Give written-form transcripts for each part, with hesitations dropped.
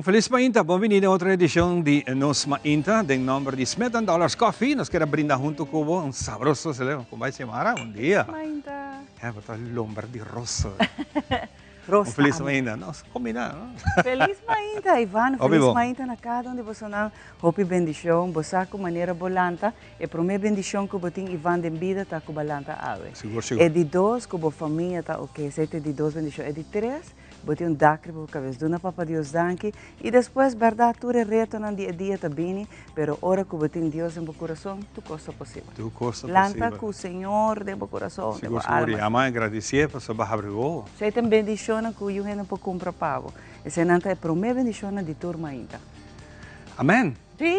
Felis mainta, bon bini na otro edicion di Nos Mainta. Den nomber di Smith Dollars Coffee, nos kier brinda hunto cu bo un sabroso, con bay Xiomara? Bon dia. Mainta. Ja, bo ta lomber di rosa. Rosa. Un felis mainta. Nos combina, no? Felis mainta, Ivan. Felis mainta na cada un di bosonan. Hopi bendicion. Bo sa cu manera bo lanta. E prome bendicion cu bo tin, Ivan, den bida ta cu bo lanta awe. Sigur, sigur. E di dos, cu bo famia ta ok. Esey ta e di dos bendicion. E di tres, bo tin un dak riba bo cabes. Duna Papa Dios danki. Y despues, berdad, tur e retonan di e dia ta bini, pero ora cu bo tin Dios den bo curason, tur cos ta posibel. Tur cos ta Lanta posibel. cu Señor den bo curason, den bo Sigur, sigur. alma. Y ama agradecié pasobra bo habri wowo. Esey ta bendicionnan cu yu hende por cumpra pa bo. Eseynan ta e prome bendicionnan di tur mainta. Amen. Sí!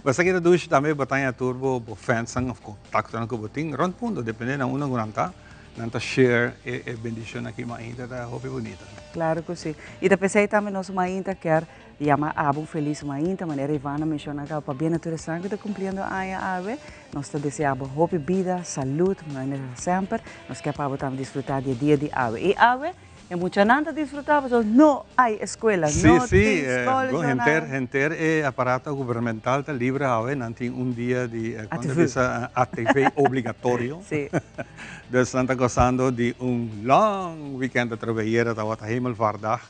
Bo sa ki ta dushi tambe bo ta haña tur bo bo fansnan of contactonan cu bo tin rond mundo, depende na unda cu nan ta. Nan ta share e bendicion aki mainta ta hopi bunita. Claro cu si. Y ta pesey tambe nos mainta kier yama abo un feliz mainta, manera Ivana menciona caba, pabia na tur esnan cu ta cumpliendo aña awe, nos ta desea abo hopi bida, salud, manera semper, nos kier pa abo tambe disfruta di e dia di awe. Y awe e muchanan ta disfruta pasobra no hay escuela, no tin scol. Bon, henter, henter e aparato gubernamental ta libre awe, nan tin un dia di, con ta bisa, ATV obligatorio. Dus nan ta gozando di un long weekend atrobe. Ayera tabata Hemelvaartdag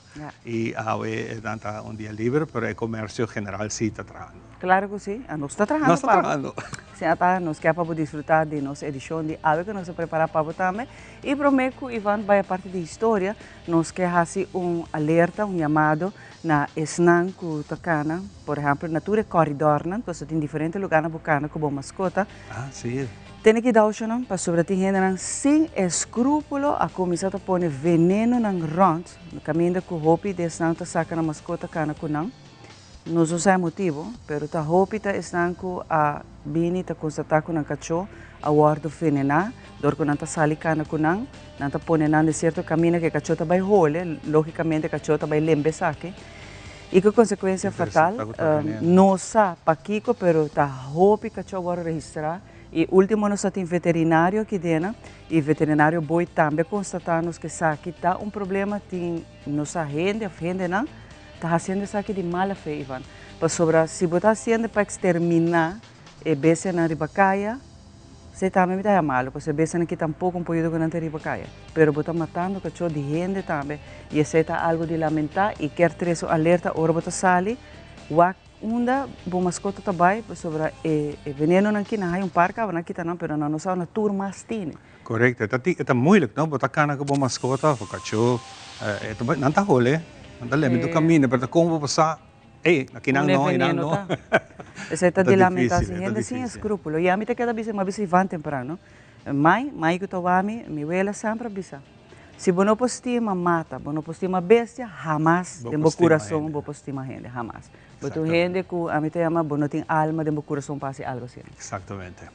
y awe nan ta un dia libre, pero e comercio general si ta trahando. Claro cu si, nos ta trahando. Nos ta trahando. Si ata nos kier pa bo disfruta di nos edicion di awe cu nos a prepara pa bo tambe. Y prome cu Ivan bay a parti di historia, nos ke haci un alerta, un yamado na esnan cu ta cana, por ehempel na tur e corridornan, pasobra tin diferente lugar na bo cana cu bo mascota. Ah, si. Tene cuidao-shonan, pasobra tin hendenan sin escrupulo a cuminsa ta pone venenonan rond, caminda cu hopi di esnan ta saca nan mascota cana cu nan. Nos no sa e motibu, pero ta hopi ta esnan ku a bini ta konstatá ku nan kachó a wòrdu venená dor ku nan ta sali kana ku nan. Nan ta pone nan den sierto kaminda ku e kachó ta bai hole, lógikamente e kachó ta bai lembe esaki i ku konsekuensia fatal. No sa pakiko, pero ta hopi kachó a wòrdu registrá i último nos a tin veterinario aki dena i veterinario Boy tambe a konstatá nos ku esaki ta un problema, tin no sa hende òf hendenan ta haciendo esaki di mala fe, Ivan. Pasobra si bo ta haciendo pa extermina e bestianan riba caya, esey tambe mi ta haya malo, pasobra e bestianan aki tampoco un por yuda cu nan ta riba caya. Pero bo ta matando cacho di hende tambe y esey ta algo di lamenta y kier trece un alerta ora bo ta sali, wak unda bo mascota ta bay, pasobra e venenonan aki nan haya un par caba nan kita nan, pero nan no sa unda tur mas tene. Correcto, e ta e ta moeilijk no, bo ta cana cu bo mascota of bo cacho, e ta nan ta hole, nan ta leme tur caminda, pero ta como bo por sa, ey, aki nan no, einan no. Esey ta di lamenta, si hende sin escrupulo, y ami ta keda bisa, mi a bisa Ivan temprano, mai, mai cu ta wak mi, mi wela semper a bisa, si bo no por stima mata, bo no por stima bestia, hamas den bo curason bo por stima hende, hamas. Bo ta un hende cu ami ta yama bo no tin alma den bo curason pa haci algo asina. Exactamente.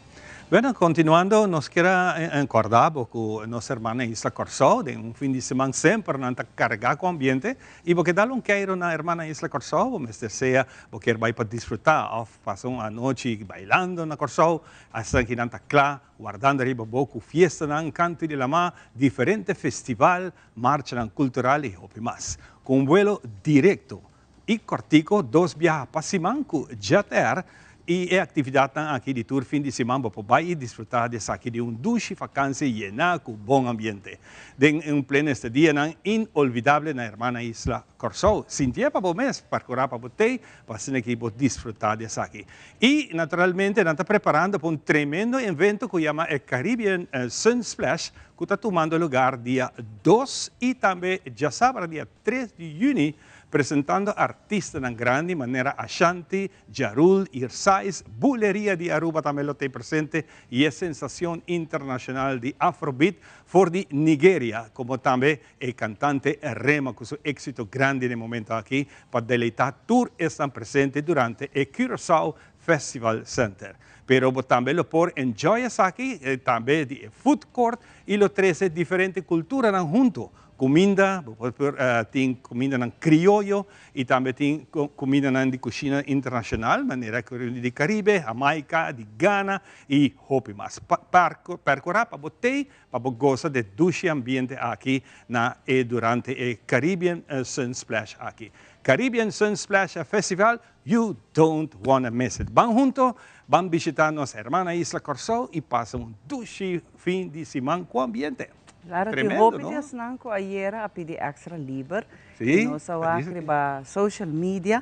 Bueno, continuando, nos kier a encorda bo cu nos hermana Isla Corsou den un fin di siman semper nan ta carga cu ambiente y bo ke dal un keiro na hermana Isla Corsou, bo mester sea bo kier bay pa disfruta of pasa un anochi bailando na Corsou, hasta ki nan ta cla wardando riba bo cu fiestanan, canto di lama, diferente festival, marchanan cultural y hopi mas. Cu un vuelo directo y cortico dos biaha pa siman cu Jet Air y e actividadnan aki di tur fin di siman bo por bay y disfruta di esaki di un dushi vakantie yena cu bon ambiente den un pleno estadianan inolvidable na hermana isla Corsou. Sintié pa bo mes, percura pa bo tey pa asina ki bo disfruta di esaki. Y naturalmente nan ta preparando pa un tremendo evento cu yama e Caribbean Sunsplash cu ta tumando lugar dia 2 y tambe djasabra dia 3 di juni, presentando artistanan grandi manera Ashanti, Ja Rule, Irsais, Buleria di Aruba tambe lo t'ei presente y e sensacion internacional di Afrobeat for di Nigeria, como tambe e cantante Rema cu su exito grandi den momento aki pa deleita tur esnan presente durante e Curaçao Festival Center. Pero bo tambe lo por enjoy esaki, tambe di e food court y lo trece diferente culturanan hunto. Cuminda, bo por tin cumindanan crioyo y tambe tin cumindanan di cushina internacional, manera di Caribe, Jamaica, di Ghana y hopi mas. Percura pa bo tey pa bo goza de dushi ambiente aki na e durante e Caribbean Sunsplash aki. Caribbean Sunsplash Festival, you don't wanna miss it. Ban hunto, ban bishita nos hermana isla Corsou y pasa un dushi fin di siman cu ambiente. Claro, tin Tremendo, hopi no? di esnan cu ayera a pidi extra liber. Sí, Y nos a wak dice que riba social media.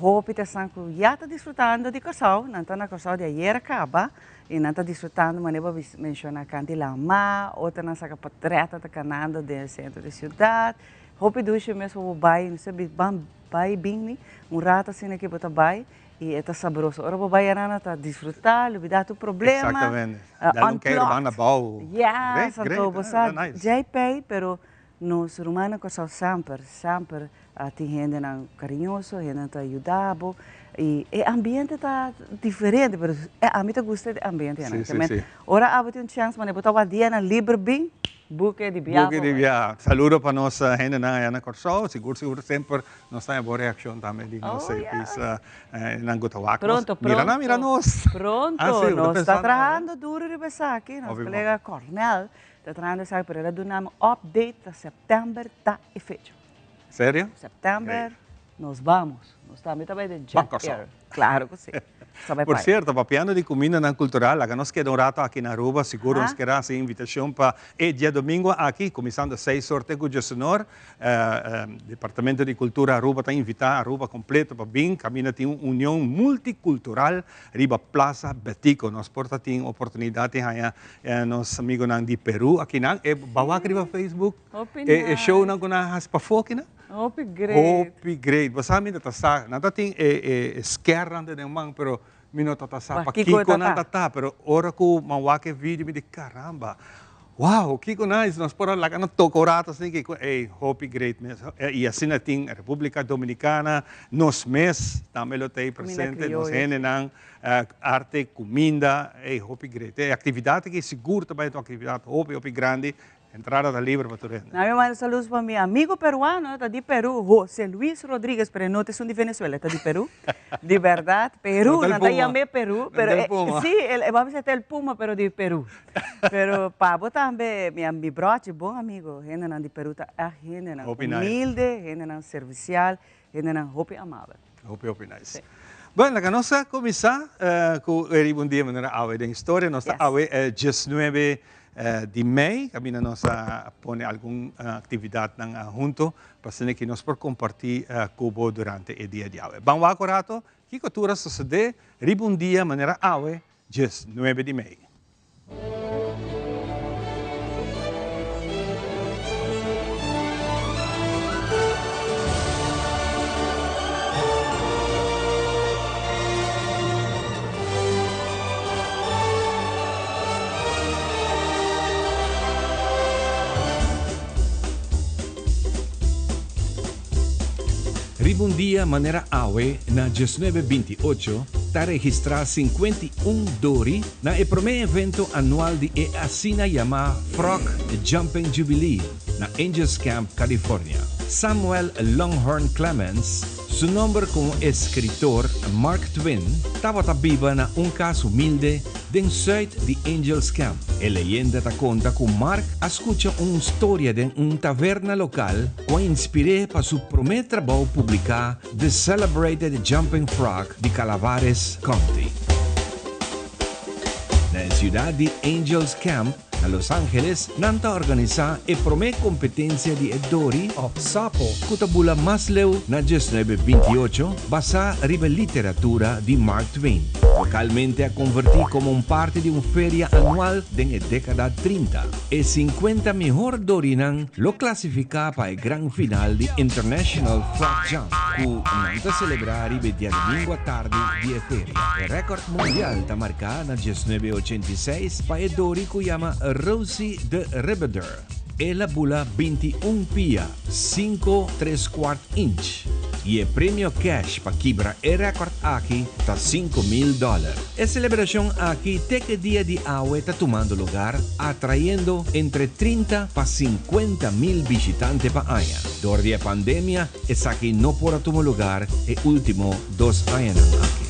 Hopi di esnan cu ya ta disfrutando di Corsou, nan ta na Corsou di ayera caba y nan ta disfrutando manera bo menciona canti lama, otronan saca portret ta canando den centro di ciudad. Hopi dushi mes pa bo bay, no sabi ban bay bini un rato asina ki bo ta bay y e ta sabroso. Ora bo bay arana ta disfruta, lubida tur problema. Exactamente. Dal un keiro Unplugged. banda bou. Yes, Great, great, anto bo sa nice. JP, pero nos rumannan Kòrsou semper, semper tin hendenan cariñoso, hendenan ta yuda bo y e ambiente ta diferente, pero ami ta gusta e ambiente Sí, sí, nan. sí. Ora abo tin un chance manera bo ta wak dianan liber bin, buke di biaha Buke pa di bai. biaha. Saludo pa nos hendenan aya na Kòrsou. Sigur sigur semper nos ta haña bon reakshon tambe di nos Oh, yes. pis nan ku ta wak nos. Pronto, Mira nan, mira pronto. nos. Pronto, Ah, sí, bo ta nos ta pensando. trahando duro riba esaki. Nos Hopi bon. kolega Cornel ta trahando esaki, pero el a duna mi update ta september ta e fecha. Serio? September Great. nos vamos. Nos tambe ta bai den Ban Jet Kòrsou. Air. Claro cu si. Nos ta bai Por pai. cierto, papiando di cumindanan cultural, laga nos keda un rato aki na Aruba. Sigur nos Aha. keda haci invitacion pa e diadomingo aki, cuminsando seis or te cu djesenor. Departamento di Cultura Aruba ta invita Aruba completo pa bin. Caminda tin un union multicultural riba Plaza Betico. Nos por ta tin oportunidad di haña nos amigonan di Peru akinan. E bawak riba Facebook Hopi e shownan nice. cu nan a haci pafó akinan. Hopi great. Hopi great. Bo sa mi no ta sa. Nan ta tin e e skernan den nan man pero mi no ta ta sa Pa pa kiko e kiko ta nan ta. ta ta. Pero ora ku mi a wak e video mi di caramba. Wow kiko nice. Nos por a laga nan toka un rato asina ki ey hopi great mes. I asina tin Republica Dominicana. Nos mes tambe lo ta ey Kuminda presente. Nos krioyo si. hendenan arte kuminda ey hopi great. E aktividat aki sigur ta bai ta un aktividat hopi hopi grandi. Entrada ta liber pa tur hende. Na mi manda saludos pa mi amigo peruano, ta di Peru, Jose Luis Rodriguez, pero e no ta esun di Venezuela, e ta di Peru. Di berdad, Peru, No ta el nan ta Puma. yam'é Peru, No pero ta el e, Puma. si, el, e bami sa ta el Puma, pero di Peru. Pero pa bo tambe, mi, mi brochi, bon amigo, hendenan di Peru ta ègt hendenan Hopi nice. humilde, hendenan servicial, hendenan hopi amabel. Hopi, hopi nice. Si. Bueno, laga nos a cuminsa cu e riba un dia manera awe den historia. Nos ta Yes. awe diesnuebe di mei, caminda nos a pone algun actividadnan hunto pa asina ki nos por comparti cu bo durante e dia di awe. Ban wak un rato kico tur a sucede riba un dia manera awe 19 di mei. Riba un dia manera awe na diesnuebe binti ocho ta registrá 51 dori na e promé evento anual di e asina yamá Frog Jumping Jubilee na Angels Camp, California. Samuel Longhorn Clemens, su nomber komo eskritor Mark Twain, tabata biba na un kas humilde den sùit di Angels Camp. E leyenda ta konta ku Mark a skucha un storia den un taverna lokal ku a inspir'é pa su promé trabou publiká The Celebrated Jumping Frog di Calaveras County. Na e siudat di Angels Camp na Los Angeles, nan ta organisá e promé kompetensia di e dori òf sapo ku ta bula mas leu na diesnuebe binti ocho, basá riba e literatura di Mark Twain. Lokalmente a konvertí komo un parti di un feria anual den e dékada 30. E 50 mihor dorinan lo klasifiká pa e gran final di International Frog Jump, ku nan ta selebrá riba e diadomingo atardi di e feria. E rèkòrt mundial ta marká na 1986 pa e dori ku yama Rosie de Rebeder. El a bula 21 pia, 5 tres kuart inch. I e premio cash pa kibra e record aki ta 5000 dollar. E celebracion aki te cu e dia di awe ta tumando lugar, atrayendo entre 30 pa 50 mil bishitante pa aña. Door di e pandemia esaki no por a tuma lugar e ultimo dos añanan aki.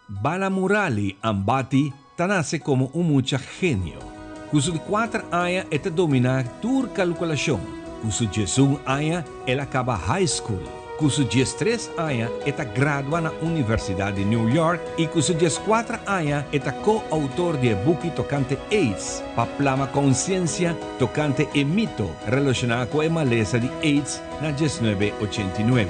Balamurali Ambati ta nase komo un mucha genio. Ku su di kuater aña e ta dominá tur kalkulashon. Ku su 11 aña el a kaba high school. Ku su 13 aña e ta gradua na Universidat di New York i ku su 14 aña e ta ko-outor di e buki tokante AIDS pa plama konsiensia tokante e mito relashoná ku e malesa di AIDS na 1989.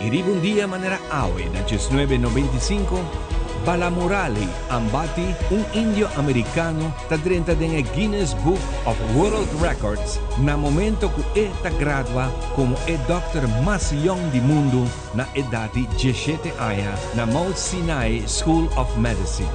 I riba un dia manera awe na 1995, Balamurali Ambati, un indio amerikano, ta drenta den e Guinness Book of World Records na momento ku e ta gradua komo e dòkter mas yòn di mundu na edat di 17 aña na Mount Sinai School of Medicine.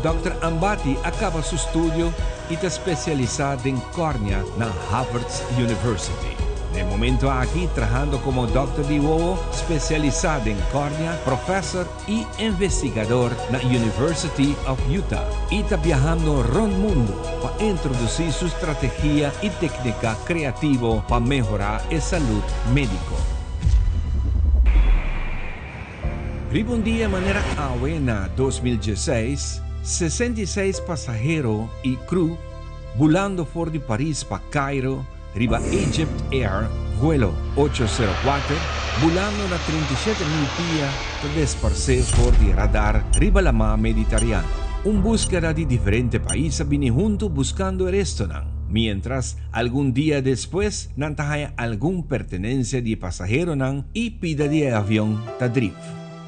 Dòkter Ambati a kaba su studio i ta spesialisá den kòrnea na Harvard University. Na e momento aki trahando komo dòkter di wowo spesialisá den kòrnea, profèsor i investigador na University of Utah i ta biahando rònt mundu pa introdusí su strategia i téknika kreativo pa mehorá e salud médiko. Riba un dia manera awe na 2016, 66 pasahero i crew bulando for di Paris pa Cairo riba Egypt Air vuelo 804, bulando na 37,000 pia ta desparsé for di radar riba lamá Meditariano. Un búskeda di diferente pais a bini huntu buskando e restonan, miéntras algun dia despues nan ta haña algun pertenensia di e pasaheronan i pida di e avion ta drif.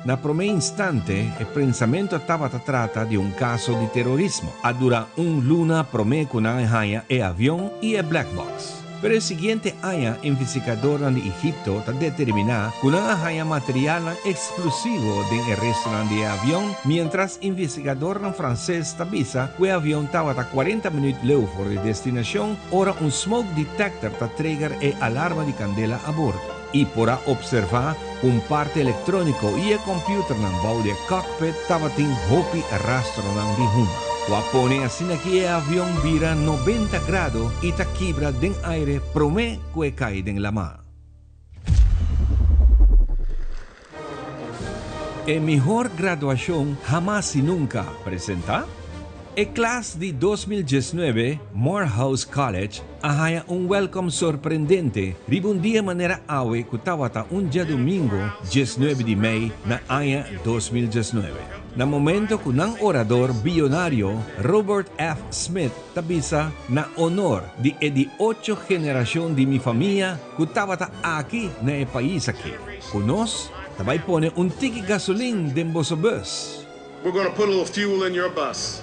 Na promé instante e pensamentu tabata trata di un kaso di terorismo. A dura un luna promé ku nan haña e avion i e black box. Pero e siguiente aña investigadornan di Egipto ta determiná ku nan a haña materialnan eksplosivo den e restonan di e avion, miéntras investigadornan franses ta bisa ku e avion tabata 40 minüt leu for di destinashon ora un smoke detector ta trigger e alarma di kandela a bordo. I por a opservá ku un parti elektróniko i e kòmpiuternan bou di e cockpit tabatin hopi rastronan di huma, ku a pone asina ki e avion bira 90 grado i ta kibra den aire promé ku e kai den lamá. E mihor graduashon hamas i nunka presentá? E klas di 2019 Morehouse College a haña un wèlkòm sorprendente riba un dia manera awe ku tabata un djadumingu 19 di mei na aña 2019. Na momento ku nan orador biyonario Robert F. Smith ta bisa na honor di e di ocho generashon di mi famia ku tabata aki na e pais aki, ku nos ta bai pone un tiki gasolin den boso bus. We're gonna put a little fuel in your bus.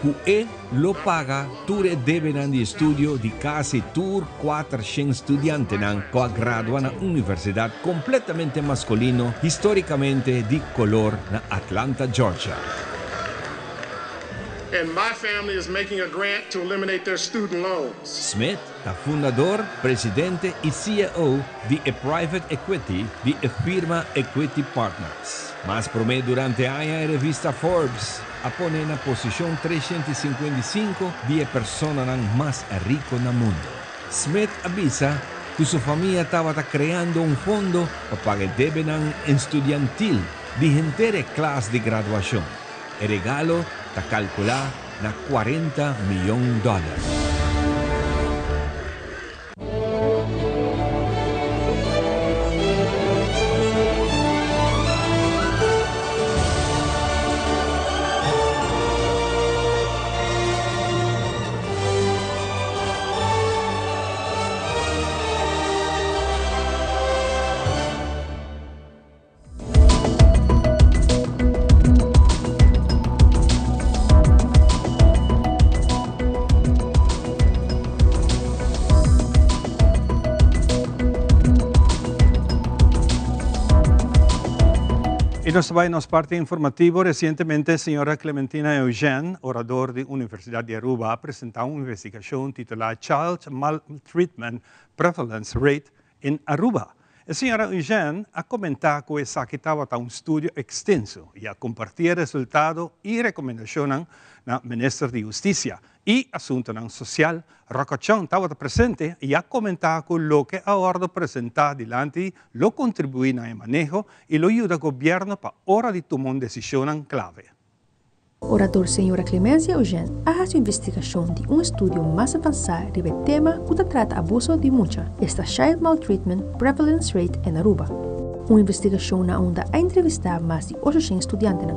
Ku e lo paga tur e debenan di estudio di kasi tur 400 studiantenan ku a gradua na universidat kompletamente maskulino histórikamente di kolor na Atlanta, Georgia. And my family is making a grant to eliminate their student loans. Smith ta fundador, presidente i CEO di e private equity di e firma Equity Partners. Mas promé durante aña e revista Forbes a pone na posishon 355 di e personanan mas riku na mundu. Smith a bisa ku su famia tabata kreando un fondo pa paga e debenan estudiantil di henter e klas di graduashon. E regalo ta kalkulá na 40 mion dòler. I nos bai nos parti informativo. Resientemente, señora Clementina Eugene, orador di Universidat di Aruba, a presentá un investigashon titulá Child Maltreatment Prevalence Rate in Aruba. E señora Eugene a komentá ku esaki tabata un estudio ekstenso i a kompartí e resultado i rekomendashonnan na Minister di Hustisia i Asuntonan Sosial, Rocco Tjon, tabata presente i a komentá ku loke a wòrdu presentá dilanti lo kontribuí na e maneho i lo yuda gobièrnu pa ora di tuma un desishonnan klave. Orador señora Clemencia Eugene a hasi un investigashon di un estudio mas avansá riba e tema ku ta trata abuso di mucha, esta Child Maltreatment Prevalence Rate in Aruba. Un investigashon na unda a entrevistá mas di 800 studiantenan.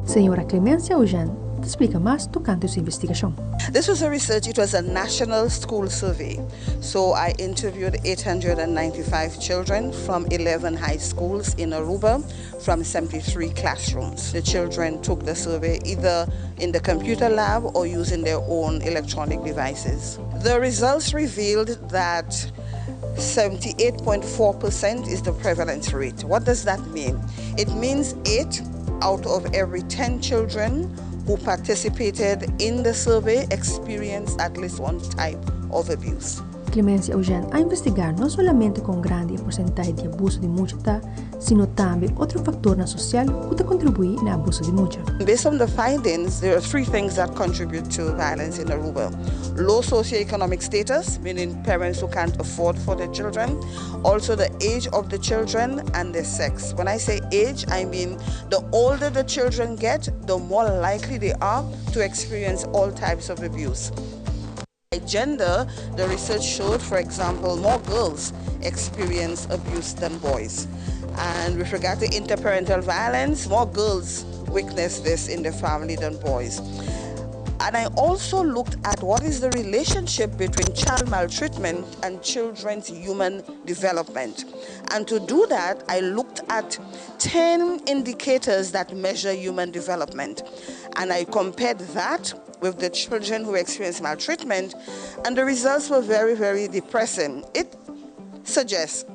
Señora Clemencia Eugene ta splika mas tokante su investigashon. This was a research, it was a national school survey. So I interviewed 895 children from 11 high schools in Aruba from 73 classrooms. The children took the survey either in the computer lab or using their own electronic devices. The results revealed that 78.4% is the prevalence rate. What does that mean? It means 8 out of every 10 children who participated in the survey experienced at least one type of abuse. Clemencia Eugene a investigá no solamente kon grandi e porsentahe di abuso di mucha ta, sino tambe otro faktornan sosial ku ta kontribuí na abuso di mucha. Based on the findings, there are three things that contribute to violence in Aruba. Low socioeconomic status, meaning parents who can't afford for their children, also the age of the children and their sex. When I say age, I mean the older the children get, the more likely they are to experience all types of abuse. By gender, the research showed, for example, more girls experience abuse than boys. And with regard to interparental violence, more girls witness this in the family than boys. And I also looked at what is the relationship between child maltreatment and children's human development. And to do that, I looked at 10 indicators that measure human development. And I compared that with the children who experienced maltreatment, and the results were very, very depressing. It suggests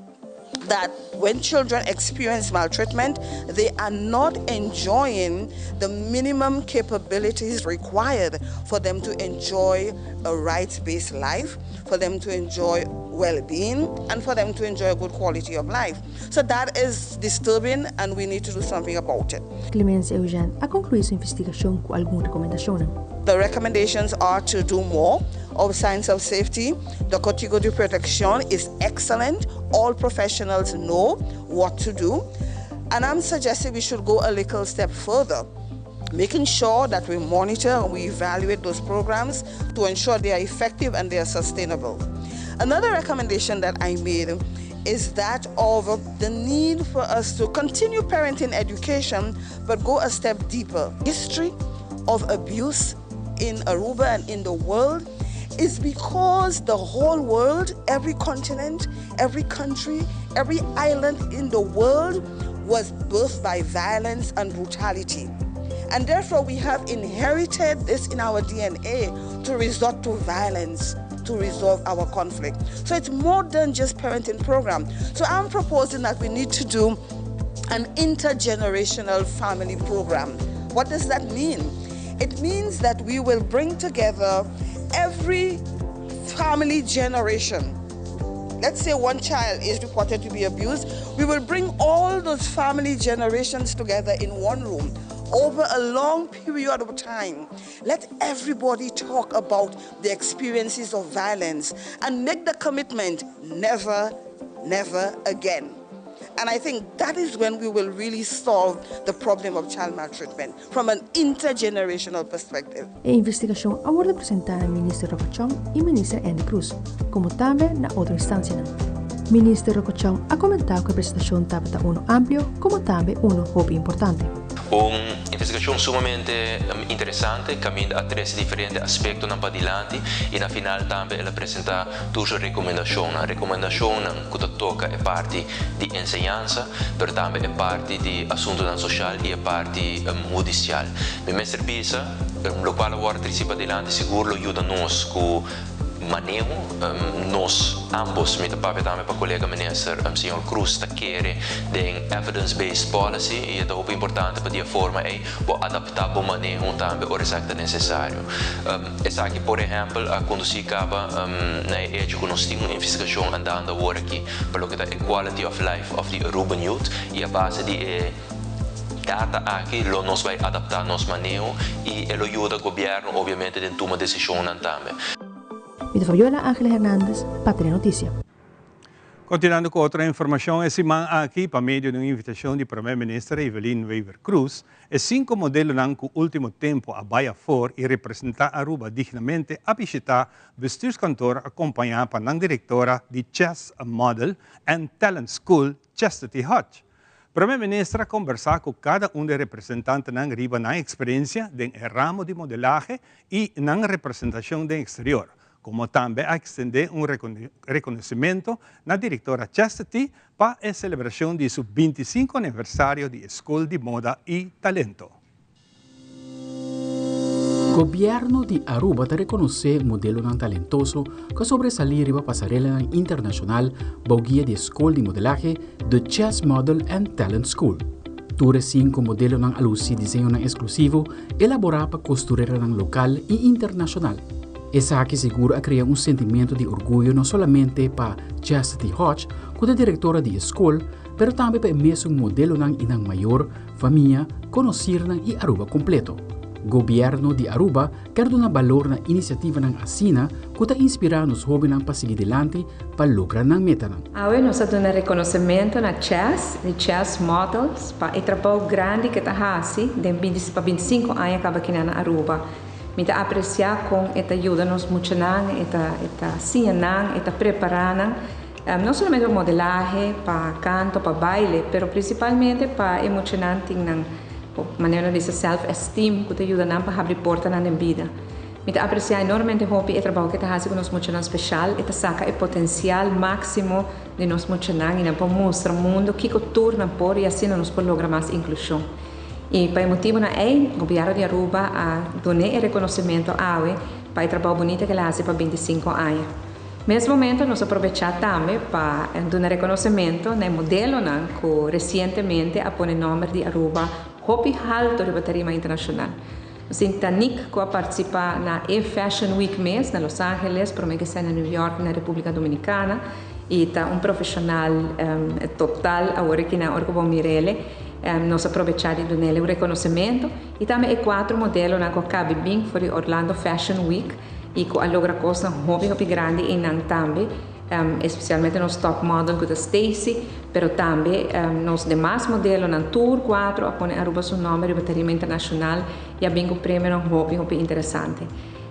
that when children experience maltreatment, they are not enjoying the minimum capabilities required for them to enjoy a rights-based life, for them to enjoy well-being, and for them to enjoy a good quality of life. So that is disturbing, and we need to do something about it. Clemencia Eugene a konkluí su investigashon ku algun rekomendashon. The recommendations are to do more of signs of safety. The Código de Protección is excellent. All professionals know what to do. And I'm suggesting we should go a little step further, making sure that we monitor and we evaluate those programs to ensure they are effective and they are sustainable. Another recommendation that I made is that of the need for us to continue parenting education, but go a step deeper. History of abuse in Aruba and in the world is because the whole world, every continent, every country, every island in the world was birthed by violence and brutality. And therefore, we have inherited this in our DNA to resort to violence to resolve our conflict. So it's more than just parenting program. So I'm proposing that we need to do an intergenerational family program. What does that mean? It means that we will bring together every family generation. Let's say one child is reported to be abused. We will bring all those family generations together in one room over a long period of time. Let everybody talk about the experiences of violence and make the commitment: never, never again. And I think that is when we will really solve the problem of child maltreatment from an intergenerational perspective. E investigashon a wòrdu presentá na Minister Rocco Tjon i Minister Endy Croes, komo tambe na otro instansianan. Minister Rocco Tjon a komentá ku e presentashon tabata uno amplio, komo tambe uno hopi importante. Un investigashon sumamente interesante, kaminda a trese diferente aspektonan padilanti i na final tambe el a presentá tur su rekomendashonnan. Rekomendashonnan ku ta toka e parti di enseñansa, pero tambe e parti di asuntunan sosial i e parti hudisial. Mi mester bisa, lokual a wòrdu tresí padilanti sigur lo yuda nos ku Maneho, nos ambos, mi ta papia tambe pa colega minister señor Croes, ta kere den evidence-based policy y e ta hopi importante pa di e forma ey bo adapta bo maneho tambe ora esaki ta necesario. Esaki por ehempel a conduci caba na e hecho cu nos tin un investigacion andando awor aki pa loke ta e quality of life of the Aruban youth y a base di e data aki lo nos bay adapta nos maneho y e lo yuda gobierno obviamente den tuma decisionnan tambe. Mi ta Fabiola Angela Hernandez pa Telenoticia. Continuando cu otro informacion e siman aki pa medio di un invitacion di Prome Minister Evelyn Wever-Croes, e cinco modelonan cu ultimo tempo a bay afor y representa Aruba dignamente a bishita Bestuurskantoor acompaña pa nan directora di Chess Model and Talent School Chastity Hodge. Prome Minister a kombersá ku kada un di e representantenan riba nan eksperensia den e ramo di modelahe i nan representashon den eksterior, komo tambe a ekstendé un rekonosementu na direktora Chastity pa e selebrashon di su 25 aniversario di e Skol di Moda i Talento. Gobierno di Aruba ta reconoce modelonan talentoso cu a sobresali riba pasarelanan internacional bou guia di e scol di modelahe The Chess Model and Talent School. Tur e cinco modelonan a luci diseñonan exclusivo elabora pa costureranan local y internacional. Esaki sigur a crea un sentimento di orguyo no solamente pa Chastity Hodge cu ta directora di e scol, pero tambe pa e mesun modelonan y nan mayor, Famia, conocirnan y Aruba completo. Gobierno di Aruba kier duna balor na iniciativanan asina cu ta inspira nos hobennan pa sigui dilanti pa logra nan metanan. Awe nos a duna reconocemento na Chess di Chess Models pa e trabou grandi cu e ta haci den pa 25 aña caba kinan na Aruba. Mi ta aprecia con e ta yuda nos muchanan, e ta e ta siña nan, e ta prepara nan. No solamente pa modelahe, pa canto, pa baile, pero principalmente pa e muchanan tin nan, manera nan bisa, self esteem cu ta yuda nan pa habri portanan den bida. Mi ta aprecia enormemente hopi e trabou cu e ta haci cu nos muchanan special. E ta saca e potencial maximo di nos muchanan y nan por mustra mundo kico tur nan por y asina nos por logra mas inclusion. Y pa e motibonan ey, Gobierno di Aruba a dun'e e reconocimento awe pa e trabou bunita cu el a haci pa 25 aña. Mes momento nos a probechá tambe pa duna rekonosementu na e modelonan ku resientemente a pone nòmber di Aruba hopi haltu riba tarima internashonal. Nos tin Tanik ku a partisipá na e Fashion Week mes na Los Angeles, promé ke esei na New York i na Repúblika Dominikana i ta un profeshonal total awor aki na ora ku bo mir'ele. Nos a probechá di dun'ele un rekonosementu i tambe e kuatro modelonan ku a kabi bin for di Orlando Fashion Week. Y cu a logra cosnan hopi hopi grandi eynan tambe, especialmente nos top model cu ta Stacy, pero tambe nos demas modelonan tur cuatro a pone Aruba su nomber riba tarima internacional y a bin cu premionan hopi hopi interesante.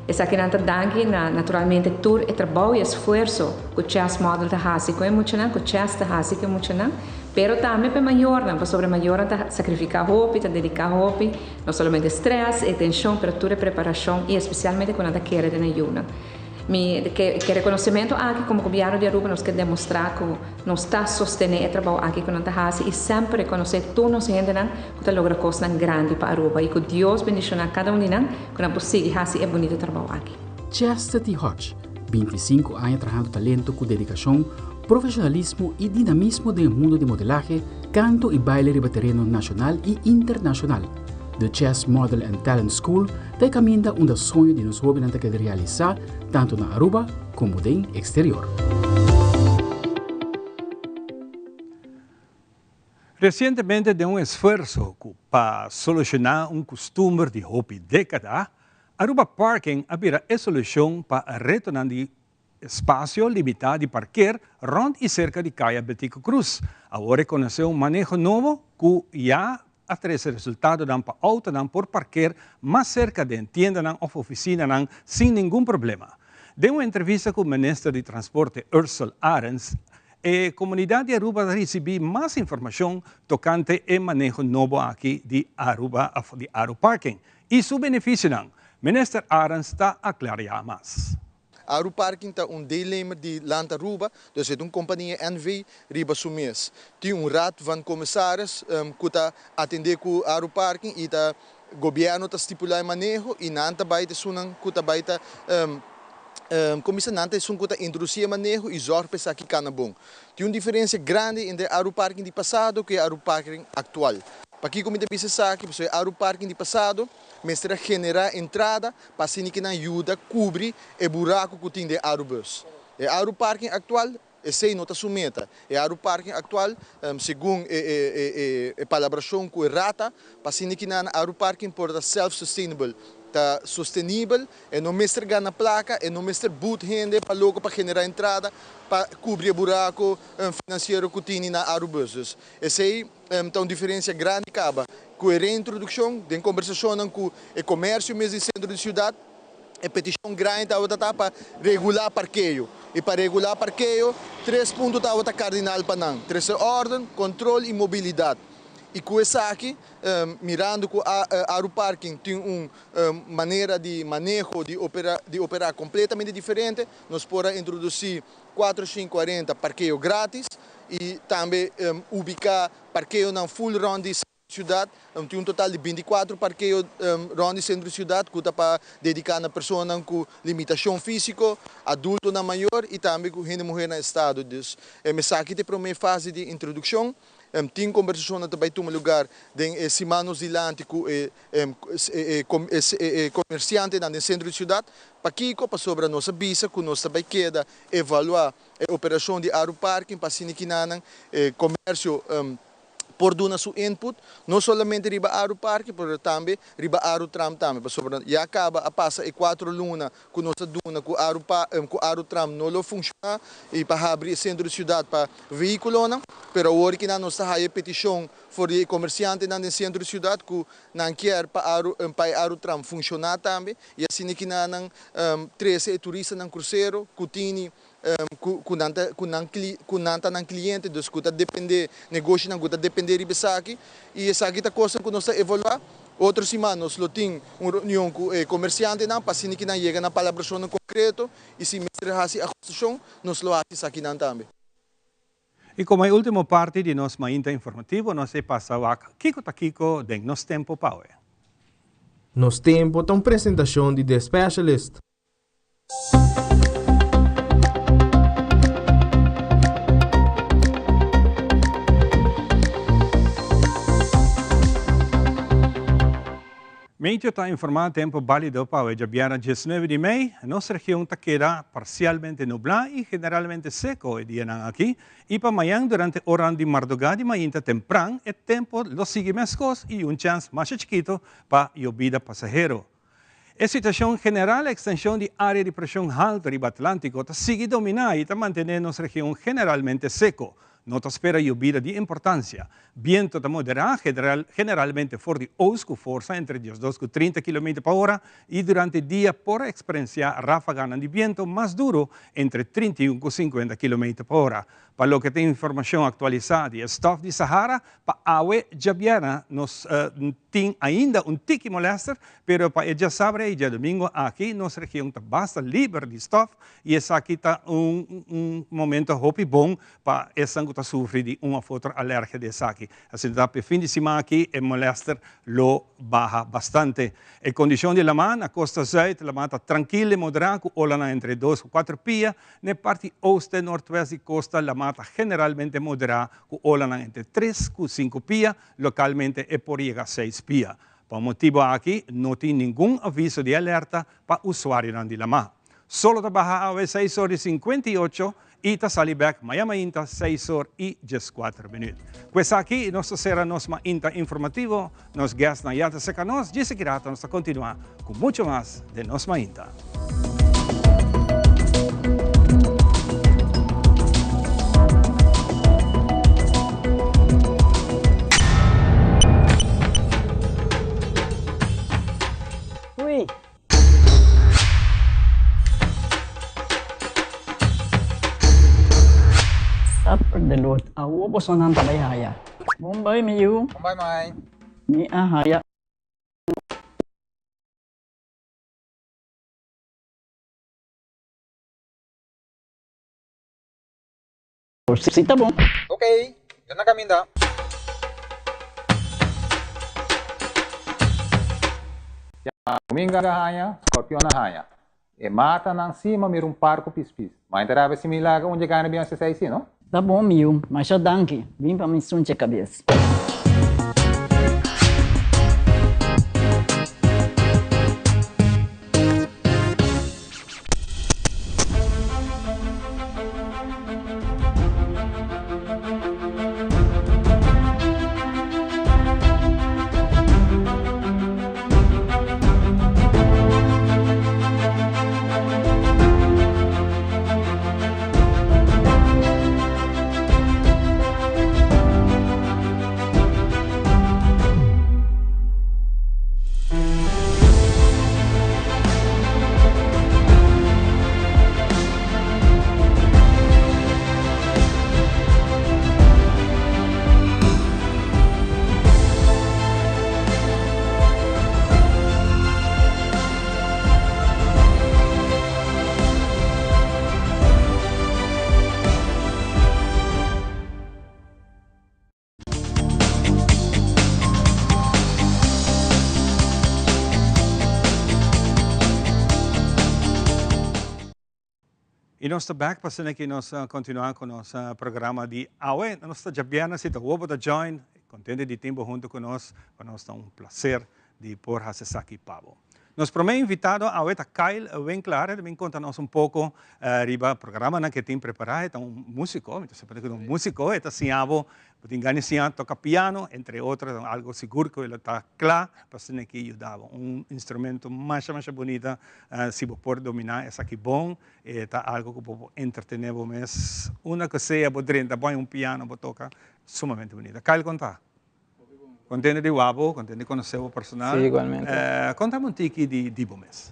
Esakinan ta danki na naturalmente tur e trabou y esfuerzo cu Chess Model ta haci cu e muchanan, cu Chess ta haci cu e muchanan, pero tambe pa e mayornan, pasobra e mayornan ta sacrifica hopi, ta dedica hopi. No solamente stress, e tension, pero tur e preparacion y especialmente cu nan ta kere den e yunan. Mi ke ke reconocimento aki como Gobierno di Aruba nos ke demostra cu nos ta sostene e trabou aki cu nan ta haci y semper reconoce tur nos hendenan cu ta logra cosnan grandi pa Aruba y cu Dios bendiciona cada un di nan cu nan por sigui haci e bunito trabou aki. Chastity Hodge, 25 aña trahando talento cu dedicacion, profesionalismo y dinamismo den e mundo di modelahe, canto y baile riba tereno nacional y internacional. The Chess Model and Talent School ta e caminda unda soño di nos hobennan ta keda realisa tanto na Aruba como den exterior. Recientemente den un esfuerso cu pa soluciona un custumber di hopi decada, Aruba Parking a bira e solucion pa retonan di Espacio limita di parker rond y cerca di Caya Betico Croes. Awor reconoce un maneho nobo cu ya a trece resultadonan pa autonan por parker mas cerca den tiendanan of oficinanan sin ningun problema. Den un entrevista cu Minister di Transporte Ursell Arends, e comunidad di Aruba ta ricibi mas informacion tocante e maneho nobo aki di Aruba of di Aruparking y su beneficionan. Minister Arends ta aclaria mas. Aru Parking ta un deelnemer di Land Aruba, dus e ta un compania NV riba su mes. Tin un Raad van Commissaris cu ta atende cu Aru Parking y ta gobierno ta stipula e maneho y nan ta bay ta esunnan cu ta bay ta. Kuminsá nan ta esun ku ta introdusí e maneho i zòrg pa esaki kana bon. Tin un diferensia grandi entre e Aruparking di pasado ku e Aruparking aktual. Pakiko mi ta bisa esaki? Pasobra e Aruparking di pasado mester a generá entrada pa asina ke nan yuda kubri e buraku ku tin den Arubus. E Aruparking aktual esei no ta su meta. E Aruparking aktual segun e palabrashon ku e rata pa asina ki nan Aruparking por ta self-sustainable, ta sostenibel, e no mester gana plaka, e no mester but hende pa loko pa generá entrada pa kubri e buraku finansiero ku tini na Arubus. Dus esei ta un diferensia grandi kaba ku e reintrodukshon den kombersashonnan ku e komersio mes di sentro di siudat. E petishon grandi tabata ta pa regulá parkeo. I pa regulá parkeo, tres punto tabata kardinal pa nan, trese órden, kontrol i mobilidat. I ku esaki, mirando ku Aruparking tin un manera di maneho di opera di operá kompletamente diferente, nos por a introdusí 440 parkeo grátis i tambe ubiká parkeonan ful rònt di Ciudad, tin un total di 24 parkeo rond di centro di ciudad cu ta pa dedica na personanan cu limitacion fisico, adultonan mayor y tambe cu hende muher na estado. Dus esaki ta e prome fase di introduccion. Tin conversacionnan ta bay tuma lugar den e siman nos dilanti cu e comerciantenan den centro di ciudad. Pakico? Pasobra nos a bisa cu nos ta bay keda evalua e operacion di Aruparking pa asina kinanan e comercio por duna su input, no solamente riba Aru Parke, pero tambe riba Aru Tram tambe, pasobra ya caba a pasa e cuatro luna cu nos a duna cu Aru cu Aru Tram no lo funciona y pa habri e centro di ciudad pa vehiculonan, pero awor ki nan nos ta haya e peticion for di e comerciantenan den centro di ciudad cu nan kier pa Aru pa e Aru Tram funciona tambe y asina ki nan trece e turistanan crucero cu tini ku nan ta ku nan ku nan ta nan kliente dus ku ta depende negoshinan ku ta depende riba esaki i esaki ta kosnan ku nos ta evaluá. Otro siman nos lo tin un reunion ku e komersiantenan pa asina ki nan yega na palabrashonnan konkreto i si mester hasi ahustashon nos lo hasi esakinan tambe. I komo e ultimo parti di nos mainta informativo nos e pasa wak kiko ta kiko den nos tempo pawe. Nos Tempo ta un presentashon di The Specialist. Meteo ta informá tempu bálido pa awe djabièrnè 19 di mei. Nos region ta keda parsialmente nublá i generalmente seko e dianan aki. I pa mañan durante oran di mardugá di mainta tempran e tempu lo sigui meskos i un chèns masha chikito pa yobida pasahero. E situacion general, Extension di area di presion halto riba Atlantico ta sigui domina y ta mantene nos region generalmente seco. No ta spera yobida di importancia. Biento ta modera, generalmente for di oost cu forsa entre 12 cu 30 kilometer pa ora y durante dia por experiencia rafaganan di biento mas duro entre 31 cu 50 kilometer pa ora. Pa loke ta informacion actualisa di e stof di Sahara, pa awe djabièrnè nos tin ainda un tiki molèster, pero pa e djasabra i djadumingu aki nos region ta basta liber di stof i esaki ta un un momento hopi bon pa esnan ku ta sufri di un òf otro alergia di esaki. Asina ta pa e fin di siman aki e molèster lo baha bastante. E kondishon di laman na kosta zùit, laman ta trankil i moderá ku olanan entre dos ku kuater pia. Na e parti oost en noordwest di kosta laman ta generalmente moderá ku olanan entre tres ku sinku pia, lokalmente e por yega seis pia. Pa un motibu aki no tin ningun aviso di alerta pa usuarionan di lamá. Solo ta baha awe seis or di 58 i ta sali bèk maya mainta seis or i 14 minüt. Ku esaki nos ta sera nos mainta informativo. Nos guestnan ya ta serka nos, djis aki rato nos ta kontinuá ku mucho mas den nos mainta. Hui. Supper de lot. Awo bosonan ta bai haya. Bon bai mi yu. Bon bai mai. Mi a haya. Si ta bon. Ok, yo na caminda. Dominga haña, scorpion a haña. E matanan sí m'a mira un par ku pispis. Ma e ta rabia si mi laga un dje gana bin hasi esei sí, no? Ta bon, mi yu. Masha danki. Bin pa mi sunche kabes. Y nos ta back pa asina ki nos continua cu nos programa di awe. Nos ta djabièrnè si ta hopi ta join, contento di tin bo hunto cu nos, pa nos ta un placer di por haci esaki pa bo. Nos prome invitado awe ta Kyle Winklaar, e ta bin conta nos un poco riba programanan cu e tin prepara. E ta un musico, mi ta separa cu e ta un musico, e ta siña bo, bo tin gana di siña toca piano, entre otro, algo sigur cu lo ta cla pa asina ki yuda bo. Un instrumento masha masha bunita, si bo por domina esaki bon, e ta algo cu bo por entretene bo mes. Unda cu sea bo drenta, bo hay un piano bo toca, sumamente bunita. Kyle, con ta? Contento di wak bo, contento di conoce bo personal. Sí, igualmente. Contame un tiki di bo mes.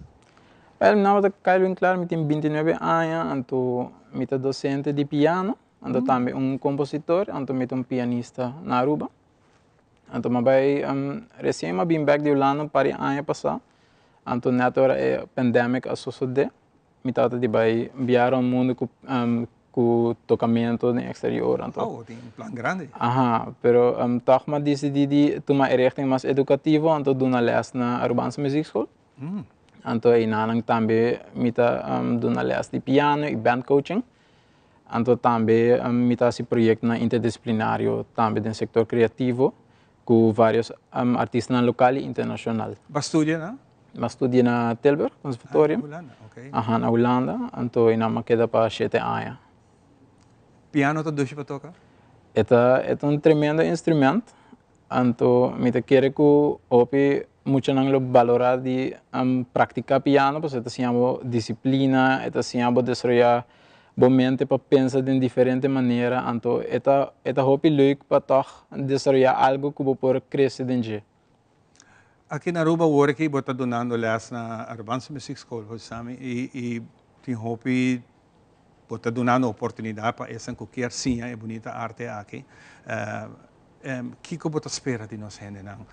Wel, mi nomber ta Kyle Winklaar, mi tin bintinuebe aña, anto mi ta docente di piano, anto tambe un compositor, anto mi ta un pianista na Aruba. Anto mi a bai, recien mi a bin bek di Hulanda un par di aña pasa, anto net ora e pandemic a sosode, Mi tabata di bai biaha rond mundu ku ku tocamento den exterior anto. Oh, tin un plan grandi. Aha, pero tog mi a disidí di tuma e richting mas edukativo anto duna les na Arubaanse Muziekschool. Anto einanan tambe mi ta duna les di piano i band coaching. Anto tambe mi ta hasi proyektonan interdisiplinario tambe den sektor kreativo ku varios artistanan lokal i internashonal. Bo a studia na? Mi a studia na Tilburg, conservatorium. Ah, na Hulanda, ok. Aha, na Hulanda. Anto einan mi a keda pa shete aña. Piano ta dushi pa toka? E ta, e ta un tremendo instrument. Anto mi ta kere ku hopi muchanan lo balorá di praktiká piano pasobra e ta siña bo disiplina, e ta siña bo desaroyá bo mente pa pensa den diferente manera. Anto e ta, e ta hopi leuk pa tòg desaroyá algu ku bo por krese den dje. Aki na Aruba awor aki bo ta dunando les na Arubaanse Muziekschool, Hosami, y y tin hopi bo ta dunando oportunidad pa esnan cu kier siña e bunita arte aki. Kico bo ta spera di nos hendenan?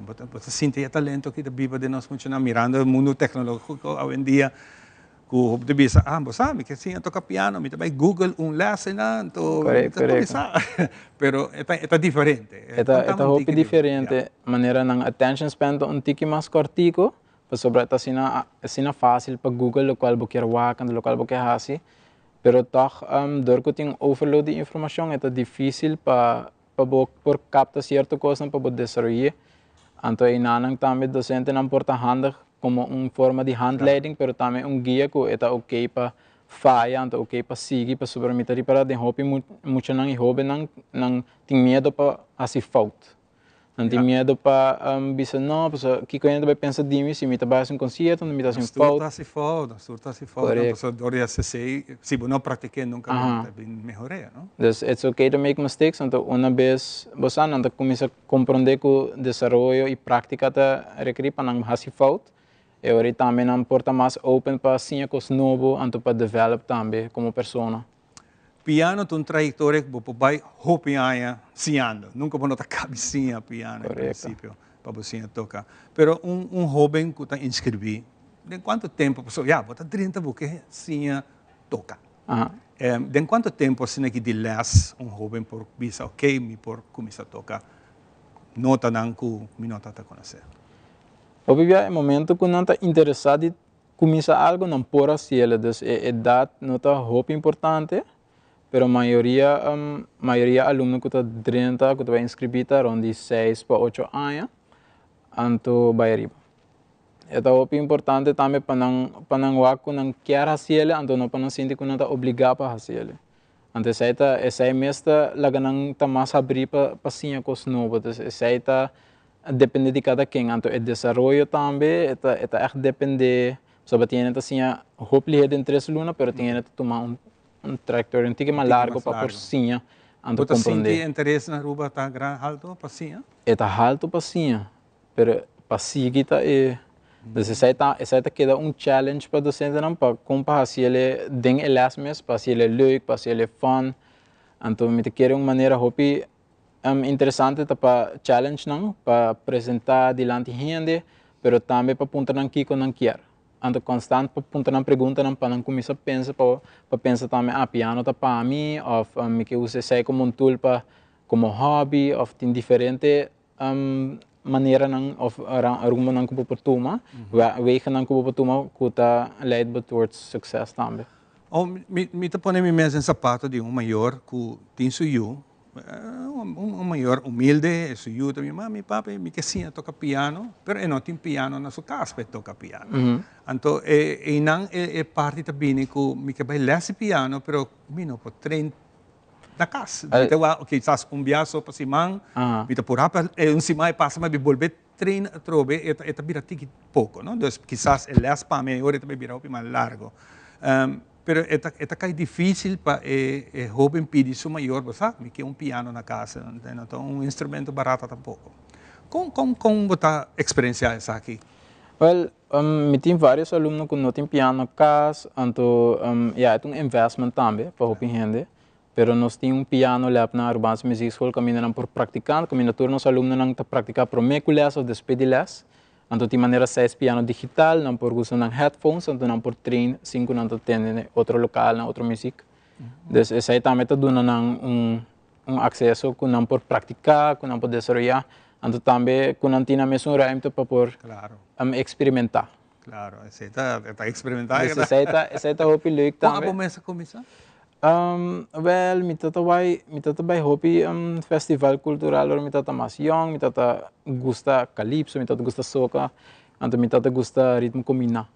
Bo ta bo ta sinti e talento aki ta biba den nos muchanan mirando e mundo tecnologico awendia Ku hopi ta bisa, ah, bo sa, mi ke siña toka piano, mi ta bai Google un les einan, anto mi ta kuminsá. Pero e ta, e ta diferente. E ta, e ta hopi diferente. Manera nan attention span ta un tiki mas kòrtiku, pasobra e ta asina, asina fásil pa Google lokual bo kier wak, anto lokual bo ke hasi. Pero tòg, dor ku tin overload di informashon e ta difísil pa pa bo por kapta sierto kosnan pa bo desaroy'é. Anto einanan tambe dosentenan por ta handig komo un forma di handleiding pero tambe un guia ku e ta okey pa faya, anto okey pa sigui pasobra mi ta ripará den hopi muchanan i hóbennan nan tin miedo pa hasi fout. Nan tin miedo pa bisa no, pasobra kiko hende ta bai pensa di mi si mi ta bai hasi un konsierto mi ta hasi un fout. Nos tur ta hasi fout, nos tur ta hasi fout. Pasobra dor di hasi esei, si bo no praktik'é nunka bo ta bin mehor'é, no? Dus it's okay to make mistakes, anto una bes bo sa nan ta kuminsá komprondé ku desaroyo i práktika ta rekerí pa nan hasi fout, e ora ei tambe nan por ta mas open pa siña kos nobo anto pa develop tambe komo persona. Piano ta un trayectoria cu bo por bay hopi aña siñando. Nunca bo no ta cabi siña piano en principio pa bo siña toca. Pero un un hoben cu ta inscribi, den cuanto tempo, pasobra ya bo ta drenta bo ke siña toca. Den cuanto tempo asina ki di les un hoben por bisa ok mi por cuminsa toca notanan cu mi no ta ta conoce? Hopi bia e momento cu nan ta interesa di. cuminsa algo nan por haciele, dus e edad no ta hopi importante, pero mayoria mayoria alumno cu ta drenta, cu ta bay inscribi ta rond di seis pa ocho aña, anto bay ariba. E ta hopi importante tambe pa nan pa nan wak cu nan kier haciele, anto no pa nan sinti cu nan ta obliga pa haciele. Anto esei ta esei mes ta laga nan ta mas habrí pa pa siña kos nobo. Entonces esei ta depende di kada ken. Anto e desaroyo tambe e ta e ta ègt depende pasobra tin hende ta siña hopi lihé den tres luna pero tin hende ta tuma un un trayectoria un tiki mas largo pa por siña anto Bo ta komprondé. sinti interes na Aruba ta gran halto pa siña? E ta halto pa siña Pero pa sigui ta e, dus esei ta esei ta keda un challenge pa docentenan pa kon pa hasi el'e den e les mes, pa hasi el'e leuk, pa hasi el'e fun. Anto mi ta kere un manera hopi interesante ta pa challenge nan, pa presenta dilanti hende, pero tambe pa puntra nan kiko nan kier. Anto constant pa puntra nan preguntanan pa nan cuminsa pensa pa pa pensa tambe, ah piano ta pa mi of mi ke usa esei como un tool pa como hobby of tin diferente maneranan of rumbonan ku bo por tuma, wegennan ku bo por tuma ku ta leid bo towards success tambe. Oh, mi, mi ta pone mi mes den sapato di un mayor ku tin su yu, un mayor humilde, su yu ta mi, mami, papi, mi ke siña toka piano, pero e no tin piano na su kas pa e toka piano. Anto e einan e parti ta bini ku mi ke bai les di piano, pero mi no por train Na cas. Mi ta wak kisas un bia so pa siman, mi ta purá pa e un siman e pasa ma mi bolbe train atrobe e ta e ta bira tiki poko no. Dus kisas e les pa mi ora e ta bai bira hopi mas largo. Pero e ta e ta kai dificil pa e e hoben pidi su mayor bo sa mi ke un piano na cas e no ta un instrumento barata tampoco. Kon kon kon bo ta experiencia esaki? Wel, mi tin varios alumno ku no tin piano kas, anto ya e ta un investment tambe pa hopi hende, pero nos tin un piano lab na Arubaanse Muziekschool kaminda nan por praktiká, kaminda tur nos alumnonan ta praktiká promé ku lès òf despues di lès. Anto tin manera seis piano digital, nan por usa nan headphones, anto nan por train sin ku nan ta tende den otro lokal, na otro muzik. Dus esei tambe ta duna nan un un akseso ku nan por praktiká, ku nan por desaroyá, anto tambe ku nan tin nan mesun ruimte pa por eksperimentá. Klaro, esei ta, ta eksperimentá. Dus esei ta, esei ta hopi leuk tambe. Kon abo mes a kuminsá? Wèl, mi ta ta bai, mi ta ta bai hopi festival kultural ora mi ta ta mas yòn, mi ta ta gusta kalipso, mi ta ta gusta soka, anto mi ta ta gusta ritmo kombiná.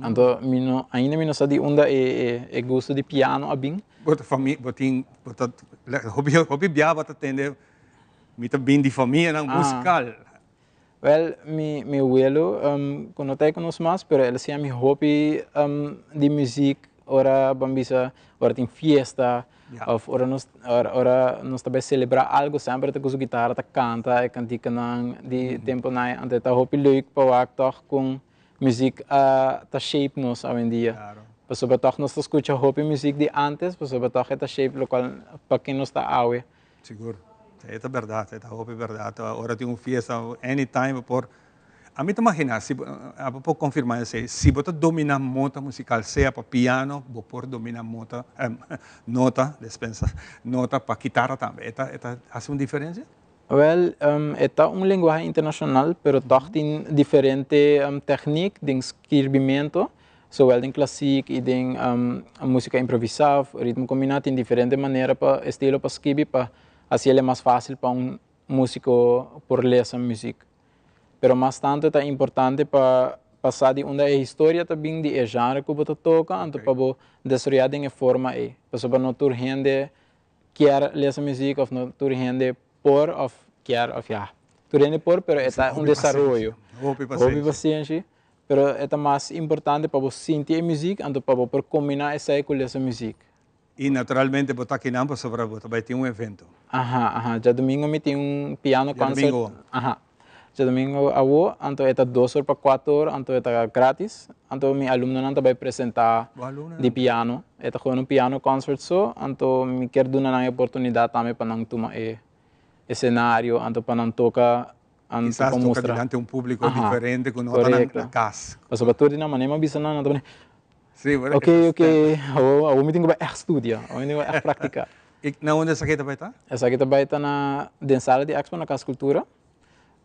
Anto mi no, ainda mi no sa di unda e e e gusto di piano a bin. Bo ta fami, bo tin, bo ta, hopi hopi bia bo ta tende mi ta bin di famianan musical. Wel, mi mi welo ku no ta ei ku nos mas, pero el a siña mi hopi di muzik ora ban bisa ora tin fiesta of ora nos ora nos ta bai selebrá algu semper e ta ku su gitara ta kanta e kantikanan di tempunan ei. Anto e ta hopi leuk pa wak tòg kon Muziek a ta shape nos awendia. Pasobra tòg nos ta skucha hopi muziek di ántes, pasobra tòg e ta shape lokual pa ken nos ta awe. Sigur. E ta bèrdat, e ta hopi bèrdat. Ora tin un fiesta, anytime bo por. Ami ta maginá, si bo, abo por konfirmá esei, si bo ta dominá mota musikal, sea pa piano, bo por dominá mota, nota, despensa, nota pa kitara tambe. E ta, e ta hasi un diferensia? Wel, e ta un lenguahe internashonal, pero tòg tin diferente tèknik den skirbimento, zowel den klasik i den músika improvisá òf ritmo kombiná, tin diferente manera pa estilo pa skibi pa hasi el e mas fásil pa un músiko por lesa muzik. Pero mas tantu ta importante pa pa sa di unda e historia ta bin di e genre ku bo ta toka, anto pa bo desaroyá den e forma ei, pasobra no tur hende kier lesa muziek of no tur hende por of kier of ya tur hende por pero e ta un desaroyo Hopi pasenshi. Hopi pasenshi pero e ta mas importante pa bo sinti e muziek anto pa bo por combina esei cu lesa muziek. Y naturalmente bo ta akinan pasobra bo ta bay tin un evento. Aha aha djadomingo mi tin un piano concert. Djadomingo. Aha Djadomingo awo, anto e ta dos or pa kuater or, anto e ta gratis. Anto mi alumnonan ta bai presenta di piano. E ta gewoon un piano concert so, anto mi kier duna nan e oportunidad tambe pa nan tuma e escenario, anto pa nan toca, anto Kisas pa toca mustra. dilanti un publico diferente cu no ta na cas. Pasobra tur di nan manera mi a bisa nan, nan ta pone, Sí, bueno, ok, ok, awo, awo mi tin cu bai echt studia, awo mi tin cu bai echt practica. Y na unda esaki ta bai ta? Esaki ta bai ta na, den sala di expo na Cas Cultura.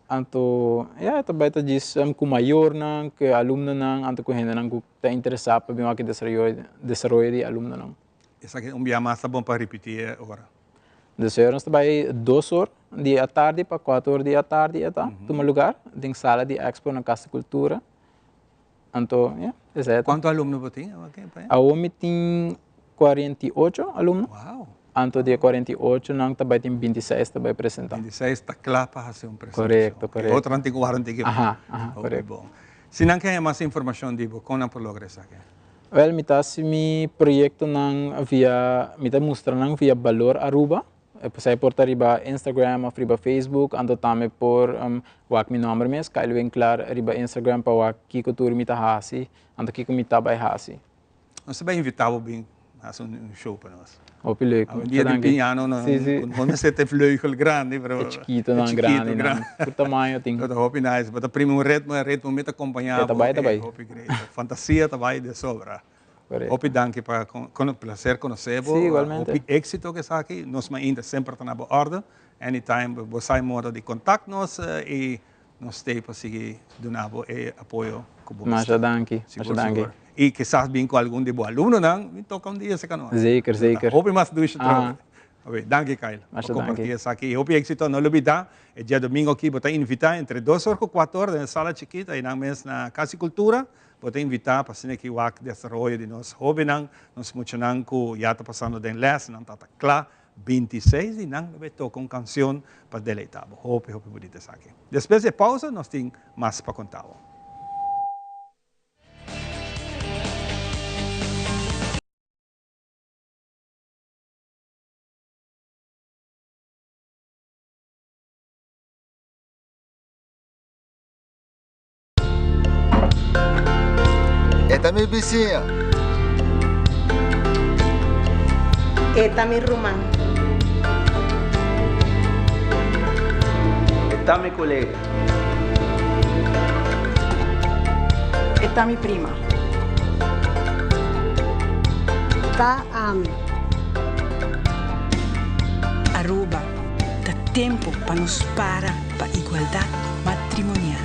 Anto ya e ta bai ta djis ku mayornan, ku e alumnonan, anto ku hendenan ku ta interesá pa bin wak e desaroyo di e alumnonan. Esaki un bia mas ta bon pa ripití e ora. Desaroyo nos ta bai dos or di atardi pa kuater or di atardi e ta tuma lugar den sala di expo na Kas di Kultura. Anto ya, esei ta. Kuantu alumno bo tin awor? Mi tin 48 alumno. Wow. Anto di e 48 nan ta bai tin 26 ta bai presenta. 26 ta kla pa hasi un presentashon. Korekto, korekto. E otronan tin ku wara un tiki. Aha, aha, korekto. Bon. Si nan ke haña mas informashon di bo, kon nan por logra esaki? Wèl, mi ta hasi mi proyektonan via, mi ta mustra nan via Balor Aruba. Esei por ta riba Instagram of riba Facebook, anto tambe por wak mi nomber mes, Kyle Winklaar, riba Instagram pa wak kiko tur mi ta hasi, anto kiko mi ta bai hasi. Nos ta bai invita bo bin hasi un show pa nos. Hopi leuk. Awendia di piano no mester ta e vleugel grandi, pero E chikitonan, grandinan, tur tamaño tin. Lo ta hopi nice. Bo ta primi un ritmo, e ritmo mi ta acompaña bo. E ta bai, ta bai. Hopi great. Fantasia ta bai de sobra. Correcto. Hopi danki pa con placer conoce bo. Sí, igualmente. Hopi exito cu esaki. Nos mainta semper ta na bo orde. Anytime bo sa e modo di contact nos y nos stay pa sigui duna bo e apoyo cu bo mester. Masha danki, masha Sigur, danki. sigur. Y kisas bin cu algun di bo alumnonan, bin toca un dia cerca nos. Zeker, zeker. Hopi mas dushi trobe. Oké, danki Kyle pa Masha comparti danki. esaki y hopi exito. No lubida, e diadomingo aki bo ta invita entre dos or cu cuatro or den e sala chikito eynan mes na Cas di Cultura. Bo ta invitá pa asina ki wak desaroyo di nos hóbennan, nos muchanan ku ya ta pasando den lès, nan ta ta kla 26 di nan lo bai toka un kansion pa deleitá bo. Hopi, hopi bunita esaki. Despues di e pousa nos tin mas pa konta bo. E ta mi bisiña. E ta mi ruman. E ta mi kolega. E ta mi prima. Ta ami. Aruba, ta tempo pa nos para pa igualdad matrimonial.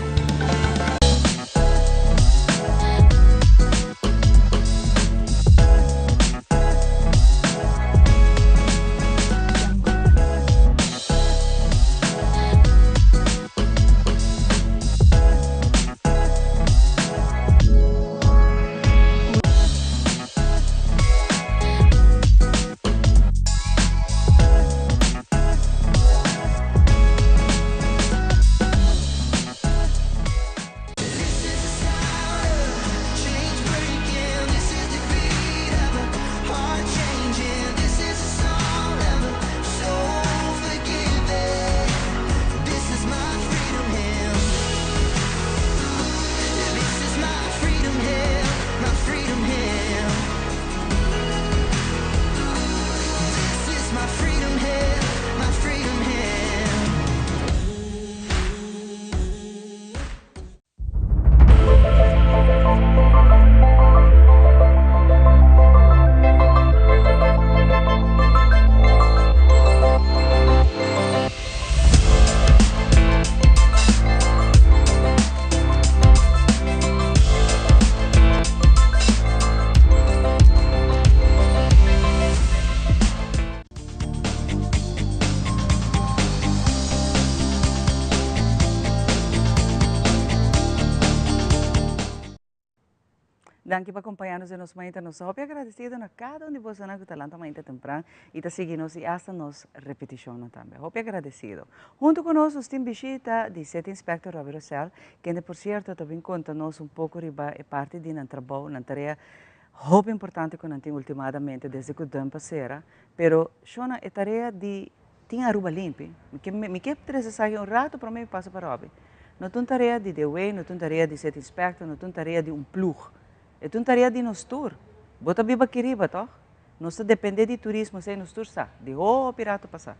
Danki pa acompaña nos den nos mainta. Nos ta hopi agradecido na cada un di bosonan cu ta lanta mainta tempran y ta sigui nos y hasta nos repeticionnan tambe. Hopi agradecido. Hunto cu nos, nos tin bishita di City Inspector Robbie Rosell, kende por cierto ta bin conta nos un poco riba e parti di nan trabou, nan tarea hopi importante cu nan tin ultimadamente desde cu dump a cera. Pero, shona, e tarea di tin Aruba limpi, mi ke mi ke trece esaki un rato prome mi pasa pa Robbie. No ta un tarea di DOW, no ta un tarea di City Inspector, no ta un tarea di un ploeg. E ta un tarea di nos tur. Bo ta biba aki riba, toch? Nos ta depende di turismo, esei nos tur sa, di hopi rato pasa.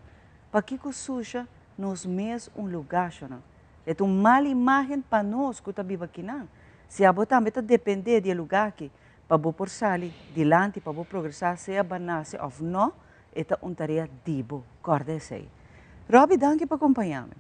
Pakiko susha nos mes un lugá, shona? E ta un mal imágen pa nos ku ta biba akinan. Si abo tambe ta dependé di e lugá aki pa bo por sali dilanti, pa bo progresá, sea ba nase òf nò, e ta un tarea di bo. Kòrda esei. Robbie, danki pa acompaña mi.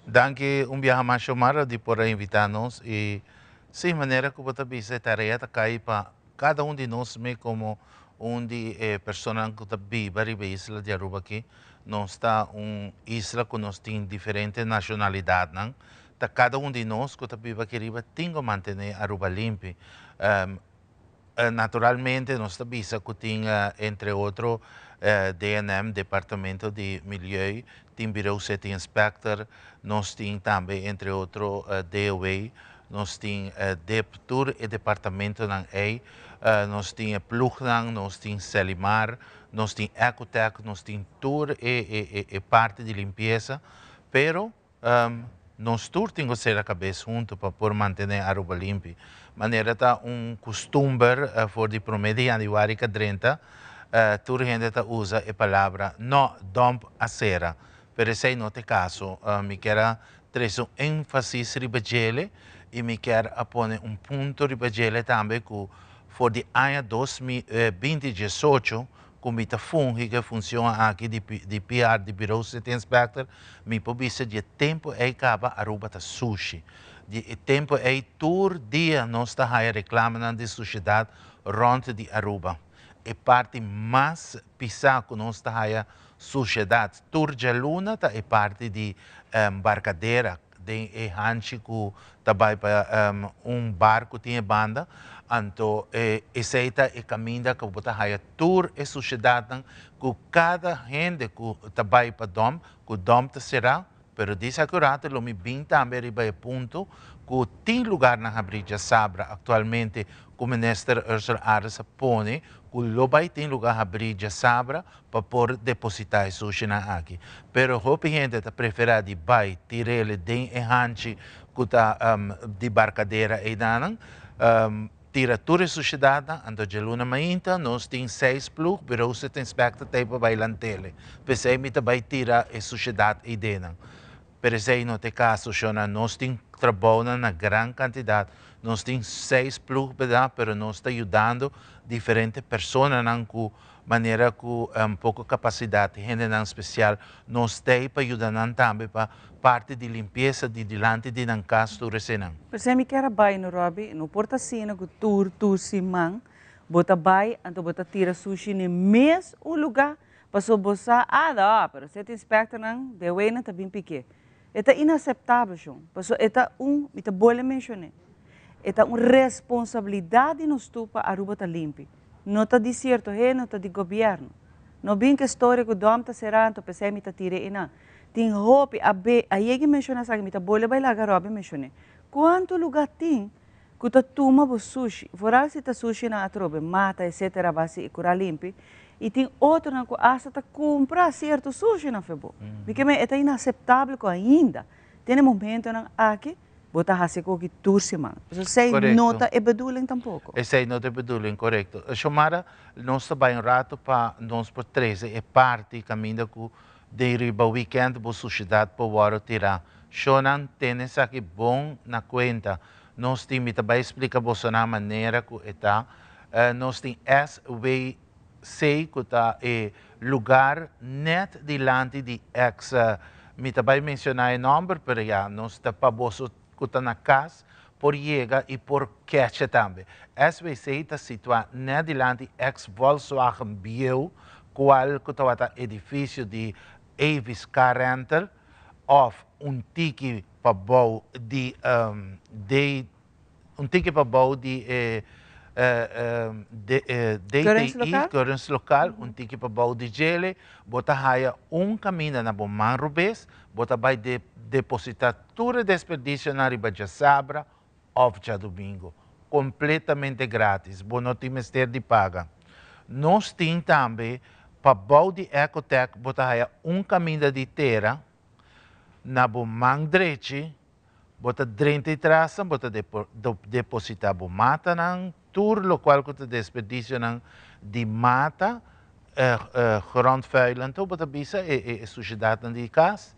Danki un biaha mas, Xiomara, di por a invita nos y si, manera cu bo ta bisa, e tarea ta cay pa cada un di nos. Mi como un di e personanan cu ta biba riba e isla di Aruba aki, nos ta un isla cu nos tin diferente nacionalidadnan, ta cada un di nos cu ta biba aki riba tin cu mantene Aruba limpi. Naturalmente nos ta bisa cu tin, entre otro, DNM, Departamento di Milieu, tin Bureau City Inspector, nos tin tambe, entre otro, DOW, nos tin DIP, tur e departamentonan ey, nos tin e ploegnan, nos tin Selimar, nos tin Ecotec, nos tin tur e parti di limpieza, pero nos tur tin cu cera cabes hunto pa por mantene Aruba limpi. Manera ta un custumber for di prome di januari ca drenta, tur hende ta usa e palabra "no, dump a cera", pero esey no ta e caso. Mi kier a trece un enfasis riba djele y mi kier a pone un punto riba djele tambe cu for di aña 2018 cu mi ta fungi cu e funcion aki di PR di Bureau City Inspector, mi por bisa di e tempo ey caba Aruba ta sushi. Di e tempo ey tur dia nos ta haya reclamanan di sushedad rond di Aruba. E parti mas pisa cu nos ta haya sushedad tur djaluna ta e parti di Barcadera, den e hanchi cu ta bay pa un bar cu tin e banda, anto esey ta e caminda cu bo ta haya tur e sushedadnan cu cada hende cu ta bay pa dump, cu dump ta cera, pero di esaki un rato lo mi bin tambe riba e punto cu tin lugarnan habri djasabra actualmente cu Minister Ursula Arends a pone cu lo bay tin lugar habri djasabra pa por depositá e sushinan aki. Pero hopi hende ta preferá di bai tir'el den e hanchi ku ta di barkadera eidanan, tira tur e sushidatnan, anto djaluna mainta nos tin seis plug, Bureau City Inspector ta ei pa bai lant'el. P'esei mi ta bai tira e sushidat eidenan. Pero esei no ta e kaso, shona. Nos tin trabounan na gran kantidat. Nos tin seis plug, bèrdat, pero nos ta yudando diferente personanan ku manera ku poko kapasidat, hendenan spesial. Nos ta ei pa yuda nan tambe pa parti di limpiesa di dilanti di nan kas tur eseinan. P'esei mi kier a bai no, Robbie. No por ta asina ku tur tur siman bo ta bai anto bo ta tira sushi n'e mes un lugá. Paso bo sa, ah no, pero si e ta inspectornan, de way nan ta bin piké. E ta inaceptabel, shon. Paso e ta un, mi ta bolbe mencion'é, e ta un responsabilidad di nos tur pa Aruba ta limpi. No ta di cierto hende, no ta di gobierno. No bin cu e storia cu dom ta cera anto p'esey mi ta tira einan. Tin hopi, a be, a yega menciona esaki, mi ta bolbe bay laga Robby mencion'é. Cuanto lugar tin cu ta tuma bo sushi, vooral si ta sushinan atrobe, mata etcetera basi y cura limpi, y tin otronan cu hasta ta cumpra cierto sushinan fe bo. Mi ke men e ta inaceptabel cu ainda den e momentonan aki bo ta haci koki tur siman. Pasobra esey no ta e bedoeling tampoco. Esey no ta e bedoeling, corecto. Xiomara, nos ta bay un rato pa nos por trece e parti caminda cu den riba weekend bo sushedad por worde tira. Shonan, tene esaki bon na cuenta. Nos tin, mi ta bai splika bosonan manera ku e ta. Nos tin SWC ku ta e lugar net dilanti di ex, mi ta bai menshoná e nòmber, pero ya, nos ta pa boso ku ta na kas por yega i por kecha tambe. SWC ta situá net dilanti ex Volkswagen bieu, kual ku tabata edifisio di Avis Car Rental, òf un tiki pa bou di de un tiki pa bou di e DTI, Keuringslokaal, un tiki pa bou di djele, bo ta haya un kaminda na bo man rubes, bo ta bai depositá tur e desperdisionan riba djasabra òf djadumingu, kompletamente grátis, bo no tin mester di paga. Nos tin tambe pa bou di Ecotech bo ta haya un kaminda di tera, Na bo man drechi, bo ta drenta e trasa, bo ta deposita bo matanan, tur locual cu ta desperdicionan di mata, grondvuil anto bo ta bisa e sushedadnan di cas.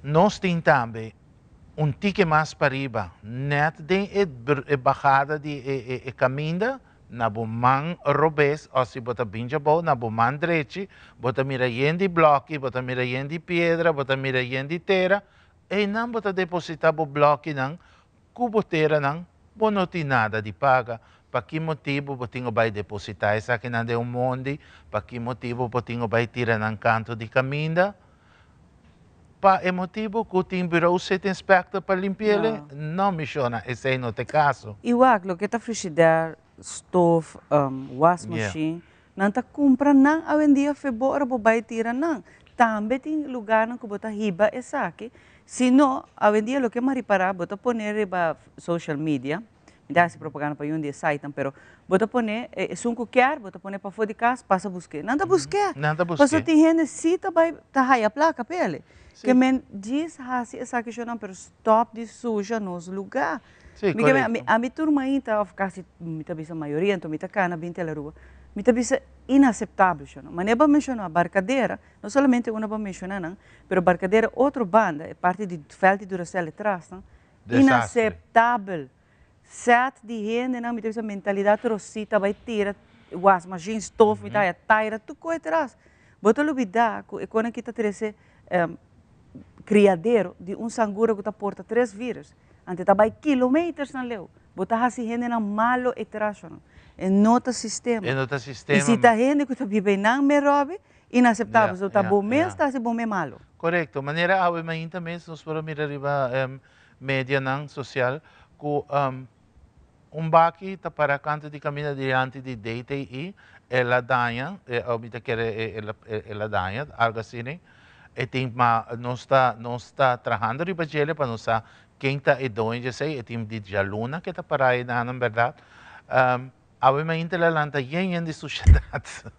Nos tin tambe un tike mas pariba, net den e bajada di e caminda. Na bo man robes o si bo ta bin djabou na bo man drechi, bo ta mira yen di bloki, bo ta mira yen di piedra, bo ta mira yen di tera, einan bo ta deposita bo blokinan ku bo teranan, bo no tin nada di paga. Pa ki motibu bo tin ku bai deposita esakinan den un mondi? Pa ki motibu bo tin ku bai tira nan kantu di kaminda? Pa e motibu ku tin Bureau City Inspector pa limpi'el? No, mi shona, esei no ta e kaso. I wak, loke ta frishider, stof, wasmachine, nan ta kumpra nan awendia febo ora bo bai tira nan. Tambe tin lugarnan ku bo ta hiba esaki. Si no, awendia loke m'a ripará, bo ta pone riba social media, Mi ta hasi propaganda pa yun di e sitenan, pero bo ta pone esun ku kier, bo ta pone pafó di kas, pasa busk'é. Nan ta busk'é. Nan ta busk'é. Pasobra tin hende si ta bai ta haya plaka p'e. Ke men djis hasi esaki shownan, pero stòp di susha nos lugá. Sí, korekto. Ami tur mainta, òf kasi mi ta bisa mayoria, anto mi ta kana binti al Aruba, mi ta bisa inaseptabel shownan. Manera bo a menshoná Barcadera, no solamente unda bo a menshoná nan, pero Barcadera otro banda, e parti di vèlt di Duracell e trasnan, Inaseptabel! Sèt di hendenan mi ta bisa mentalidat rosita bai tira wasmashin, stof, mi ta haya taira tur koe tras. Bo ta lubida ku e konan ki ta trese kriadero di un sangura ku ta porta tres virus. Anto ta bai kilometersnan leu. Bo ta hasi hendenan malo e trashonan. E no ta sistema. E no ta sistema. I si ta hende ku ta biba einan me robi, inaseptabel. So ta bo mes ta hasi bo me malo. Korekto. Manera awe mainta mes nos por a mira riba medianan sosial ku un baki ta para kantu di kaminda dilanti di DTI, el a daña, mi ta kere el a daña, algu asina. E tin ma nos ta nos ta trahando riba djele pa nos sa ken ta e doño di esei, e tin di djaluna ke ta para einan bèrdat. Awe mainta el a lanta yen yen di sushedat.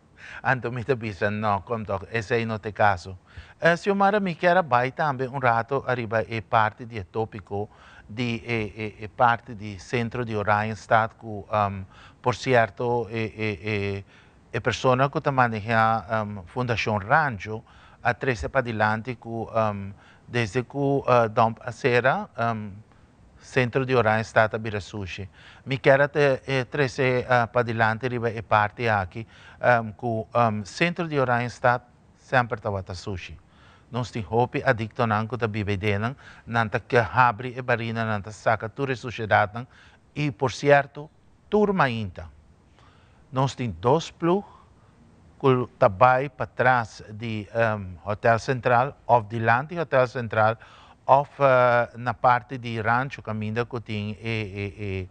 Anto mi ta bisa, No, kom tok, esei no ta e kaso. Xiomara, mi kier a bai tambe un rato ariba e parti di e topiko di e e e parti di sentro di Oranjestad ku por sierto e e e e persona ku ta maneha Fundashon Rancho a trese padilanti ku desde ku dump a sera Centro di Oranjestad a bira sushi. Mi kier a trece padilanti riba e parti aki cu Centro di Oranjestad semper tabata sushi. Nos tin hopi adictonan cu ta biba eidenan, nan ta habri e barina, nan ta saca tur e sushedadnan y por cierto tur mainta nos tin dos ploeg cu ta bay patras di Hotel Central of dilanti Hotel Central of na parti di Rancho caminda cu tin e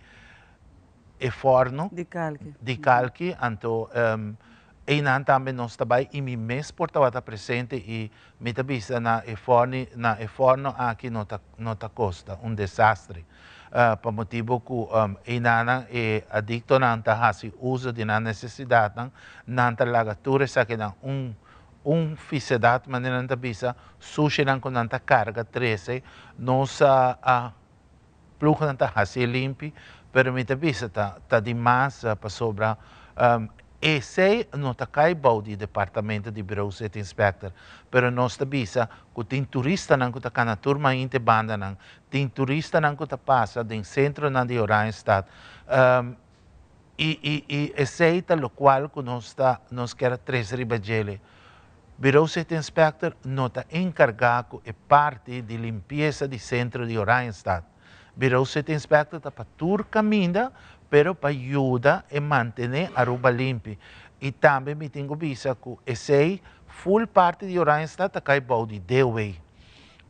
e forno di kalki di kalki anto eynan tambe nos ta bay y mi mes por tabata presente y mi ta bisa na e forni na e forno aki no ta no ta costa un desastre. pa motibu ku einanan e adiktonan ta hasi uso di nan nesesidatnan, nan ta laga tur esakinan un un fisedat manera nan ta bisa, sushinan ku nan ta karga trese, nos a a plugnan ta hasié limpi, pero mi ta bisa ta ta di mas pasobra Esey no ta cay bou di departamento di Bureau City Inspector, pero nos ta bisa cu tin turistanan cu ta cana tur mainte bandanan, tin turistanan cu ta pasa den centronan di Oranjestad, y y y esey ta locual cu nos ta nos kier a trece riba djele. Bureau City Inspector no ta encarga cu e parti di limpieza di centro di Oranjestad. Bureau City Inspector ta pa tur caminda, pero pa yuda e mantene Aruba limpi. Y tambe mi tin cu bisa cu esey full parti di Oranjestad ta cay bou di DOW.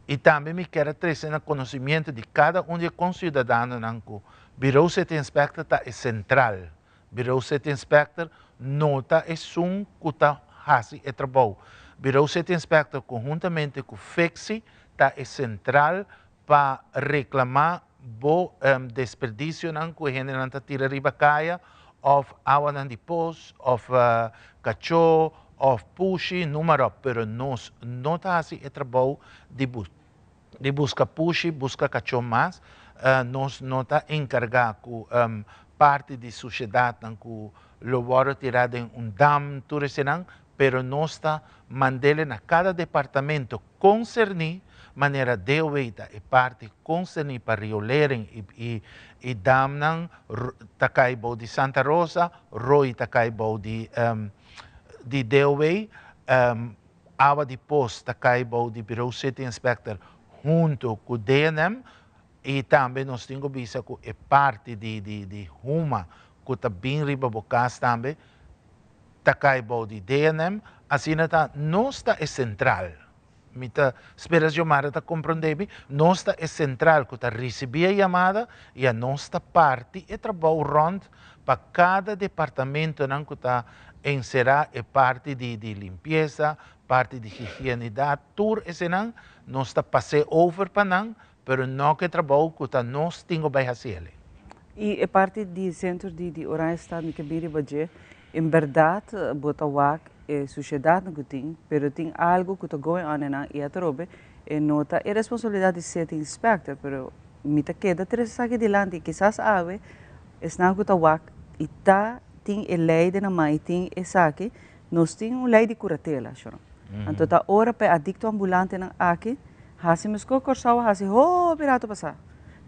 Y tambe mi kier a trece na conocimiento di cada un di e conciudadanonan cu Bureau City Inspector ta e central. Bureau City Inspector no ta esun cu ta haci e trabou. Bureau City Inspector conhuntamente cu FEXI ta e central pa reclama bo desperdicionan cu e hendenan ta tira riba caya of awanan di pos of cacho of pushi, noem maar op, pero nos no ta haci e trabou di di busca pushi, busca cacho mas, nos no ta encarga cu parti di sushedadnan cu lo wordo tira den un dam, tur esenan, pero nos ta mandele na cada departamento concerni. Manera DOW ta e parti konserní pa riolering i i i damnan ta kai bou di Santa Rosa, rooi ta kai bou di di DOW, awa di pos ta kai bou di Bureau City Inspector hunto ku DNM i tambe nos tin ku bisa ku e parti di di di huma ku ta bin riba bo kas tambe ta kai bou di DNM, asina ta nos ta e sentral. Mi ta spera Xiomara ta comprende mi. Nos ta e central cu ta ricibi e yamada y a nos ta parti e trabou rond pa cada departamentonan cu ta encera e parti di di limpieza, parti di higienidad, tur esenan nos ta pas'e over pa nan, pero no cu e trabou cu ta nos tin cu bay haciele. Y e parti di centro di di Oranjestad mi ke bin riba dje, en berdad bo ta wak e suciedadnan cu tin, pero tin algo cu ta going on enan y atrobe e no ta e responsabilidad di city inspector, pero mi ta keda trece esaki dilanti y kisas awe esnan cu ta wak y ta tin e ley den nan man y tin esaki, nos tin un ley di curatela, shorno. Anto ta ora pa e adicto ambulantenan aki haci mesco Corsou a haci hopi rato pasa.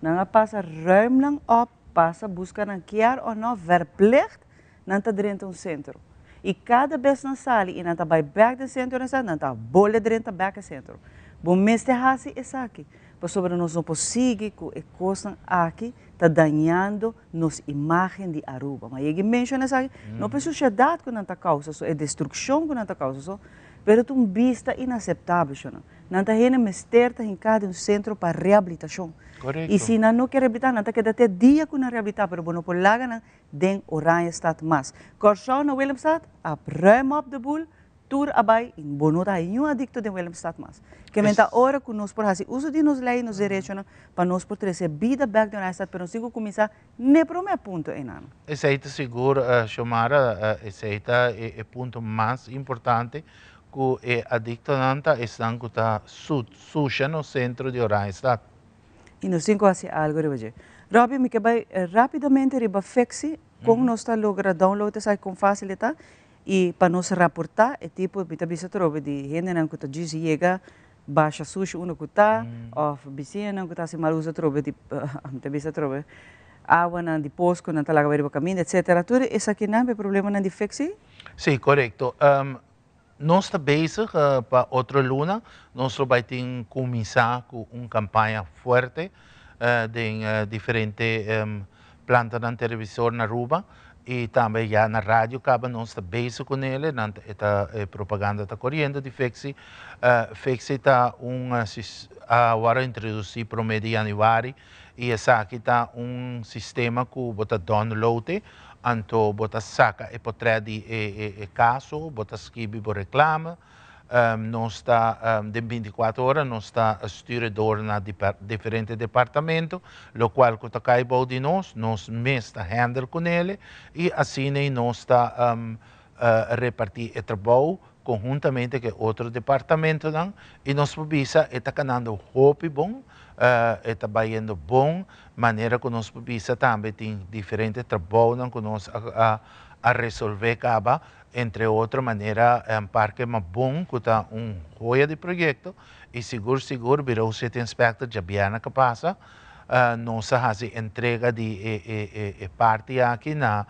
Nan a pasa ruim nan op, pasa busca nan kier o no, verplicht nan ta drenta un centro. Y cada bes nan sali y nan ta bay bek den centro nan sa, nan ta bole drenta bek e centro. Bo mester haci esaki, pasobra nos no por sigui cu e cosnan aki ta dañando nos imagen di Aruba. Ma yegi menciona esaki, no pa e suciedad cu nan ta causa so, e destruccion cu nan ta causa so, pero ta un bista inaceptabel, shona. Nan ta hende mester ta hinca den un centro pa rehabilitacion. Y si nan no kier rehabilita, nan ta keda te dia cu nan rehabilita, pero bo no por laga nan den Oranjestad mas. Kòrsou na Willemstad a ruim op de boel, tur a bai i bo no ta hay niun adikto den Willemstad mas. Ke men ta ora ku nos por hasi uso di nos lei i nos derechonan pa nos por trese bida bèk den Oranjestad, pero nos tin ku kuminsá n'e promé punto einan. Esei ta sigur, Xiomara, esei ta e punto mas importante ku e adiktonan ta esnan ku ta susha nos sentro di Oranjestad. I nos tin ku hasi algu riba dje. Robby, mi ke bai rapidamente riba Fixi, kon nos ta logra download esaki, kon fásil e ta, i pa nos raportá e tipo, mi ta bisa atrobe di hendenan ku ta djis yega basha sushi unda ku ta, òf bisiñanan ku ta hasi mal uso atrobe di, mi ta bisa atrobe, awanan di pos ku nan ta laga bai riba kaminda, etsetera. Tur esakinan pa e problemanan di Fixi? Sí, korekto. Nos ta bezig pa otro luna nos lo bai tin cuminsa cu un campaña fuerte den diferente plantanan televisor na Aruba y tambe ya na radio caba nos ta bezig cu nele nan e ta e propaganda ta coriendo di Fexi. Fexi ta un a worde introduci prome di januari y esaki ta un sistema cu bo ta download Anto bo ta saka e potrèt di e kaso, bo ta skibi bo reklame. Nos ta den bintikuater ora nos ta stuur e door na diferente departamento, lokual ku ta kai bou di nos, nos mes ta handle kunele i asina nos ta repartí e trabou konhuntamente ku e otro departamentonan i nos por bisa e ta kanando hopi bon, e ta bayendo bon, manera ku nos por bisa tambe tin diferente trabounan ku nos a a resolvé kaba, entre otro manera Parke Mabon ku ta un hoya di proyekto i sigur sigur Bureau City Inspector djabièrnè ku pasa nos a hasi entrega di e e parti aki na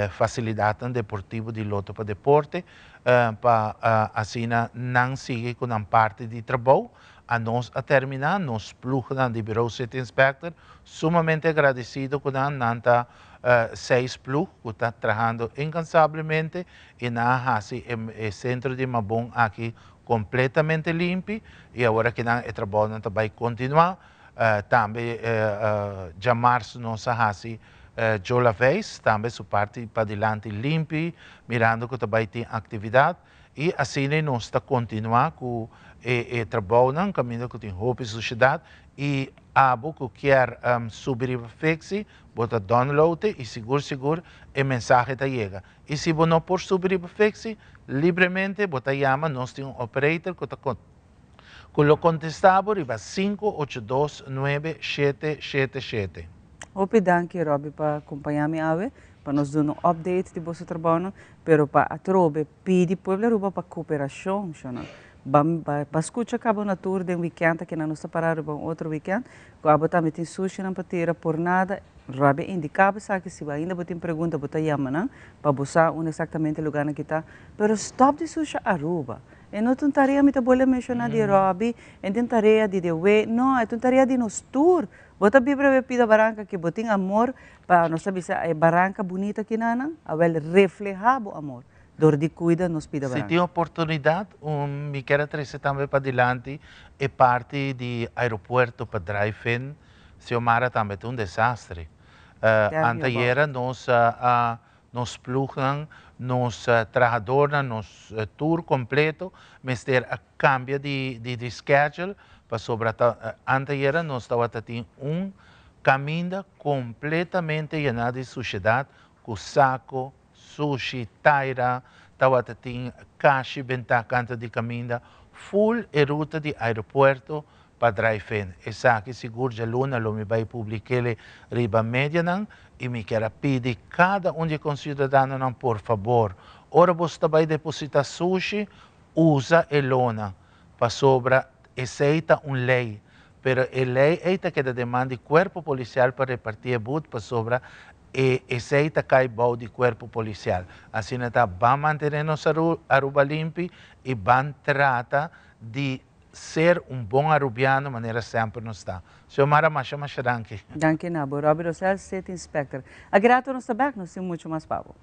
fasilidatnan deportivo di Lotto pa Deporte pa asina nan sigui ku nan parti di trabou. Anos a terminá, nos ploegnan di Bureau City Inspector sumamente agradesido ku nan, nan ta seis ploeg ku ta trahando inkansablemente i nan a hasi e sentro di Mabon aki kompletamente limpi i awor aki nan e trabounan ta bai kontinuá. Tambe djamars nos a hasi Joe Laveis tambe su parti padilanti limpi mirando ku ta bai tin aktividat i asina nos ta kontinuá ku e trabounan kaminda ku tin hopi sushedat i abo ku kier subi riba Fixi bo ta download e i sigur sigur e mensahe ta yega i si bo no por subi riba Fixi libremente bo ta yama nos tin un operator ku ta ku lo kontestá bo riba sinku ocho dos nuebe shete shete shete. Hopi danki Robby pa kompañá mi awe pa nos duna un update di boso trabounan, pero pa atrobe pidi pueblo Aruba pa koperashon, shonnan. Ban ba skucha kaba na tur den wikènt aki nan nos ta pará riba un otro wikènt ku abo tambe tin sushinan pa tira por nada rabia indiká bo esaki si bo ainda bo tin pregunta bo ta yama nan pa bo sa unda eksaktamente lugarnan ki ta pero stòp di susha Aruba e no ta un tarea mi ta bolbe menshoná di Robbie e ta un tarea di de we no e ta un tarea di nos tur bo ta biba riba e pida baranka aki bo tin amor pa nos ta bisa e baranka bunita kinanan awèl reflehá bo amor Dor di cuida nos pida Si baranca. tin oportunidad, un mi kier a trece tambe padilanti e parti di aeropuerto pa drive-in, Xiomara tambe ta un desastre. Tell me about. Antayera nos a nos ploegnan, nos trahadornan, nos tur completo mester a cambia di di schedule pasobra ta antayera nos tawata tin un caminda completamente yena di sushedad cu saco, Sushi, Taira, tawata tin kashi bentá kanto di kaminda ful e ruta di aeropuerto pa drive-in. Esaki sigur djaluna lo mi bai publik'ele riba medianan i mi kier a pidi kada un di e konsiudadanonan por fabor, ora boso ta bai depositá sushi, usa e lona, pasobra esei ta un lei, pero e lei ei ta keda den man di kuerpo polisial pa repartí e but pasobra E esey ta cay bou di cuerpo policial. Asina ta ban mantene nos Aruba limpi y ban trata di ser un bon Arubiano manera semper nos ta. Xiomara masha masha danki. Danki na bo Robby Rosel, City Inspector. A grato nos ta bek, nos tin mucho mas pa bo.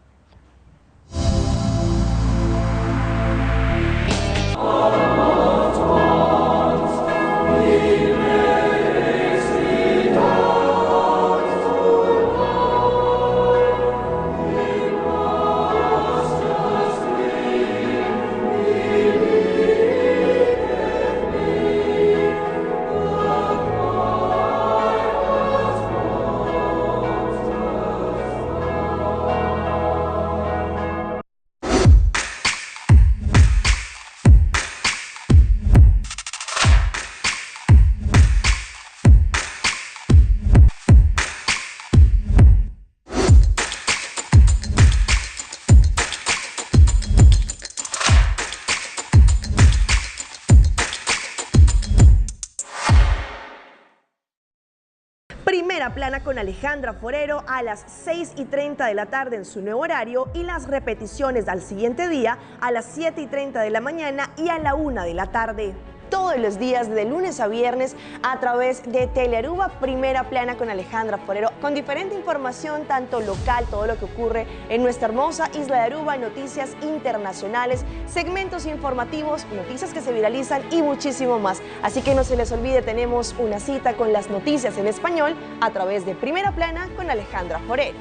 Primera Plana con Alejandra Forero a las 6 y 30 de la tarde en su nuevo horario y las repeticiones al siguiente día a las 7 y 30 de la mañana y a la 1 de la tarde. Todos los días de lunes a viernes a través de Telearuba Primera Plana con Alejandra Forero, con diferente información, tanto local, todo lo que ocurre en nuestra hermosa isla de Aruba, noticias internacionales, segmentos informativos, noticias que se viralizan y muchísimo más. Así que no se les olvide, tenemos una cita con las noticias en español a través de Primera Plana con Alejandra Forero.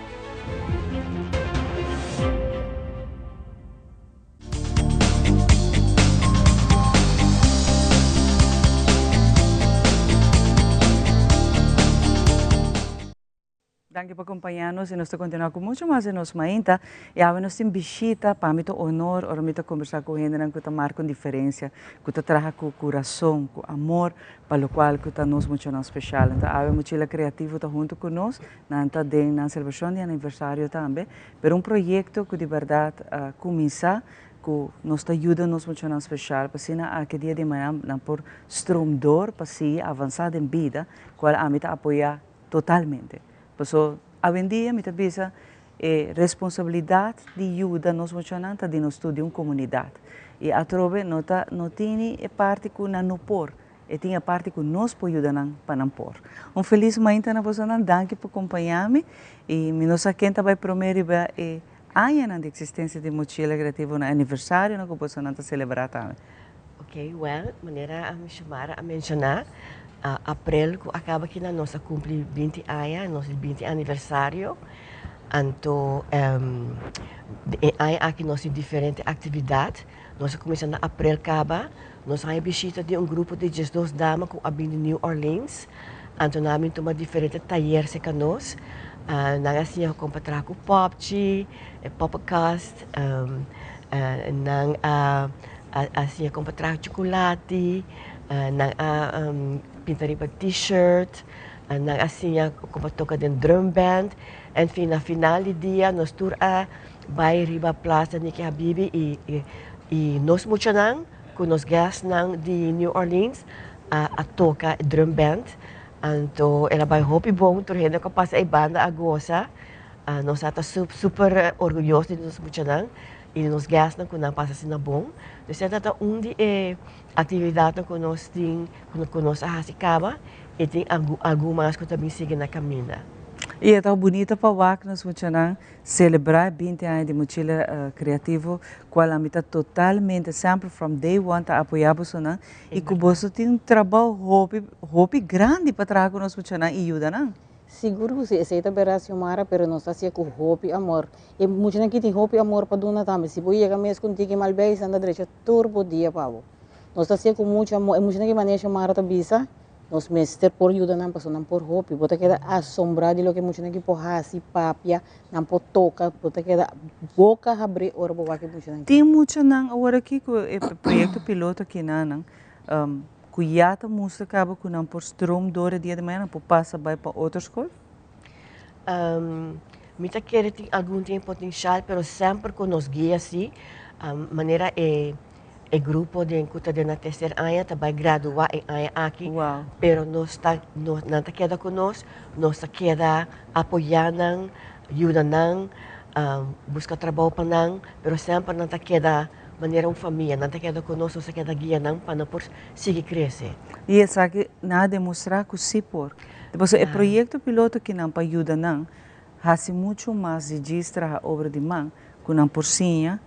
Danki pa kompañá nos i nos ta kontinuá ku muchu mas di nos mainta. I awe nos tin bishita, pa mi ta honor ora mi ta kombersá ku hendenan ku ta marka un diferensia, ku ta traha ku kurason, ku amor pa lokual ku ta nos muchanan speshal. Anto awe Mochila Kreativo ta huntu ku nos, nan ta den nan selebrashon di aniversario tambe, pero un proyekto ku di bèrdat a kuminsá ku nos ta yuda nos muchanan speshal pa asina aki dia di mañana nan por stroom dor pa sigui avansá den bida, kual ami ta apoyá Totalmente. Paso awendia mi ta bisa e responsabilidad di yuda nos muchanan ta di nos tur, di un comunidad. Y atrobe no ta no tini e parti cu nan no por, e tin e parti cu nos por yuda nan pa nan por. Un feliz mainta na bosonan, danki pa compaña mi y mi no sa ken ta bay prome riba e añanan di existencia di Mochila Creativo na aniversarionan cu bosonan ta celebra tambe. Ok, well, manera Xiomara a menciona, april cu a caba aki nos a cumpli binti aña, nos di binti aniversario, anto e aña aki nos tin diferente actividad, nos a cuminsa na april caba, nos a haña bishita di un grupo di diesdos dama cu a bin di New Orleans, anto nan a bin tuma diferente tayer cerca nos, nan a siña con pa traha cu popchi, e poppenkast, nan a A siña kon pa traha chukulati, nan a pinta riba t-shirt, nan a siña kon pa toka den drumband. Enfin, na final di dia nos tur a bai riba Plaza Nicky Habibi i nos muchanan ku nos guestnan di New Orleans a a toka e drum band. Anto el a bai hopi bon, tur hende ku a pasa ei banda a gosa. Nos a ta super orguyoso di nos muchanan i di nos guestnan ku nan pasa asina bon. Dus e ta un di e aktividatnan ku nos tin, ku nos a hasi kaba i tin algun mas ku ta bin sigui na kaminda. I e ta bunita pa wak nos muchanan selebrá e binti aña di Mochila Kreativo, kual ami ta totalmente semper from day one ta apoyá bosonan i ku boso tin un trabou hopi hopi grandi pa traha ku nos muchanan i yuda nan. Sigur ku si, esei ta berdad Xiomara, pero nos ta hacié ku hopi amor. E muchanan aki tin hopi amor pa duna tambe. Si bo yega mes ku un tiki mal beis, nan ta drecha tur bo dia pa bo. Nos ta hacié ku mucho amor. E muchanan aki manera Xiomara ta bisa, nos mester por yuda nan pasobra nan por hopi. Bo ta keda asombrá di loke e muchanan aki por haci, papia, nan por toka. Bo ta keda boka habrí ora bo wak e muchanan aki. Tin muchanan awor aki ku e proyekto piloto aki nan, Ku ya ta mustra kaba ku nan por stroom door e dia di mañana, nan por pasa bai pa otro skol? Mi ta kere tin algun tin e potenshal, pero semper ku nos guia si, manera e e grupo den ku ta den nan terser aña ta bai gradua e aña aki, pero nos ta nan ta keda ku nos, nos ta keda apoya nan, yuda nan, buska trabou pa nan, pero semper nan ta keda Manera un famia, nan ta keda ku nos, nos ta keda guia nan pa nan por sigui krese. I esaki nan a demostrá ku sí por. Pasobra e proyekto piloto kinan pa yuda nan hasi muchu mas di djis traha obra di man ku nan por siña,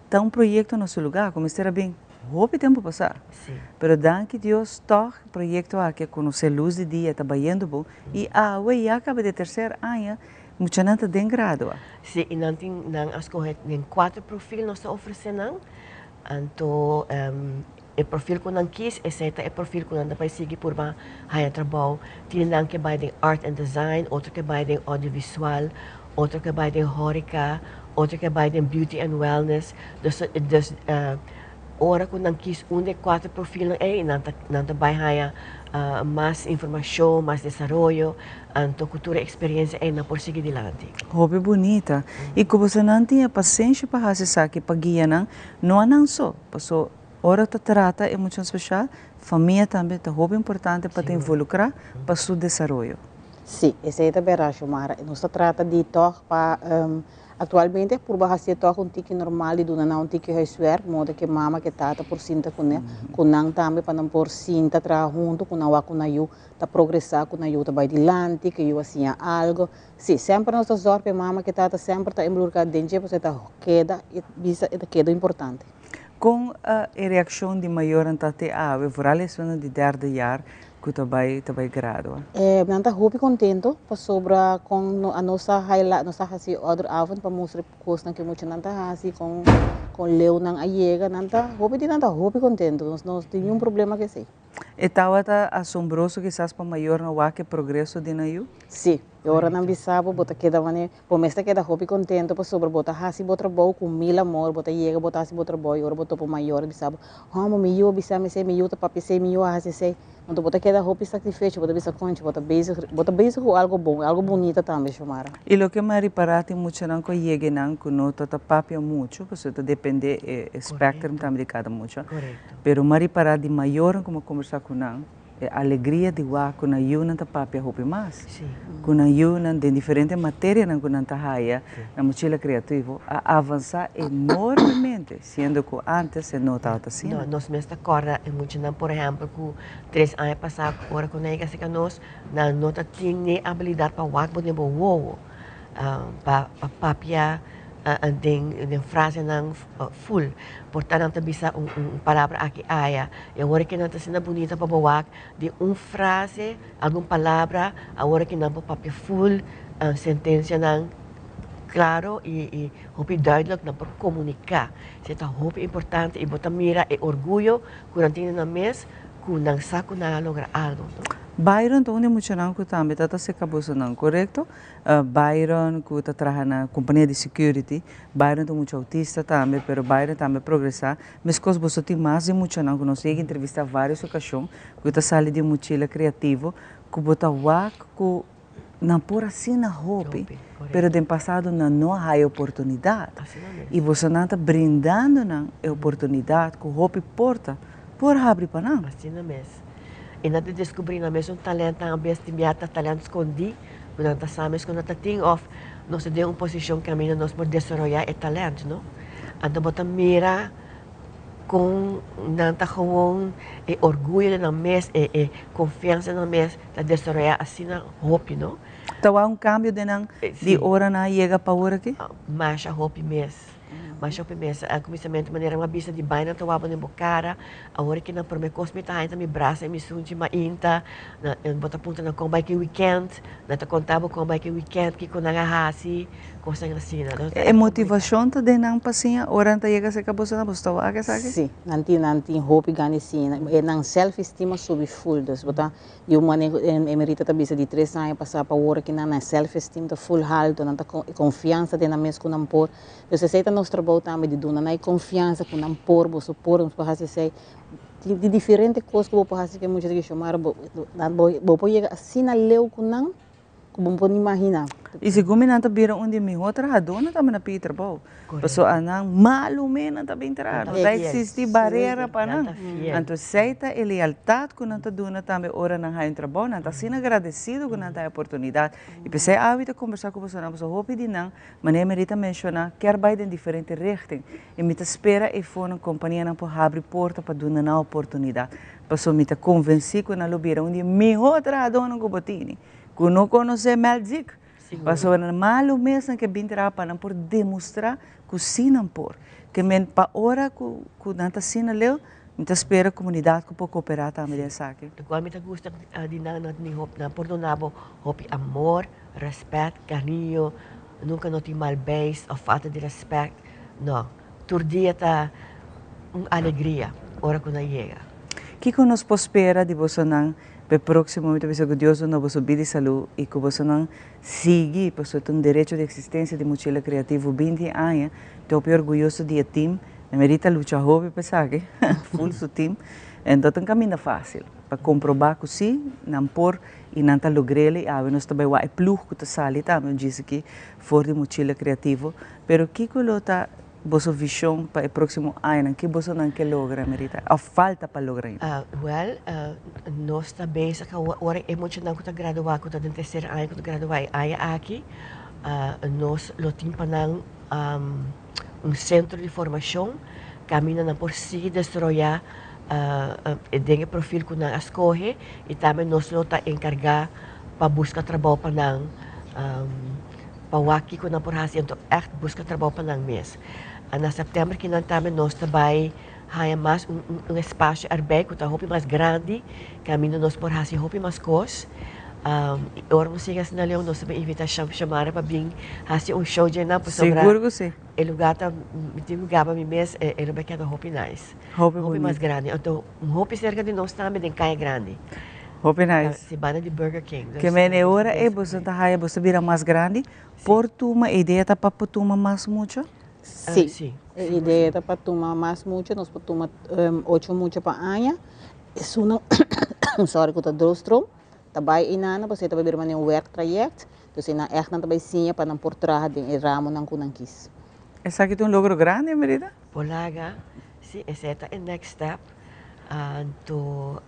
ta un proyekto na su lugá ku mester a bin hopi tempu pasá. Pero danki Dios tòg e proyekto aki a konosé lus di dia, ta bayendo bon i awe ya kaba di e terser aña Muchanan ta den gradua. Sí, i nan tin, nan a skohe den kuater profil nos ta ofresé nan. Anto e profil ku nan kis, esei ta e profil ku nan ta bai sigui purba haña trabou. Tin nan ke bai den art and design, otro ke bai den audiovisual, otro ke bai den hòreka, otro ke bai den beauty and wellness. Dus, dus ora ku nan kis un di e kuater profilnan ei, nan ta, nan ta bai haña mas informashon, mas desaroyo. Anto ku tur e eksperensia ei nan por sigui dilanti. Hopi bunita. I ku bosonan tin e pasenshi pa hasi esaki pa guia nan, no a nan so, paso ora ta trata e muchanan speshal, famia tambe ta hopi importante pa ta involukrá pa su desaroyo. Sí, esei ta bèrdat, Xiomara. Nos ta trata di tòg pa Actualmente purba hacié toch un tiki normal di duna nan un tiki huiswerk, modo ke mama ke tata por sinta kuné, ku nan tambe pa nan por sinta traha hunto ku nan wak ku nan yu ta progresá, ku nan yu ta bai dilanti, ku e yu a siña algo. Sí, semper nos ta zòrg pa e mama ke tata semper ta involukrá den dje pasobra e ta keda e bisa e ta keda importante. Kon e reakshon di mayornan ta te awe, vooral esunnan di derde jaar ku ta bai ta bai gradua? Nan ta hopi kontento pasobra kon nos a highlight nos a hasi ouderavond pa mustra e kosnan ku e muchanan ta hasi kon kon leu nan a yega nan ta hopi di nan ta hopi kontento nos no tin niun problema ku esei. E tabata asombroso kisas pa mayornan wak e progreso di nan yu? Sí, e ora nan bisa bo, bo ta keda manera, bo mes ta keda hopi kontento pasobra bo ta hasi bo trabou ku mil amor, bo ta yega bo ta hasi bo trabou i ora bo topa un mayor bisa bo, hòmber mi yu a bisa mi esei, mi yu ta papia esei, mi yu a hasi esei. Anto bo ta keda hopi satisfecho, bo ta bisa konchi bo ta bezig, bo ta bezig ku algo bon, algo bunita tambe, Xiomara. I loke mi a ripará tin muchanan ku a yega einan ku no ta ta papia muchu, pasobra ta dependé e spectrum tambe di kada mucha. Pero mi a ripará di mayornan ku mi a kombersá ku nan, e alegria di wak ku nan yunan ta papia hopi mas, ku nan yunan den diferente materianan ku nan ta haya na Mochila Creativo a avansá enormemente, siendo ku ántes e no tabata asina. No, nos mes ta kòrda e muchanan, por ehèmpel, ku tres aña pasá ora ku nan yega serka nos, nan no ta tin ni e abilidat pa wak bo den bo wowo, pa papia den frasenan ful. Por ta nan ta bisa un un palabra aki aya y awor ki nan ta asina bunita pa bo wak di un frase algun palabra awor ki nan por papia ful sentencianan claro y y hopi duidelijk nan por comunica. Esei ta hopi importante y bo ta mira e orguyo cu nan tin den nan mes cu nan sa cu nan a logra algo. Byron ta un di e muchanan cu tambe ta ta seca bosonan, corecto? Byron cu ta traha na compania di security, Byron ta mucha autista tambe, pero Byron tambe a progresa. Mescos boso tin mas di muchanan cu nos yega entrevista varios ocasion cu ta sali di mochila creativo cu bo ta wak cu Nan por asina hopi, pero den pasado nan no a haya oportunidad. Y bosonan ta brindando nan e oportunidad cu hopi porta por habri pa nan. Asina mes. Y nan ta descubri nan mesun talentnan a bes tin bia ta talent scondi cu nan ta sa mes cu nan ta tin of nos ta den un posicion caminda nos por desaroya e talent, no. Anto bo ta mira Kon nan ta gewoon e orguyo den nan mes, e e konfiansa den nan mes ta desaroyá asina hopi, no? Ta wak un kambio den nan di ora nan a yega pa ora aki? Masha hopi mes, masha hopi mes. Al kuminsamentu manera mi a bisa di bai nan ta wak bo den bo kara, awor ki nan promé kos mi ta haña ta mi brasa i mi sunchi mainta, nan bo ta puntra nan kon bai ki wikènt, nan ta konta bo kon bai ki wikènt, kiko nan a hasi. Cosnan asina. E motivacion ta den nan pa siña ora nan ta yega cerca boso nan boso ta wak esaki? Si, nan tin nan tin hopi gana di siña. E nan self estima subi full dus bo ta di un manera Emerita ta bisa di tres aña pasa pa awor aki nan nan self esteem ta full halto nan ta e confiansa den nan mes cu nan por. Dus esey ta nos trabou tambe di duna nan e confiansa cu nan por boso por nos por haci esey. Tin di diferente cos cu bo por haci cu e mucha di Xiomara bo bo por yega asina leu cu nan. Ku bo por imaginá. I segun mi nan ta bira un di e mihó trahadónan tambe na pidi trabou. Pasobra anan malu mes nan ta bin traha. No ta eksistí barera pa nan. Anto esei ta e lealtat ku nan ta duna tambe ora nan haña un trabou. Nan ta asina agradesido ku nan ta haña oportunidat. I p'esei awe ta kombersá ku bosonan pasobra hopi di nan, manera Merita menshoná, kier bai den diferente richting. I mi ta spera e fonan kompanianan por habri porta pa duna nan oportunidat. Pasobra mi ta konvensí ku nan lo bira un di e mihó trahadónan ku bo tini. Ku no konosé Melzik. Pasobra nan malu mes nan ke bin traha pa nan por demostrá ku sí nan por. Ke men pa ora ku ku nan ta asina leu, mi ta spera komunidat ku por koperá tambe den esaki. Lokual mi ta gusta di nan, nan tin hopi, nan por duna bo hopi amor, rèspèt, kariño, nunka no tin mal beis òf falta di rèspèt, no. Tur dia ta un alegria ora ku nan yega. Kiko nos por spera di bosonan p'e próksimo? Mi ta bisa ku Dios duna boso bida i salú i ku bosonan sigui, pasobra ta un derecho di eksistensia di Mochila Kreativo binti aña. Mi ta hopi orguyoso di e tim. Mi merita lucha hopi pa esaki, ful su tim. En no ta un kaminda fásil pa komprobá ku sí, nan por i nan ta logr'el i awe nos ta bai wak e plug ku ta sali tambe un djis aki for di Mochila Kreativo. Pero kiko lo ta boso vision pa e próximo añanan? Ki bosonan ke logra, Merita? Of falta pa logra ainda? Wel, nos ta bezig awor, ora e muchanan ku ta graduá, ku ta den tercer aña ku ta graduá e aña aki, nos lo tin pa nan un sentro di formashon kaminda nan por sigui desaroyá den e profil ku nan a skohe i tambe nos lo ta enkargá pa buska trabou pa nan. Pa wak kiko nan por hasi anto ègt buska trabou pa nan mes. Na sèptèmber kinan tambe nos ta bai haña mas un un espasio erbij ku ta hopi mas grandi kaminda nos por hasi hopi mas kos. I ora nos yega asina leu nos ta bai invitá Shamara pa bin hasi un show dje nan pasobra Sigur ku si. e lugá ta mi tin ku gaba mi mes e lo bai keda hopi nice. Hopi Hopi mas bunita. grandi anto hopi serka di nos tambe den Kaya Grandi. Hopi nice. Si banda di Burger King. Ke men e ora ei boso ta haya boso bira mas grandi, por tuma e idea ta pa por tuma mas mucha? Si, e idea ta pa tuma mas mucha, nos por tuma ocho mucha pa aña, esunnan sorry ku ta droogstrom ta bai einana pasobra e ta bai bira manera un werktraject, dus einan ègt nan ta bai siña pa nan por traha den e ramonan ku nan kis. Esaki ta un logro grandi, Merida. Por laga, si, esei ta e next step. Anto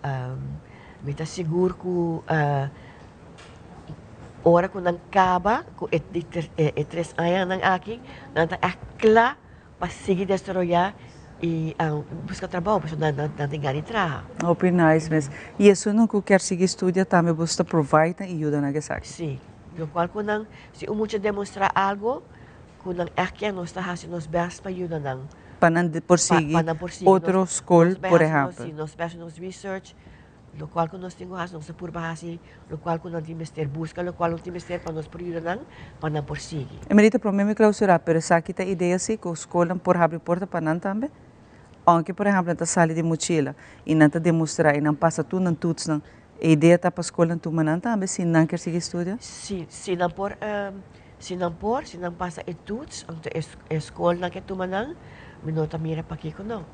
mi ta sigur ku ora ku nan kaba ku e e tres añanan aki, nan ta ègt kla pa sigui desaroyá i buska trabou, pasobra nan nan tin gana di traha. Hopi nice mes. I esunnan ku kier sigui studia tambe boso ta provide nan i yuda nan ku esaki? Sí. Lokual ku nan, si un mucha demostrá algu ku nan ègt kier, nos ta hasi nos bèst pa yuda nan. Pa nan por sigui otro skol, por ehèmpel. Si, nos bai hasi nos research, lokual ku nos tin ku hasi, nos ta purba hasi lokual ku nan tin mester buska, lokual nos tin mester pa nos por yuda nan, pa nan por sigui. Emerita, promé mi klausurá, pero esaki ta idea si ku skolnan por habri porta pa nan tambe? Ounke, por ehèmpel, nan ta sali di mochila i nan ta demostrá i nan pasa tur nan toetsnan, e idea ta pa skolnan tuma nan tambe si nan kier sigui studia? Si, si nan por. Si nan por, si nan pasa e toets, anto e skolnan ke tuma nan, mi no ta mira pakiko no.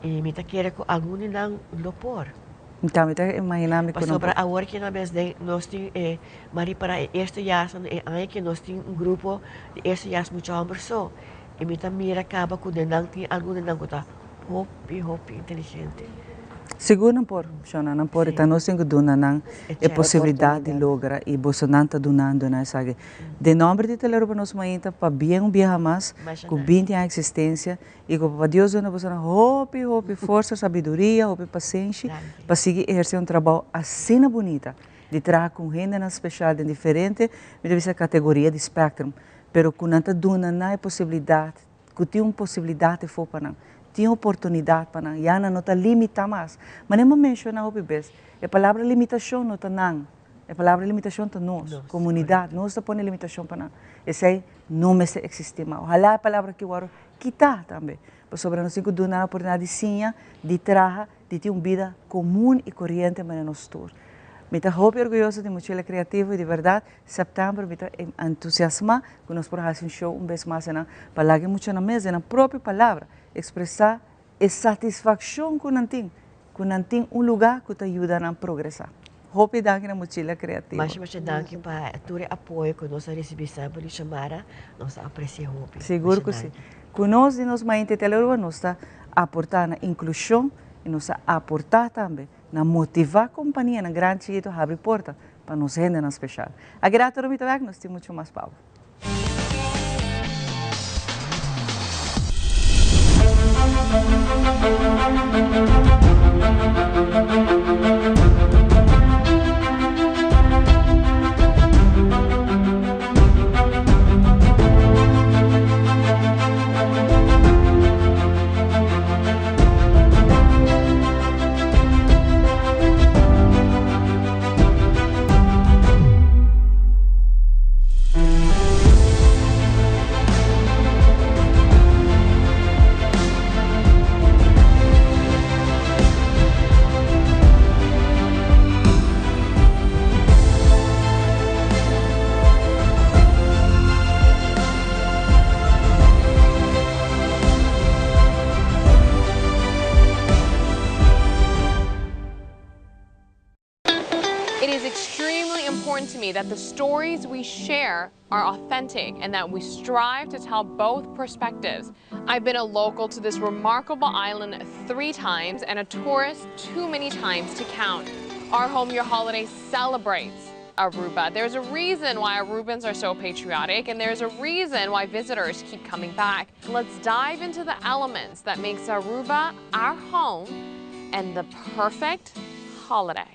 I mi ta kere ku algun di nan lo por. Mi ta imaginá mi ku no Pasobra awor ki na bes den nos tin e m'a ripará e eerste jaars e aña ki nos tin un grupo di eerste jaars mucha hòmber so i mi ta mira kaba ku den nan tin algun den nan ku ta hopi hopi inteligente. Sigur nan por, Shona, nan por. I ta nos tin ku duna nan e posibilidat di logra i bosonan ta dunando nan esaki. Den nòmber di Telearuba nos mainta pabien un biaha mas ku binti aña eksistensia I ku Papa Dios duna bosonan hopi, hopi forsa, sabiduria, hopi pasenshi pa sigui ehersé un trabou asina bunita di traha ku hendenan speshal den diferente, mi ta bisa kategoria di spectrum, pero ku nan ta duna nan e posibilidat, ku tin un posibilidat efo pa nan, tin oportunidat pa nan, ya nan no ta limitá mas. Manera mi a menshoná hopi bes, e palabra limitashon no ta nan, e palabra limitashon ta nos, komunidat, nos ta pone limitashon pa nan. Esei no mester eksistí mas. Ohalá e palabra aki wòrdu kitá tambe, pasobra nos tin ku duna nan oportunidat di siña, di traha, di tin un bida komun i koriente manera nos tur. Mi ta hopi orguyoso di Mochila Kreativo i di bèrdat sèptèmber mi ta entusiasmá ku nos por hasi un show un bes mas einan pa laga e muchanan mes den nan propio palabra ekspresá e satisfakshon ku nan tin ku nan tin un lugá ku ta yuda nan progresá. Hopi danki na Mochila Creativo. Masha masha danki pa tur e apoyo ku nos a risibí semper di Shamara. Nos ta apresiá hopi. Sigur ku si. Ku nos di nos Mainta Telearuba nos ta aportá na inklushon i nos ta aportá tambe na motivá kompanianan gran chikitu habri porta pa nos hendenan speshal. Aki rato Rumita bèk nos tin muchu mas pa bo. It is extremely important to me that the stories we share are authentic and that we strive to tell both perspectives. I've been a local to this remarkable island three times and a tourist too many times to count. Our Home Your Holiday celebrates Aruba. There's a reason why Arubans are so patriotic and there's a reason why visitors keep coming back. Let's dive into the elements that makes Aruba our home and the perfect holiday.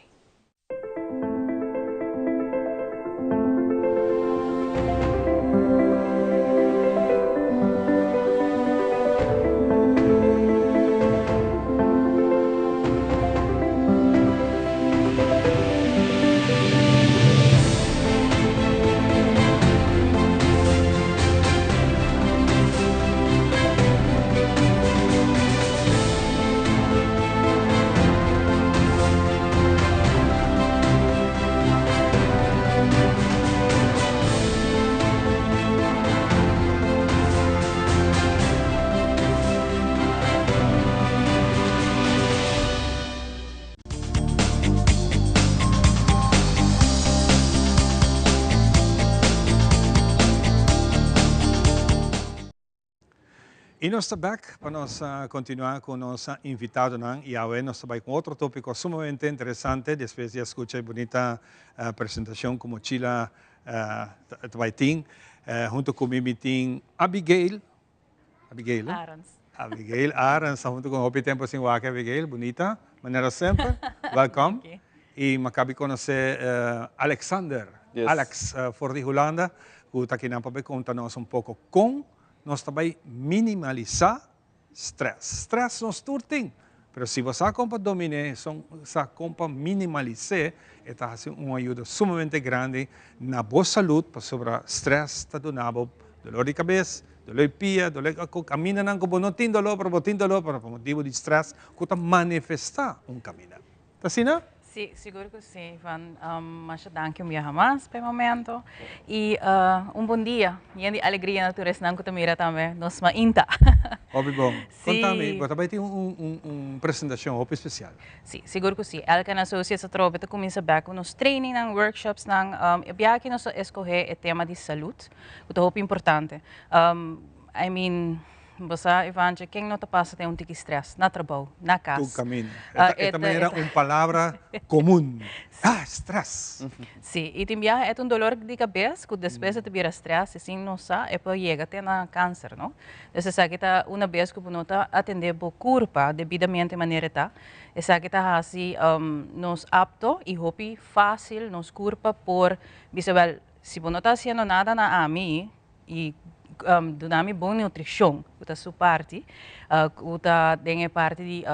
Y nos ta bek pa nos continua cu nos invitadonan y awe nos ta bay cu otro topico sumamente interesante despues di a scucha e bunita presentacion cu Mochila ta bay tin. Hunto cu mi mi tin Abigail Abigail, eh? Arends. Abigail Arends, hunto con hopi tempo sin wak Abigail, bunita, manera semper. Welcome. Y mi a cabi conoce Alexander, Yes. Alex, for di Hulanda, cu ta kinan pa bay conta nos un poco con nos ta bay minimalisa stress. Stress nos tur tin, pero si bo sa con pa domine, son sa con pa minimalis'e, e ta haci un ayuda sumamente grandi na bo salud, pasobra stress ta duna bo dolor di cabes, dolor di pia, dolor di camindanan cu bo no tin dolor, pero bo tin dolor, pero pa motibo di stress cu ta manifesta un caminda. Ta asina? Si, sigur cu si, Ivan. Masha danki un biaha mas pa e momento. Y un bon dia, yen di alegria na tur esnan cu ta mira tambe nos mainta. Hopi bon. Si. Conta mi, bo ta bay tin un presentacion hopi special. Si, sigur cu si. Elkan Associates atrobe ta cuminsa bek cu nos trainingnan, workshopsnan. E biaha aki nos a escoge e tema di salud, cu ta hopi importante. I mean, Bo sa, Ivantje, ken no ta pasa den un tiki stress na trabou, na kas? Tur kaminda. E ta manera un palabra komun. Ah, stress! Sí, i tin biaha e ta un dolor di kabes ku despues e ta bira stress i sin nos sa e por yega te na kanser, no? Dus esaki ta una bes ku bo no ta atendé bo kurpa debidamente manera e ta, esaki ta hasi nos apto i hopi fásil nos kurpa por bisa, wèl, si bo no ta hasiendo nada na ami, i duna mi bon nutrishon, ku ta su parti, ku ta den e parti di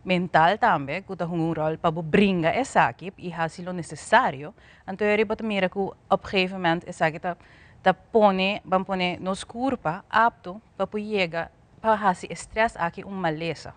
mental tambe, ku ta hunga un ròl pa bo bringa esaki i hasi lo nesesario, anto e riba ta mira ku op gegeven moment esaki ta ta pone, ban pone nos kurpa apto pa por yega pa hasi e strès aki un malesa.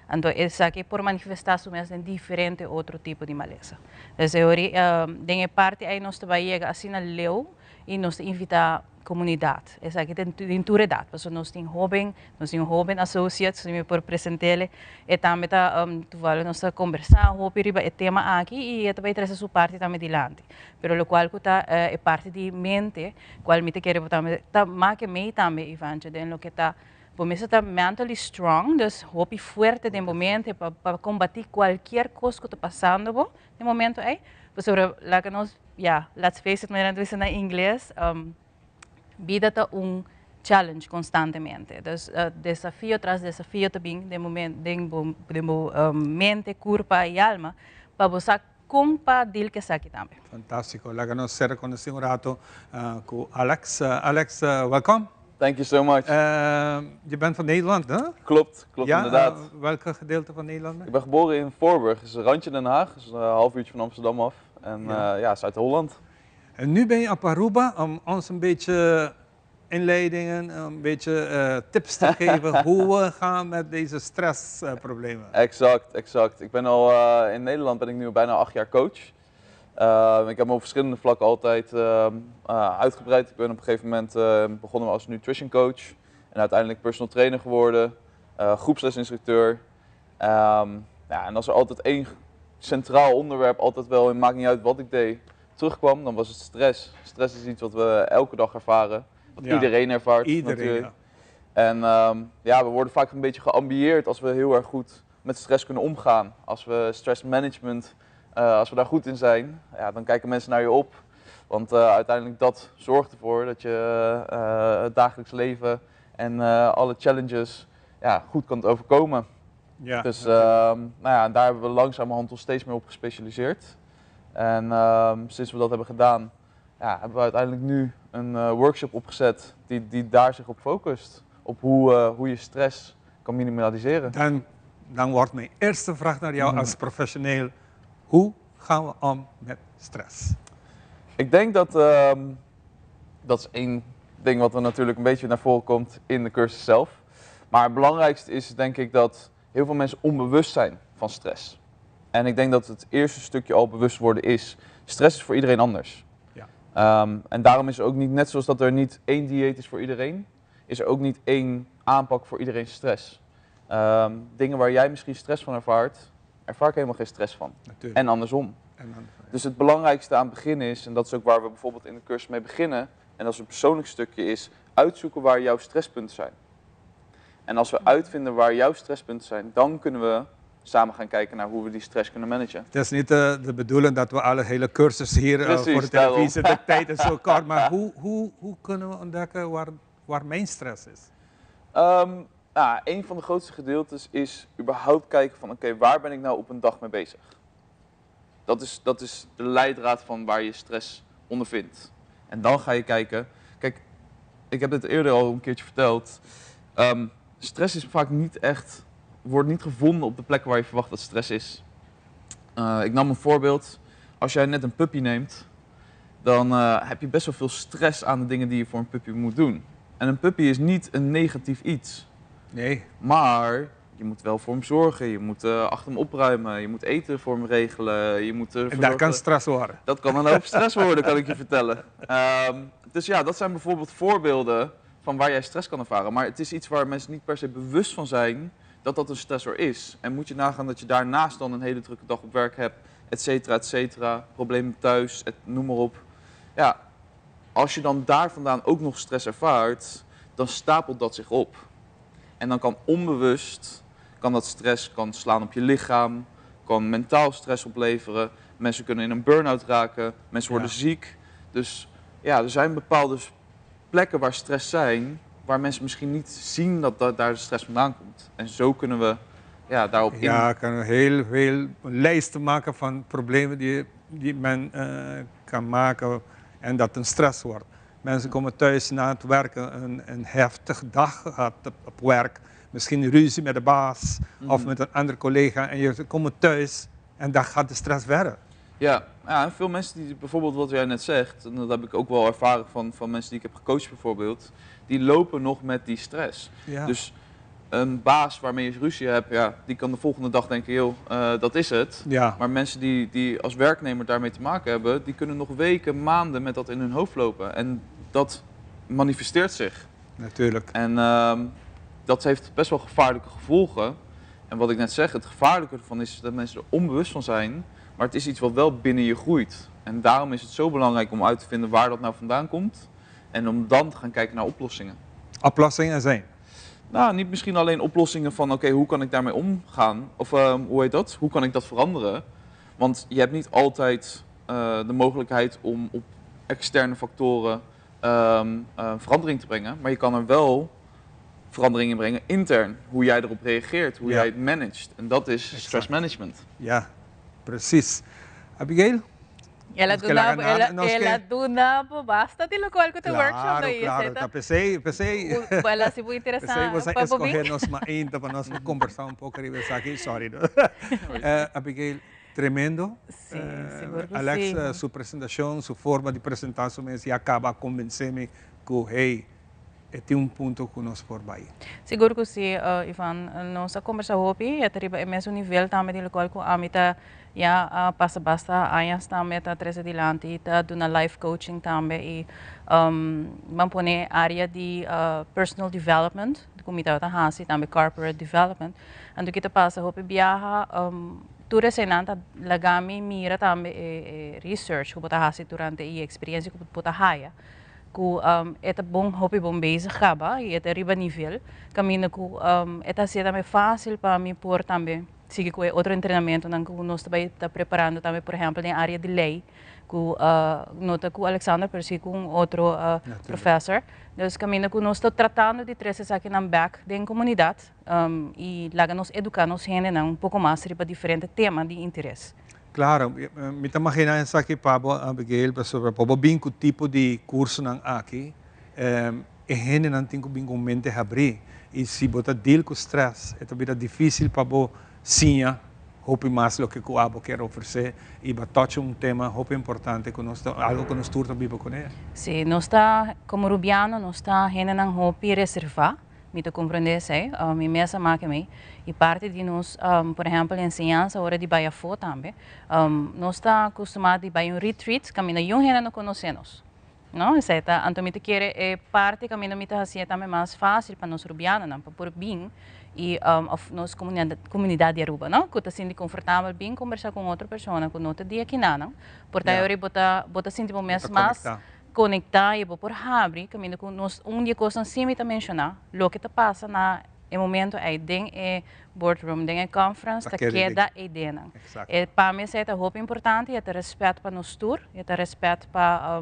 Anto esaki por manifestá su mes den diferente otro tipo di malesa. Pues e ori den e parti ei nos ta bai yega asina leu i nos ta invitá komunidat. Esaki ta den tur edat, pasobra nos tin hóben, nos tin un hóben associate, si mi por present'é, e tambe ta toevallig nos ta kombersá hopi riba e tema aki i e ta bai trese su parti tambe dilanti. Pero lokual ku ta e parti di mente, kual mi ta kere bo tambe ta make mei tambe Ivantje den loke ta bo mester ta mentally strong, dus hopi fuerte den bo mente pa pa kombati kualkier kos ku ta pasando bo den momento ei, pasobra laga nos ya let's face it manera nan ta bisa na ingles bida ta un challenge konstantemente, dus desafio tras desafio ta bin den bo den bo den bo mente, kurpa i alma pa bo sa Con pa deal cu esaki tambe. Fantastico. Laga nos cera conoci un rato cu Alex. Alex, welkom. Thank you so much. Je bent van Nederland, hè? Klopt, klopt ja, inderdaad. Welke gedeelte van Nederland? Ik ben geboren in Voorburg, is een randje Den Haag, is een half uurtje van Amsterdam af. En ja, ja Zuid-Holland. En nu ben je op Aruba om ons een beetje inleidingen, een beetje tips te geven hoe we gaan met deze stressproblemen. Exact, exact. Ik ben al in Nederland ben ik nu bijna 8 jaar coach. Ik heb me op verschillende vlakken altijd uitgebreid. Ik ben op een gegeven moment begonnen als nutrition coach en uiteindelijk personal trainer geworden, groepslesinstructeur. Ja, en als er altijd één centraal onderwerp altijd wel, het maakt niet uit wat ik deed, terugkwam, dan was het stress. Stress is iets wat we elke dag ervaren, wat iedereen ervaart Iedereen, natuurlijk. Ja. En ja, we worden vaak een beetje geambieerd als we heel erg goed met stress kunnen omgaan. Als we stressmanagement, als we daar goed in zijn, ja, dan kijken mensen naar je op. Want uiteindelijk dat zorgt ervoor dat je het dagelijks leven en alle challenges, ja, goed kan overkomen. Dus nou ja, daar hebben we langzamerhand ons steeds meer op gespecialiseerd. En sinds we dat hebben gedaan, ja, hebben we uiteindelijk nu een workshop opgezet die daar zich op focust. Op hoe je stress kan minimaliseren. Dan wordt mijn eerste vraag naar jou als professioneel. Hoe gaan we om met stress? Ik denk dat dat is één ding wat er natuurlijk een beetje naar voren komt in de cursus zelf. Maar het belangrijkste is denk ik dat heel veel mensen onbewust zijn van stress. En ik denk dat het eerste stukje al bewust worden is. Stress is voor iedereen anders. En daarom is er ook niet, net zoals dat er niet één dieet is voor iedereen, is er ook niet één aanpak voor iedereen stress. Dingen waar jij misschien stress van ervaart, ervaar ik helemaal geen stress van. En andersom. En andersom, ja. Dus het belangrijkste aan het begin is, en dat is ook waar we bijvoorbeeld in de cursus mee beginnen, en dat is een persoonlijk stukje, is uitzoeken waar jouw stresspunten zijn. En als we uitvinden waar jouw stresspunten zijn, dan kunnen we samen gaan kijken naar hoe we die stress kunnen managen. Het is niet de bedoeling dat we alle hele cursus hier voor de televisie, de tijd is zo kort, maar hoe kunnen we ontdekken waar mijn stress is? Nou, een van de grootste gedeeltes is überhaupt kijken van oké, waar ben ik nou op een dag mee bezig? Dat is de leidraad van waar je stress ondervindt. En dan ga je kijken, kijk, ik heb dit eerder al een keertje verteld. Stress is vaak niet echt, wordt niet gevonden op de plek waar je verwacht dat stress is. Ik nam een voorbeeld. Als jij net een puppy neemt, dan heb je best wel veel stress aan de dingen die je voor een puppy moet doen. En een puppy is niet een negatief iets. Nee. Maar Je moet wel voor hem zorgen, je moet achter hem opruimen, je moet eten voor hem regelen. Je moet En dat kan stress worden. Dat kan een hoop stress worden, kan ik je vertellen. Dus ja, dat zijn bijvoorbeeld voorbeelden van waar jij stress kan ervaren. Maar het is iets waar mensen niet per se bewust van zijn dat dat een stressor is. En moet je nagaan dat je daarnaast dan een hele drukke dag op werk hebt, et cetera, et cetera, problemen thuis, noem maar op. Ja, als je dan daar vandaan ook nog stress ervaart, dan stapelt dat zich op. En dan kan onbewust, kan dat stress kan slaan op je lichaam, kan mentaal stress opleveren. Mensen kunnen in een burn-out raken, mensen worden ziek. Dus ja, er zijn bepaalde plekken waar stress zijn, waar mensen misschien niet zien dat daar de stress vandaan komt. En zo kunnen we daarop in. Ja, ik kan heel veel lijsten maken van problemen die men kan maken en dat een stress wordt. Mensen komen thuis na het werken, een heftige dag gehad op werk. Misschien ruzie met de baas of met een andere collega. En je komt thuis en dan gaat de stress verder. Ja, ja, en veel mensen die bijvoorbeeld wat jij net zegt, en dat heb ik ook wel ervaren van mensen die ik heb gecoacht bijvoorbeeld, die lopen nog met die stress. Dus een baas waarmee je ruzie hebt, ja, die kan de volgende dag denken, joh, dat is het. Maar mensen die als werknemer daarmee te maken hebben, die kunnen nog weken, maanden met dat in hun hoofd lopen. En dat manifesteert zich. En dat heeft best wel gevaarlijke gevolgen. En wat ik net zeg, het gevaarlijke ervan is dat mensen er onbewust van zijn, maar het is iets wat wel binnen je groeit. En daarom is het zo belangrijk om uit te vinden waar dat nou vandaan komt en om dan te gaan kijken naar oplossingen. Oplossingen zijn? Nou, niet misschien alleen oplossingen van oké, hoe kan ik daarmee omgaan? Of hoe heet dat? Hoe kan ik dat veranderen? Want je hebt niet altijd de mogelijkheid om op externe factoren verandering te brengen. Maar je kan er wel verandering in brengen intern. Hoe jij erop reageert, hoe jij het managt. En dat is stress management. Ja, precies. Abigail? Ela Nos que la duna, gana, ela, nos que ela duna, po, basta de lo cual que te Claro, workshop daí, claro, etcétera. tá, pensei, pensei. U, ela se muy interesante, Pensei você pa, po, bem. escoger nos mainta para nós conversar um pouco e ver aqui, sorry. No? Abigail, tremendo. Sí, seguro que Alex, sí. su presentación, su forma de presentar su mes y acaba a convencerme que, hey, tem um ponto que nós por vai. Seguro que sim, Ivan. Nós conversa hopi, e arriba é mesmo nível também de local com a mita já passa basta anos também tá três adiante, tá dando life coaching também e vamos pôr área de personal development, como tá hasi também corporate development. Ando que tá passa hopi viaja, tu resenanta lagami mira também research que bota hasi durante e experiência que bota haya. Ku eta bom hopi bom bezig gaba e eta riba nível caminho ku eta ser também fácil para mim por também sigue com outro treinamento não ku nós também tá preparando também por exemplo na área de lei ku nota ku Alexander pero sí com outro professor dus caminho ku nós tá tratando de trazer aqui na back da comunidade e lá nos educar nos gente um pouco mais sobre diferentes temas de interesse. Claro, mi ta imagina esaki pa bo, Abigail, pasobra pa bo bin cu tipo di curso nan aki, e hende nan tin cu bin cu mente habri. Y si bo ta deal cu stress, e ta bira dificil pa bo siña hopi mas loke cu abo kier ofrece y ba touch un tema hopi importante cu nos ta, algo cu nos tur ta biba con e. Si, nos ta, como Rubiano, nos ta hende nan hopi reserva, mi ta comprende esey, mi mesa make mi, y parte di nos, por ejemplo, enseñanza ora di bay afo tambe, nos ta acostumado di bay un retreat, camina yung hende no conocemos, no? Esey ta, anto mi ta kere, parte camina mi ta haciendo tambe mas fácil pa nos Rubiano, nan, pa por bin, y of nos comunidad de Aruba, no? Cu ta sinti confortabel bin conversa con otro persona, cu no ta dia ki nana, por ta ora bota sinti bo mes Bota mas conecta. conecta y bo por habri, caminda cu nos un dia cosa sin mi ta menciona, lo que ta pasa na e momento aí den e boardroom, den e conference, Ta ta keda keda den. e denan. E pa mi ta hopi importante, e ta respeto pa nos tur, e ta respeto pa,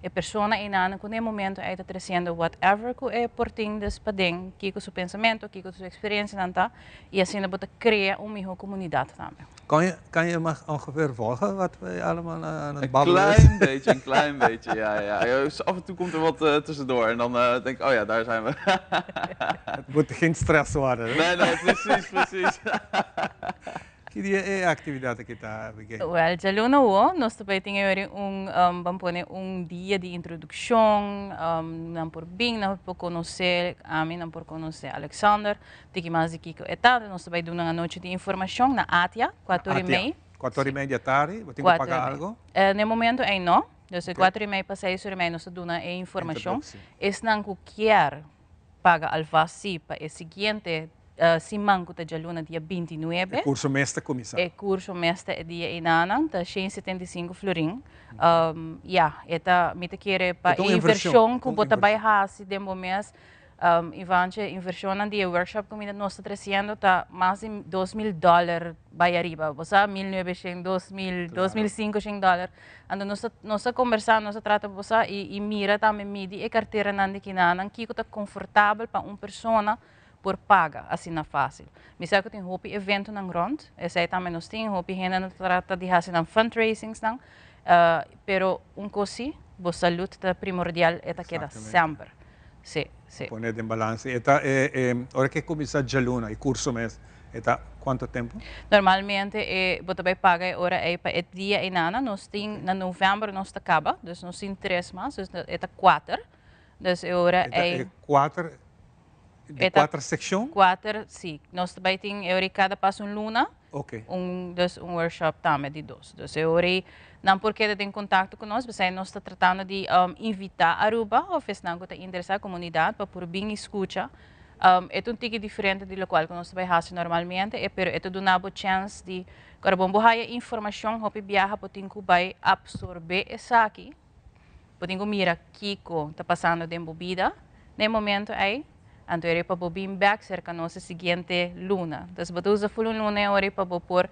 e persona e nana, cu ne momento aí ta crescendo whatever cu e porting des pa den, kiko su pensamento, kiko su experiencia nanta, e assim bota cria uma melhor comunidade também. Kan je maar ongeveer volgen wat wij allemaal aan het Een babbelen klein zijn? beetje, een klein beetje, ja, ja. Ja, dus af en toe komt er wat tussendoor en dan denk ik, oh ja, daar zijn we. Het moet geen stress worden, hè? Nee, nee, precies, precies. Ki dia e actividad aki ta, Abigail? Wel, djaluna awo nos ta bay tin e un, ban pone un dia di introduccion, nan por bin, nan por conoce ami, nan por conoce Alexander, tiki mas di kico e ta. Nos ta bay duna un anochi di informacion na Atia, cuater y mei. Cuater y mei di atardi, bo tin cu paga algo? Na e momento ey no, dus e cuater y mei pa seis ora y mei nos ta duna e informacion. Esnan cu kier paga alvast si pa e siguiente siman cu ta djaluna dia 29. E curso mes ta cuminsa. E curso mes ta e dia einanan, ta 175 florin. Ya, e ta, mi ta kere pa e inversion cu bo ta bay haci den bo mes, Ivantje, inversionnan di e workshop cu mi nos ta treciendo ta mas di 2000 dollar bay ariba. Bo sa, 1900, 2000, 2500 dollar. Anto nos ta, nos ta combersa, nos ta trata bo sa y, y mira tambe midi e carteranan di kinanan, kico ta confortabel pa un persona por paga asina facil. Mi sa cu tin hopi eventonan rond, esey tambe nos tin, hopi hendenan ta trata di haci nan fundraisingsnan, pero un cos si, bo salud ta primordial, e ta keda semper. Si, si. Pone den balance. E ta e, e, ora cu e cuminsa djaluna, e curso mes, e ta cuanto tempo? Normalmente e, bo ta bay paga e ora ey pa e dia eynana. Nos tin, na november nos ta caba, dus nos tin tres mas, dus e ta cuater. Dus e ora E ta ey. e cuater, di E ta cuater seccion? Cuater, si. Nos ta bay tin e ora ey cada pas un luna. Ok. Un, dus un workshop tambe di dos. Dus e ora ey nan por keda den contacto cu nos, p'esey nos ta tratando di invita Aruba of esnan cu ta interesa comunidad pa por bin y scucha. E ta un tiki diferente di locual cu nos ta bay haci normalmente, e pero e ta duna bo chance di, ora bo bo haya informacion hopi biaha bo tin cu bay absorbe esaki, Bo tin ku mira kiko ta pasando den bo bida na e momento ei, anto e ora pa bo bin bèk serka nos e siguiente luna. Entonces bo ta usa ful un luna e ora pa bo por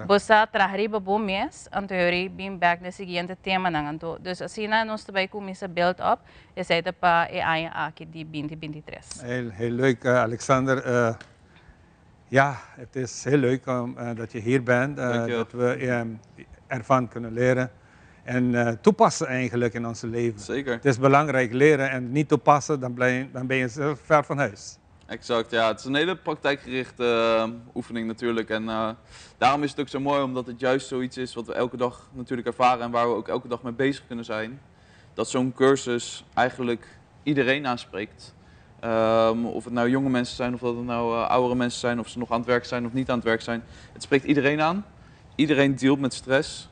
bo sa traha riba bo mes, anto e ora bin bèk na e siguiente temanan. Anto dus asina nos ta bai kuminsá build up, esei ta pa e aña aki di binti 23. Heel, heel leuk Alexander. Ja, het is heel leuk om, dat je hier bent, dat we ervan kunnen leren en toepassen eigenlijk in ons leven. Zeker. Het is belangrijk leren en niet toepassen, dan, blij, dan ben je zelf ver van huis. Exact, ja. Het is een hele praktijkgerichte oefening natuurlijk. En daarom is het ook zo mooi, omdat het juist zoiets is wat we elke dag natuurlijk ervaren en waar we ook elke dag mee bezig kunnen zijn. Dat zo'n cursus eigenlijk iedereen aanspreekt. Of het nou jonge mensen zijn, of dat het nou oudere mensen zijn, of ze nog aan het werk zijn of niet aan het werk zijn. Het spreekt iedereen aan. Iedereen dealt met stress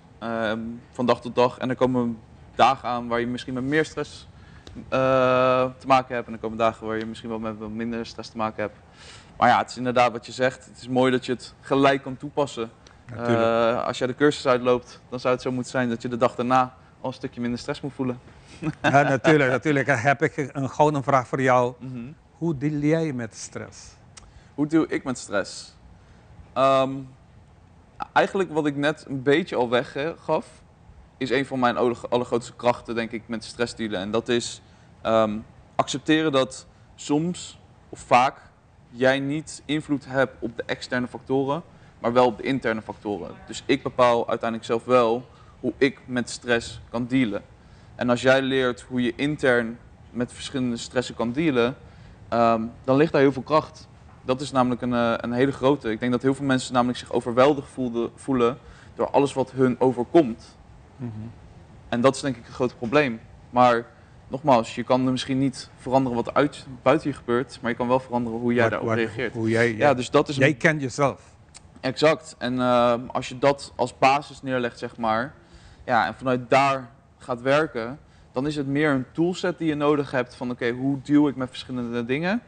van dag tot dag. En er komen dagen aan waar je misschien met meer stress te maken hebt. En er komen dagen waar je misschien wel met wat minder stress te maken hebt. Maar ja, het is inderdaad wat je zegt. Het is mooi dat je het gelijk kan toepassen. Als jij de cursus uitloopt, dan zou het zo moeten zijn dat je de dag daarna al een stukje minder stress moet voelen. Ja, natuurlijk, natuurlijk. Dan heb ik een gouden vraag voor jou. Hoe deal jij met stress? Hoe deal ik met stress? Eigenlijk wat ik net een beetje al weggaf, is een van mijn allergrootste krachten, denk ik, met stress dealen. En dat is accepteren dat soms of vaak jij niet invloed hebt op de externe factoren, maar wel op de interne factoren. Dus ik bepaal uiteindelijk zelf wel hoe ik met stress kan dealen. En als jij leert hoe je intern met verschillende stressen kan dealen, dan ligt daar heel veel kracht. Dat is namelijk een hele grote. Ik denk dat heel veel mensen namelijk zich overweldigd voelen door alles wat hun overkomt. En dat is denk ik een groot probleem. Maar nogmaals, je kan misschien niet veranderen wat buiten je gebeurt, maar je kan wel veranderen hoe jij daarop reageert. Hoe jij, Ja, dus dat is jij een kent jezelf. Exact. En als je dat als basis neerlegt, en vanuit daar gaat werken, dan is het meer een toolset die je nodig hebt van oké, hoe deal ik met verschillende dingen,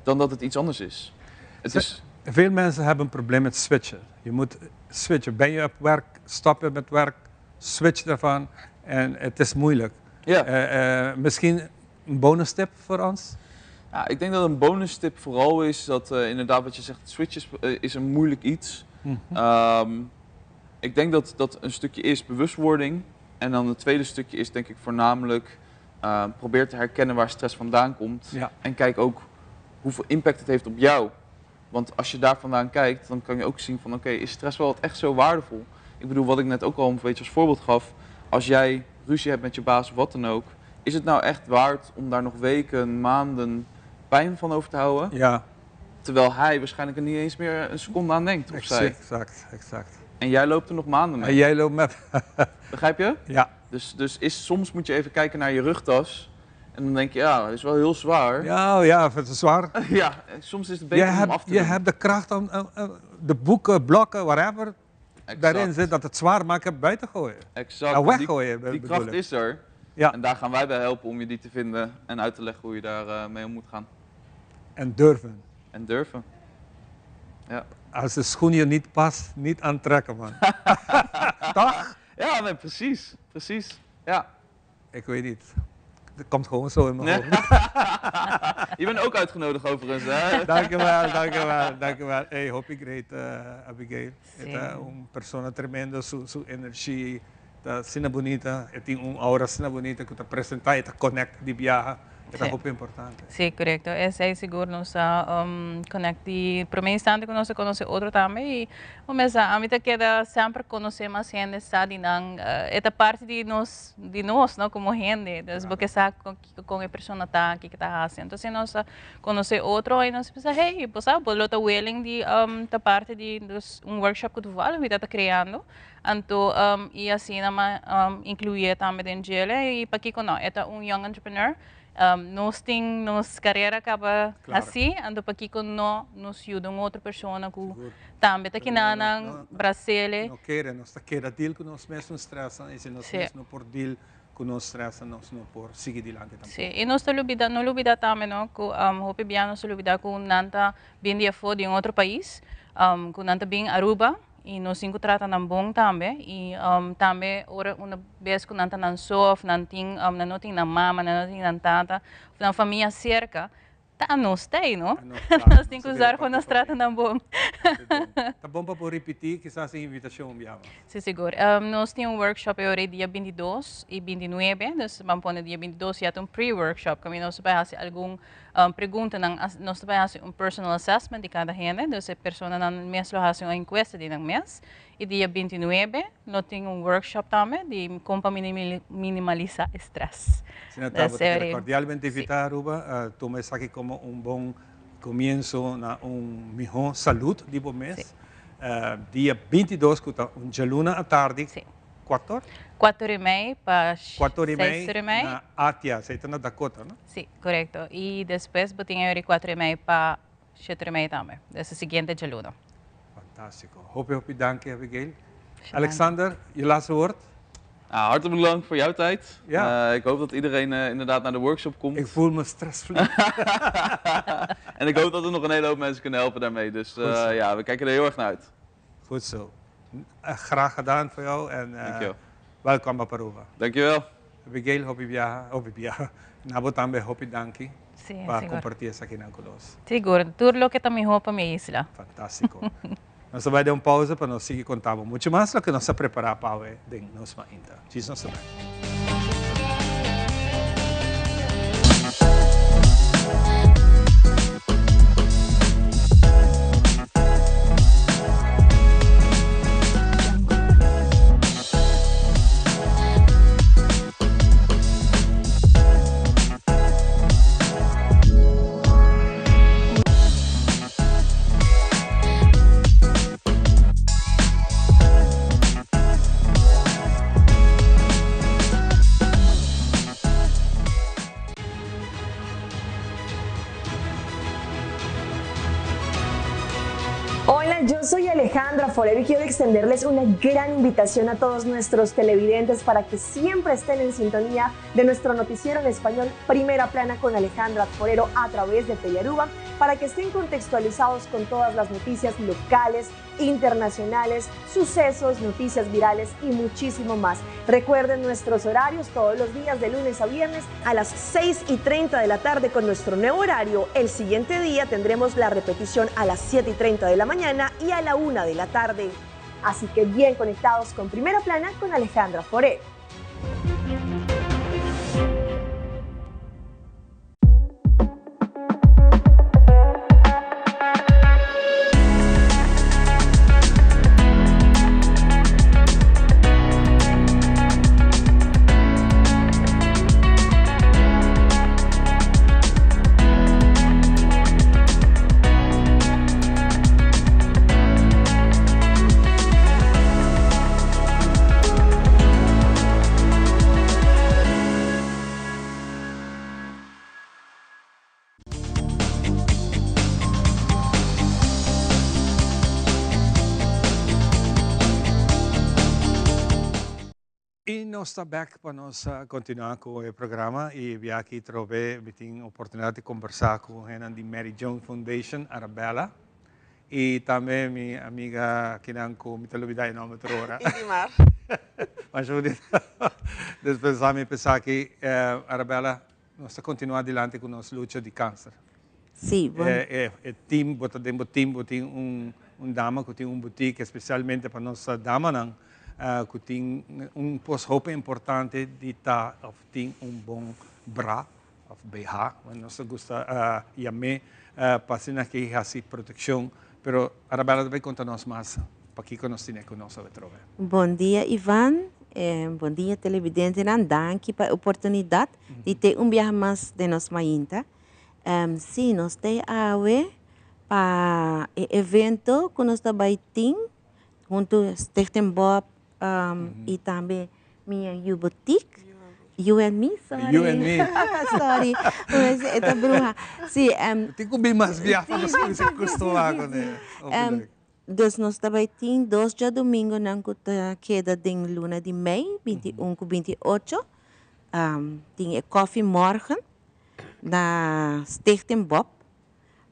dan dat het iets anders is. Het is Veel mensen hebben een probleem met switchen. Je moet switchen. Ben je op werk, stop je met werk, switch daarvan en het is moeilijk. Misschien een bonus tip voor ons? Ja, ik denk dat een bonus tip vooral is dat inderdaad wat je zegt, switchen is een moeilijk iets. Ik denk dat dat een stukje is bewustwording. En dan het tweede stukje is denk ik voornamelijk probeer te herkennen waar stress vandaan komt. En kijk ook hoeveel impact het heeft op jou. Want als je daar vandaan kijkt, dan kan je ook zien van oké, is stress wel echt zo waardevol? Ik bedoel, wat ik net ook al een beetje als voorbeeld gaf. Als jij ruzie hebt met je baas of wat dan ook, is het nou echt waard om daar nog weken, maanden pijn van over te houden? Terwijl hij waarschijnlijk er niet eens meer een seconde aan denkt, of zij. Exact, exact. En jij loopt er nog maanden mee. En jij loopt met... Begrijp je? Ja. Dus soms moet je even kijken naar je rugtas. En dan denk je, ja, dat is wel heel zwaar. Ja, ja, het is zwaar. Ja, soms is het beter om af te Je doen. hebt de kracht om de boeken, blokken, whatever, daarin zit, dat het zwaar maken buiten gooien. Exact. En weggooien, Die bedoel kracht ik. is er. Ja. En daar gaan wij bij helpen om je die te vinden en uit te leggen hoe je daar mee om moet gaan. En durven. En durven. Ja. Als de schoen je niet past, niet aantrekken, man. Toch? Ja, nee, precies. Precies. Ja. Ik weet niet. Het komt gewoon zo in mijn hoofd. Je bent ook uitgenodigd overigens, hè? Dankjewel, dankjewel, dankjewel. Hey, hopi great, Abigail. Sí. Eta un persona tremendo, su energia, ta sina bonita, e tin un aura sina bonita que ta presenta e ta connect di viaja. Eta Sí. hopi importante. Sí, correcto. Esey sigur nos a connect di prome instante cu nos a conoce otro tambe y bo mes a mi ta keda semper conoce mas hende sa di nan, e ta parti di nos, di nos, no, como hende. Dus bo ke sa con kico con e persona ta, kico ta haci. Entonces nos a conoce otro y nos a bisa, hey, bo sa, bo lo ta willing di ta parti di dus un workshop cu toevallig mi ta ta creando. Anto y asina ma incluye tambe den djele y pakico no, e ta un young entrepreneur. Nos tin nos carera caba haci, anto pakico no nos yuda un otro persona cu tambe ta kina nan brasele. No kere, nos ta keda deal cu nos mes un stress y si nos mes no por deal cu nos stress, nos no por sigui dilanti tampoco. Si, y nos ta lubida, no lubida tambe no, cu hopi bia nos ta lubida cu nan ta bin di afo di un otro pais, cu nan ta bin Aruba. Y nos tin cu trata nan bon tambe. Y tambe ora una bes cu nan ta nan so of nan tin, nan no tin nan mama, nan no tin nan tata of nan famia cerca, ta a nos ta ey, no? Nos tin cu zorg pa nos trata nan bon. Ta bon pa por ripiti kisas e invitacion un biaha mas. Si, sigur. Nos tin un workshop e ora e dia bintidos y bintinuebe. Dus ban pone dia bintidos ya ta un pre-workshop caminda nos ta bay haci algun Preguntanan, Nos ta bai hasi un personal assessment di kada hende, dus e personanan mes lo hasi un enkuesta di nan mes. I dia 29 lo tin un workshop tambe di kon pa minimalisa e stress. Señor Tabo, ta keda kordialmente invitá Aruba tuma esaki komo un bon komienso na un mihó salud di bo mes. Dia 22 ku ta un djaluna atardi. Cuator? Cuator y mei pa Cuator y seis mei y mei. na Atia, esei ta na Dakota, no? Sí, corecto. Y despues bo tin e cuatro y mei pa siete y mei tambe, des e siguiente djaluna. Fantastico. Hopi, hopi danki, Abigail. Danki. Alexander, je laatste woord? Nou, hartelijk bedankt voor jouw tijd. Ja. Ik hoop dat iedereen inderdaad naar de workshop komt. Ik voel me stressvol. En ik hoop dat we nog een hele hoop mensen kunnen helpen daarmee. Dus Goed zo. we kijken er heel erg naar uit. Goed zo. Graag gedaan voor jou en Dankjewel. welkom op Aruba. Dankjewel. Abigail, hopi biaha, hopi biaha. Na bo tambe hopi danki Sí, pa sigur. comparti esaki nan cu nos. Sigur, tur loke ta miho pa mi isla. Fantastico. Nos ta bay den un pausa pa nos sigui conta bo mucho mas loke nos a prepara pa awe den nos mainta. Djis nos ta bay. Hola, yo soy Alejandra Forero y quiero extenderles una gran invitación a todos nuestros televidentes para que siempre estén en sintonía de nuestro noticiero en español Primera Plana con Alejandra Forero a través de Telearuba, para que estén contextualizados con todas las noticias locales, internacionales, sucesos, noticias virales y muchísimo más. Recuerden nuestros horarios todos los días de lunes a viernes a las 6:30 de la tarde con nuestro nuevo horario. El siguiente día tendremos la repetición a las 7:30 de la mañana y a la 1 de la tarde. Así que bien conectados con Primera Plana con Alejandra Forero. I nos ta bek pa nos kontinuá ku e programa i bia aki trobe mi tin oportunidat di kombersá ku hennan di Mary Joan Foundation, Arabella, i tambe mi amiga kinan ku mi ta lubidá e nòmber tur ora. Idimar. Masha bunita. Despues mi pensa aki, Arabella, nos ta kontinuá dilanti ku nos lucha di kanser. Sí, bon. E e team, bo ta den bo team, bo tin un un dama ku tin un boutique espesialmente pa nos damanan ku tin un pos hopi importante di ta òf tin un bon bra òf BH, nos ta gusta yam'é pa asina ki hasi protekshon. Pero Arabella ta bai konta nos mas pakiko nos tine ku nos awe trobe. Bon dia Ivan, bon dia televidentenan, danki pa e oportunidat di te un biaha mas den nos mainta. Sí, nos ta awe pa e evento ku nos ta bai tin huntu Stichting Bob i tambe Mi and You Boutique. You and Me, sorry. You and Me. Sorry, e ta bruha. Sí. Tin ku bin mas biaha pa nos kuminsa kustumá kuné. Dus nos ta bai tin dos djadumingunan ku ta keda den luna di mei, 21 ku 28. Tin e kòfimòrgen na Stichting Bob.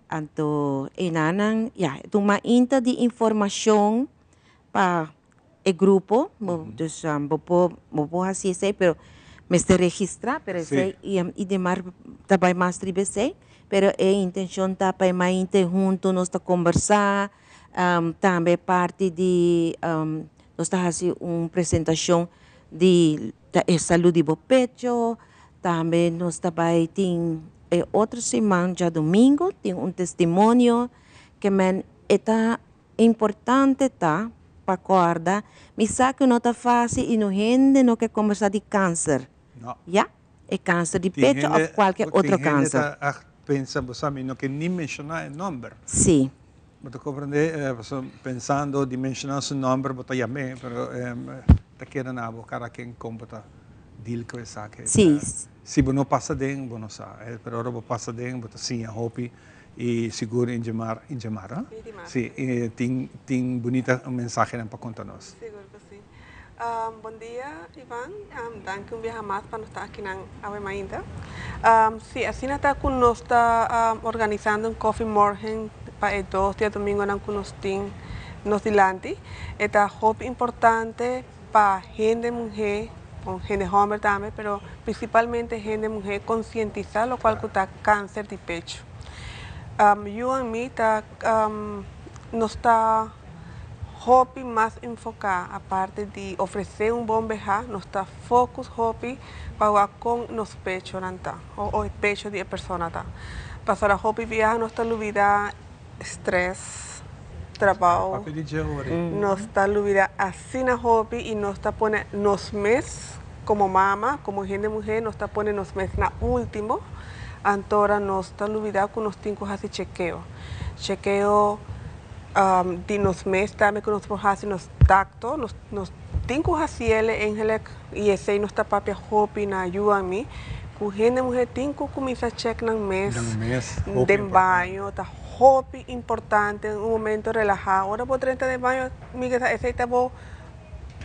Anto einanan, ya, e ta un mainta di informashon pa e grupo. Dus bo por, bo por hasi esei, pero mester registrá, pero esei i demar ta bai mas riba esei. Pero e intencion ta pa e mainte hunto nos ta combersa, tambe parti di nos ta haci un presentacion di e salud di bo pecho, tambe nos ta bay tin e otro siman djadomingo tin un testimonio ke men e ta importante ta pa corda mi sa cu no ta facil y no hende no ke combersa di cancer ya. E kanser di pecho of kualke otro kanser. Tin hende ta pensa, bo sa, mi no ke ni menshoná e nòmber. Sí. Bo ta komprendé? Pasobra pensando di menshoná su nòmber bo ta yam'é, pero ta keda na bo kada ken kon bo ta deal ku esaki. Sí. Si bo no pasa den, bo no sa. Pero ora bo pasa den, bo ta siña hopi i sigur Ingemar, Ingemar, no? Sí, tin tin bunita mensahenan pa konta nos. Sigur ku sí. Bon dia Ivan, danki un biaha mas pa nos ta akinan awe mainta. Si, asina ta ku nos ta organisando un Koffie Morgen pa e dos diadomingonan ku nos tin nos dilanti. E ta hopi importante pa hende muhé, bon hende hòmber tambe, pero prinsipalmente hende muhé konsientisá lokual ku ta kanser di pechu. Yu en mi ta nos ta. Hopi mas enfoká, aparte di ofresé un bon behá, nos ta focus hopi pa wak kon nos pechonan ta o e pecho di e persona ta. Pasobra hopi biaha nos ta lubidá stress, trabou, nos ta lubidá asina hopi i nos ta pone nos mes komo mama, komo hende muhé nos ta pone nos mes na último, antora nos ta lubidá ku nos tin ku hasi chekeo. Chekeo di nos mes tambe ku nos por hasi nos takto, nos nos tin ku hasiel eigenlijk i esei nos ta papia hopi na yuda mi ku hende muhé tin ku kuminsá chèk nan mes den baño ta hopi importante un momento relahá ora bo drenta den baño mi ke sa esei ta bo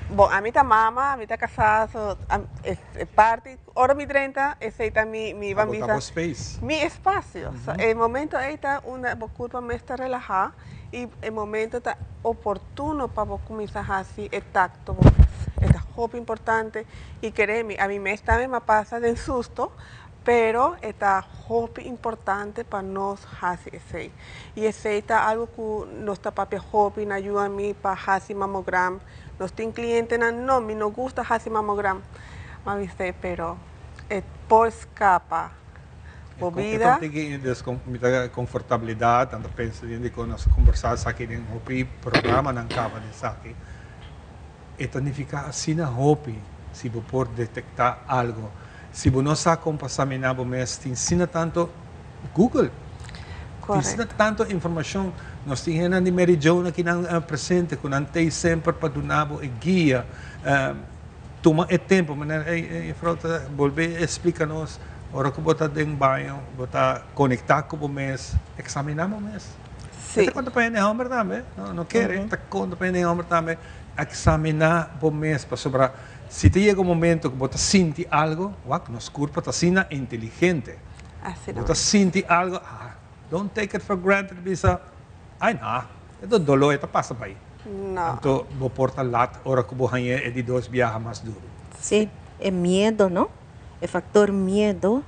bon ami ta mama ami ta kasá so e parti Ora mi drenta, esei ta mi, mi ban bisa. Ta bo space. Mi espacio. So, e momento ei ta unda bo curpa mes ta relaha y e momento ta oportuno pa bo cuminsa haci e tacto bo mes. E ta hopi importante y kere mi, ami mes tambe m'a pasa den susto, pero e ta hopi importante pa nos haci esei. Y esei ta algo cu nos ta papia hopi, na yuda mi pa haci mamogram. Nos tin clientenan, no, mi no gusta haci mamogram. M'a bis'é, pero e por scapa bo bida. E ta un tiki mi ta confortabilidad, nan ta pensa den di con nos a conversa esaki den hopi programanan caba den esaki. E ta nifica asina hopi si bo por detecta algo. Si bo no sa con pa samina bo mes tin asina tanto Google. Tin asina tanto informacion. Nos tin hendenan di Mary Joan akinan presente cu nan t'ey semper pa duna bo e guia. Tuma e tempo, manera e juffrouw ta bolbe explica nos, ora cu bo ta den baño, bo ta conecta cu bo mes, examina bo mes. Sí. E ta conta pa hende homber tambe, no, no kere, ta conta pa hende homber tambe. Examiná bo mes pasobra si ta yega un momento ku bo ta sinti algo, wak, nos kurpa ta asina inteligente. Bo ta sinti algo, ah, don't take it for granted bisa, ay nah, e ta doló, e ta pasa bai. Anto bo por ta lat ora ku bo hañ'é e di dos biaha mas duru. Sí, e miedo, no? E factor miedo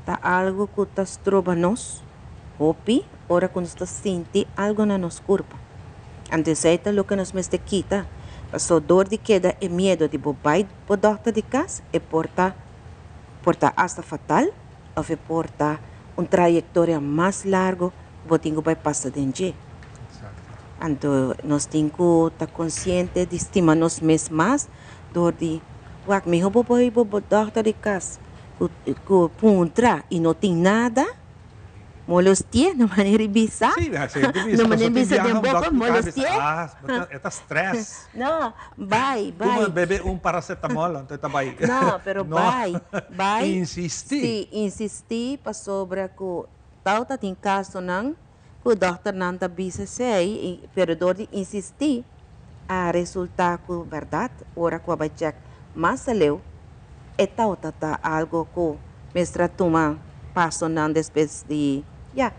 ta algo cu ta stroba nos hopi ora cu nos ta sinti algo na nos curpa. Anto esey ta loke nos mester kita, paso door di keda e miedo di bo bay bo dokter di cas e por ta por ta hasta fatal of e por ta un trayectoria mas largo cu bo tin cu bay pasa den dje. Anto nos tin cu ta consciente di stima nos mes mas Dor di wak miho bo bai bo dokter di kas ku ku puntra i no tin nada, molestié, no manera di bisa, Sí, sí, di bisa, no manera pasobra tin bisa biaha den un boka, dokter di kas bisa, molestié. ah, bo ta, e ta stress. No, bai, Tuma bai. bebe un paracetamol, anto e ta bai. No, pero No, bai, bai. insistí. Sí, insistí pasobra ku tau ta tin kasonan Ku dòkternan ta bisa esei, i pero dor di insistí a resultá ku bèrdat ora ku a bai chèk mas aleu, e tawata ta algu ku mester a tuma pasonan despues di, ya,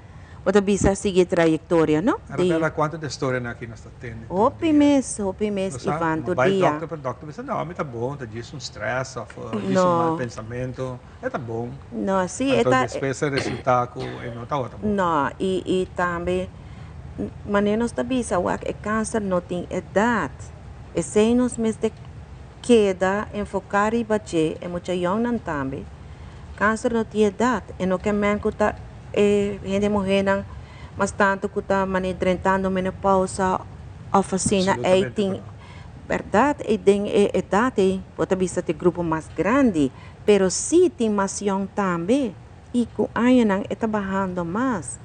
bo ta bisa sigui e trayektoria, no? Di. Arabella, kuantu di e storianan aki nos ta tende tur Hopi dia? mes, hopi mes, Nos sa, Ivan, ma tur bai dia. dòkter, pero dòkter bisa, no, mi ta bon, ta djis un strès òf djis un mal No. pensamentu. E ta bon. No, sí, e Anto ta. despues a resulta cu e no tabata bon. No, y y tambe manera nos ta bisa wak e cancer no tin edad. Esey nos mester keda enfoca riba dje, e mucha yongnan tambe. Cancer no tin edad, e no ke men cu ta e hende muhernan mas tanto cu ta manera drentando menopausa of asina ey Absolutamente tin cu no. Berdad ey den e edad ey bo ta bisa ta e grupo mas grandi. Pero sí tin mas yong tambe y cu añanan e ta bahando mas.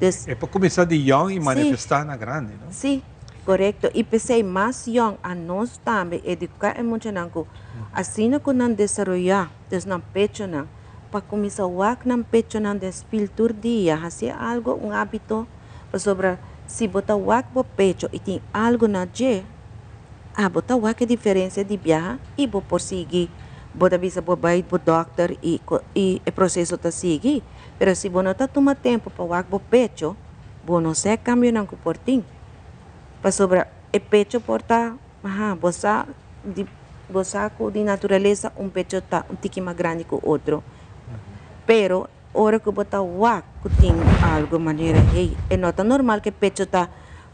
Dus. E por cuminsa di yong y Sí. manifesta na grandi, no? Sí, corecto. Y p'esey mas yong a nos tambe educa e muchanan cu asina cu nan desaroya, dus nan pechonan, pa cuminsa wak nan pechonan den spiel tur dia, haci algo un habito, pasobra si bo ta wak bo pecho y tin algo na dje, Abo ta wak e diferencia di biaha y bo por sigui. Bo ta bisa bo bay bo dokter y y e proceso ta sigui. Pero si bo no ta tuma tempo pa wak bo pecho, bo no sa e cambionan cu por tin. Pasobra e pecho por ta, aha, bo sa di bo sa cu di naturalesa un pecho ta un tiki mas grandi cu otro. Pero ora cu bo ta wak cu tin algo manera, hey, e no ta normal cu e pecho ta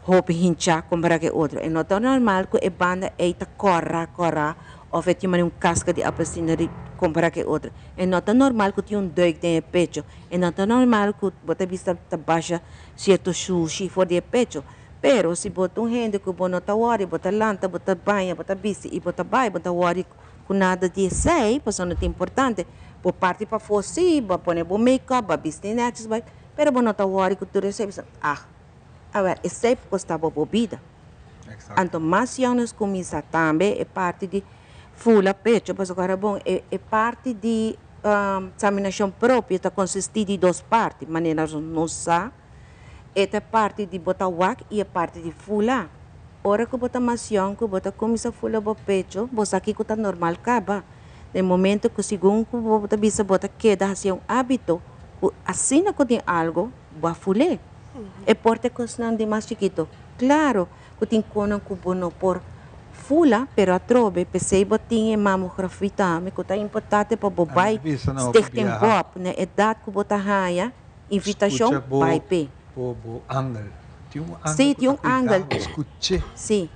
Hopi hinchá kompará ku e otro. E no ta normal ku e banda ei ta kòrá kòrá òf e tin manera un kaska di apelsina di kompará ku e otro. E no ta normal ku tin un dùik den e pecho. E no ta normal ku bo ta bisa ta basha sierto shushi for di e pecho. Pero si bo ta un hende ku bo no ta wòri, bo ta lanta, bo ta baña, bo ta bisti i bo ta bai, bo no ta wòri ku nada di esei pasobra no ta importante. Bo parti pafó sí, bo a pone bo make-up, bo a bisti nètjes, bai, pero bo no ta wòri ku tur esei. Bo bisa, ah. Awel, esei por kosta bo bo bida. Anto mas yòn nos kuminsá tambe e parti di fula pecho, pasobra ora bon e e parti di saminashon propio ta konsistí di dos parti, manera nos sa, e ta e parti di bo ta wak i e parti di fula. Ora ku bo ta mas yòn ku bo ta kuminsá fula bo pecho, bo sa kiko ta normal kaba. Den momento ku segun ku bo ta bisa bo ta keda hasié un hábito ku asina ku tin algu bo a ful'é. E por ta e kosnan di mas chikito. Klaro ku tin konan ku bo no por fula, pero atrobe p'esei bo tin e mamografia tambe ku ta importante pa bo bai Stichting Bob na edat ku bo ta haña invitashon bai p'e. Bo bo angel. Tin un angel Sí, ku tin ta un angel. kuida bo, skuch'é. Sí.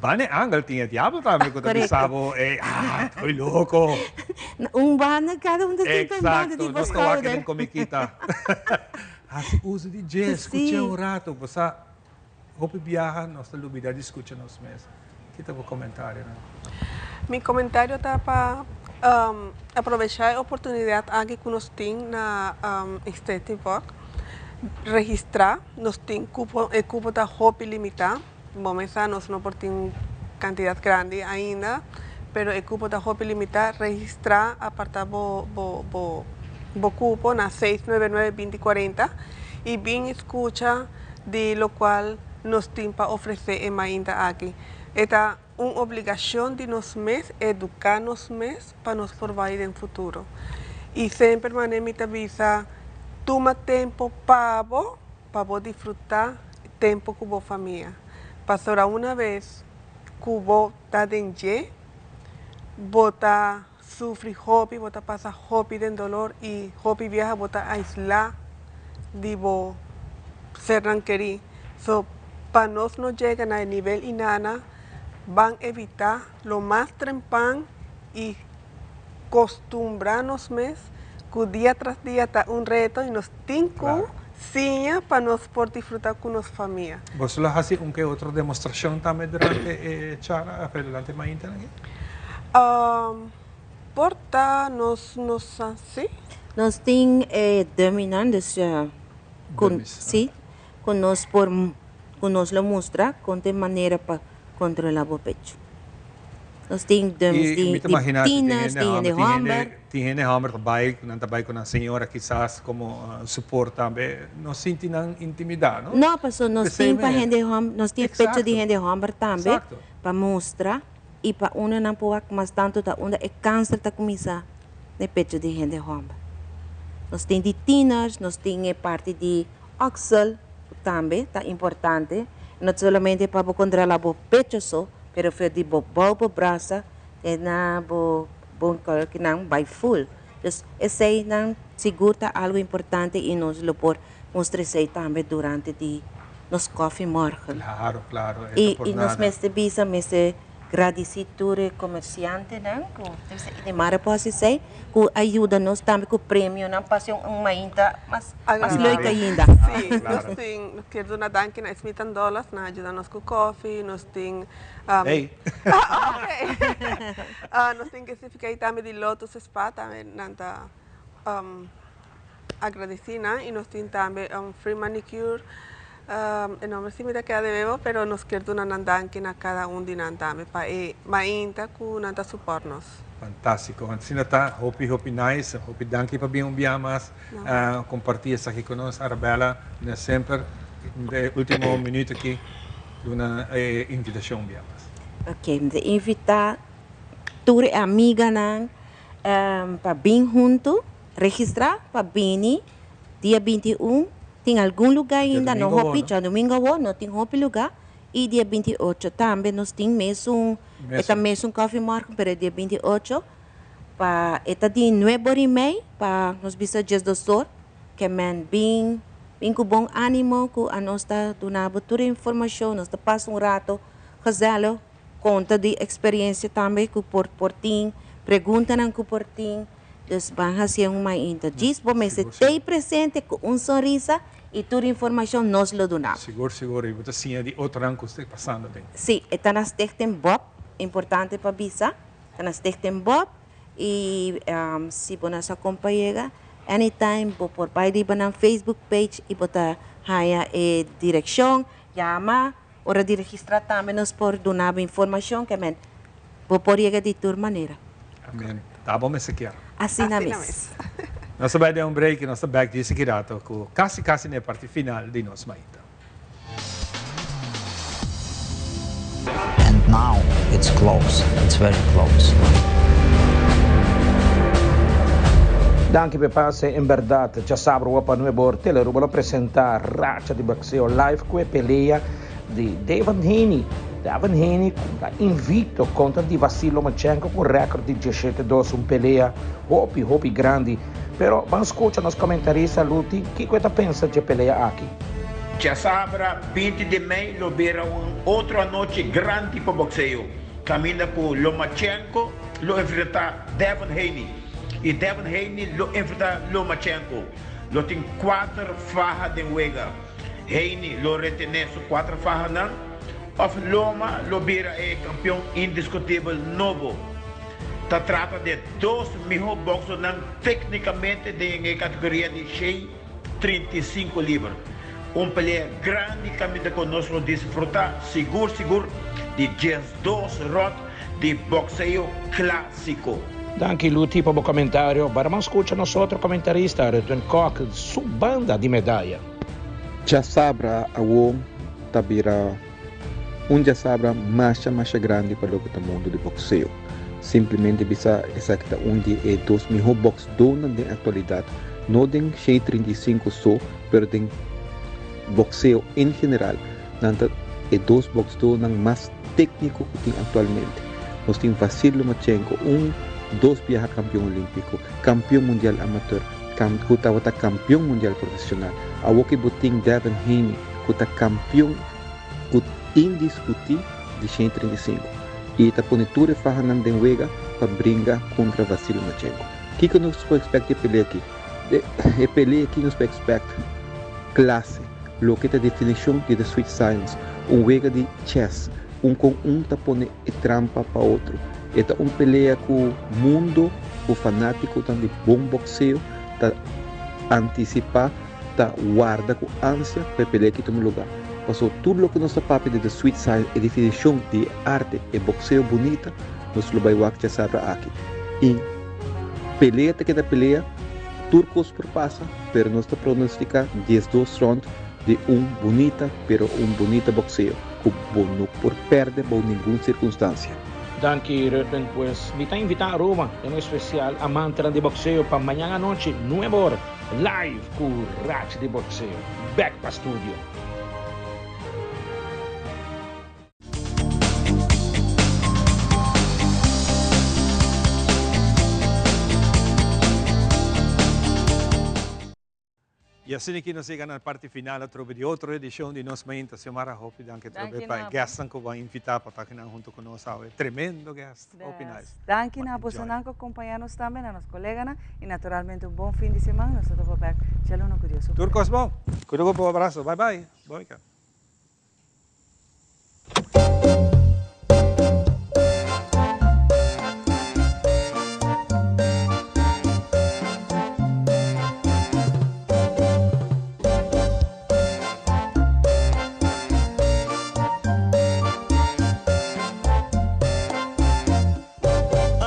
Banda e angel tin e diabel tambe ku ta bisa bo, ey, ah, estoy loko. Un banda, kada un ta sinta un banda Exacto, di bo nos ta wak skouder. den komikita. Hasi uso di dje, skuch'é un rato. Bo sa, hopi biaha nos ta lubida di skucha nos mes. Ki ta bo komentarionan? Mi komentario ta pa aprovechá e oportunidat aki ku nos tin na Stichting Vok, registrá. Nos tin kupo, e kupo ta hopi limitá. Bo mesa nos no por tin kantidat grandi ainda, pero e kupo ta hopi limitá. Registrá, apartá bo bo bo bo kupo na seis nuebe nuebe binti kuarenta i bin skucha di lokual nos tin pa ofresé e mainta aki. E ta un obligashon di nos mes eduká nos mes pa nos por bai den futuro. I semper manera mi ta bisa, tuma tempu pa bo, pa bo disfrutá tempu ku bo famia. Pasobra una bes ku bo ta den dje, bo ta sufri hopi, bo ta pasa hopi den dolor i hopi biaha bo ta aislá di bo sernan kerí. So, pa nos no yega na e nivel inana, ban evitá lo mas trempan i kostumbrá nos mes ku dia tras dia ta un reto i nos tin ku siña pa nos por disfrutá ku nos famia. Boso lo hasi un ke otro demostrashon tambe durante e charla, durante e mainta aki? Por ta nos no sa si. Nos tin e dummynan dus ku si ku nos por ku nos lo mustra kon ta e manera pa kontrola bo pecho. Nos tin dummies di tieners, di hende homber. Tin hende homber ta bai, nan ta bai ku nan señora kisas komo support tambe. No sinti nan intimida, no? No, paso nos tin pa hende homber, nos tin pecho di hende homber tambe pa mustra. I pa unda nan por wak mas tantu ta unda e kanser ta kuminsá na e pecho di hende hòmber. Nos tin di tieners, nos tin e parti di oksel ku tambe ta importante, no solamente pa bo kontrolá bo pecho so, pero for di bo bou bo brasa te na bo bon kòlkinan bai ful. Dus eseinan sigur ta algu importante i nos lo por mustra esei tambe durante di nos kòfimòrgen. Claro, claro, e ta por I nos nada. mester bisa, mester gradisí tur e komersiantenan ku i mara por hasi esei, ku a yuda nos tambe ku premionan pa hasi un mainta mas mas leuk ainda. Sí, nos tin, nos kier duna danki na Smith and Dollars, nan a yuda nos ku kòfi, nos tin, Hey. Okay. Nos tin ke sifika ei tambe di Lotus Spa, tambe nan ta Agradeci nan y nos tin tambe un free manicure, e nomber si mi ta keda debe bo, pero nos kier duna nan danki na cada un di nan tambe pa e mainta cu nan ta support nos. Fantastico, asina ta hopi hopi nice, hopi danki pa bin un bia mas comparti esaki cu nos Arabella, na semper de ultimo minuut aki duna e invitacion un bia mas. Ok, mi ta invita tur e amiganan pa bin hunto. Registrá pa bini dia 21, tin algun lugá ainda, no hopi, djadumingu awor no tin hopi lugá, i dia 28 tambe nos tin mesun, e ta mesun kòfimòrgen pero e dia 28 pa e ta di nuebe ora i mei pa nos bisa 12 or, ke men bin bin ku bon ánimo ku anos ta duna bo tur e informashon, nos ta pasa un rato gezellig, konta di eksperensia tambe ku por por tin, preguntanan ku por tin. Dus ban hacié un mainta. Djis bo mester tei presente cu un sonrisa y tur informacion nos lo duna bo. Sigur, sigur. Y bo ta siña di otronan cu sta pasando den. Sí, e ta na Stichting Bob, importante pa bisa, ta na Stichting Bob y si bo no sa con pa yega, anytime bo por bay riba nan Facebook page y bo ta haya e direccion, yama, ora di registra tambe nos por duna bo informacion, ke men bo por yega di tur manera. Amen. Ta bo mester kier. Asina mes. Nos ta bai den un break y nos ta bek djis aki rato cu casi casi na e parti final di nos mainta. And now it's close, it's very close. Danki p'e pase, en berdad djasabra wou pa nuebe or Telearuba lo presenta Racha di Boxeo live cu e pelea di Devon Haney. Devon Haney cu ta invicto contra di Vasyl Lomachenko cu un record di diesshete dos, un pelea hopi hopi grandi. Pero ban scucha nos comentarista Luti kico e ta pensa dje pelea aki. Djasabra 20 di mei lo bira un otro anochi grandi pa boxeo, caminda cu Lomachenko lo enfrenta Devon Haney y Devon Haney lo enfrenta Lomachenko. Lo tin cuater faha den wega. Haney lo retene su cuater fahanan of Loma lo bira e campeon indiscutibel nobo. Ta trata de dos miho boxernan tecnicamente den e categoria di 135 liber. Un pelea grandi caminda cu nos lo disfruta sigur sigur di 12 rond di boxeo clasico. Danki Luti pa bo comentario. Bara mas scucha nos otro comentarista Redwin Kock su banda di medaya. Djasabra awo ta bira. Un djasabra masha masha grandi pa loke ta mundu di bokseo. Simplemente bisa esaki ta un di e dos mihó bòksdónan den aktualidat, no den 135 so, pero den bokseo en general. Nan ta e dos bòksdónan mas tékniko ku tin aktualmente. Nos tin Vasyl Lomachenko, un dos biaha kampion olímpiko, kampion mundial amateur, ku tabata kampion mundial profesional. Awor ku bo tin Devin Haney, ku ta kampion ku indiskutí di 135 i ta pone tur e fahanan den wega pa bringa kontra Vasyl Lomachenko. Kiko nos por expect di e pelea aki? E pelea aki nos por expect klase, loke ta definishon di the sweet science, un wega di chess, un kon un ta pone e trampa pa otro. E ta un pelea ku mundo ku fanátikonan di bon bokseo ta antisipá, ta warda ku ansia pa e pelea aki tuma lugá. Pasobra tur loke nos ta papia di the sweet science, e definishon di e arte, e bokseo bunita, nos lo bai wak djasabra aki. I pelea ta keda pelea, tur kos por pasa, pero nos ta pronostiká 12 rònt di un bunita, pero un bunita bokseo ku bo no por pèrdè bou ningun sirkunstansia. Danki Rutland, pues mi ta invita Aruba, en especial amantenan di boxeo pa mañan anochi nuebe or live cu Racha di Boxeo. Back pa studio. Y asina aki nos yega na parti final atrobe di otro edicion di Nos Mainta. Xiomara, hopi danki atrobe pa e guestnan cu bo a invita pa ta akinan hunto cu nos awe. Tremendo guest, hopi nice. Danki na bosonan cu acompaña nos tambe, na nos coleganan y naturalmente un bon fin di siman. Nos ta topa bek djaluna cu Dios su Tur cos bon. Cuida cu bo abrazo. Bye bye. Bon weekend.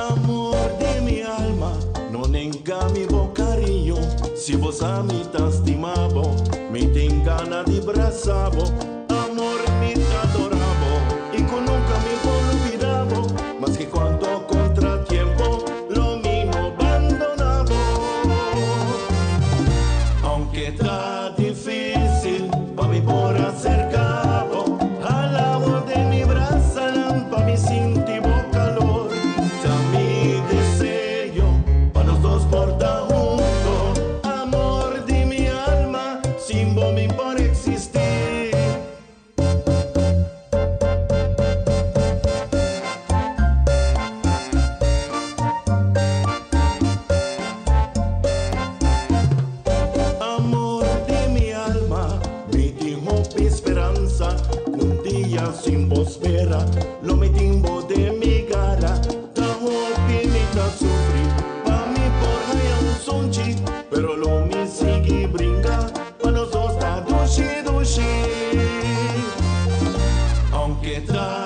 Amor di mi alma, no nenga mi bo cariño. Si bo sa mi ta stima bo, mi tin gana di brasa bo. Amor mi ta adora bo, y cu nunca mi por lubida bo. Maske cuanto contratiempo, lo mi no bandona bo. Aunke ta dificil pa mi por acerca bo, hala bo den mi brasanan pa mi sinti bo calor. Ta mi deseo pa nos dos por ta hunto, amor di mi alma, sin bo mi por existi. Amor di mi alma, mi tin hopi speransa, un dia sin bo spera, lo mi tin bo den mi gara. Ta hopi mi ta sufri, pa mi por haya un sunchi, pero lo mi sigui bringa, pa nos dos ta dushi dushi. Aunke ta.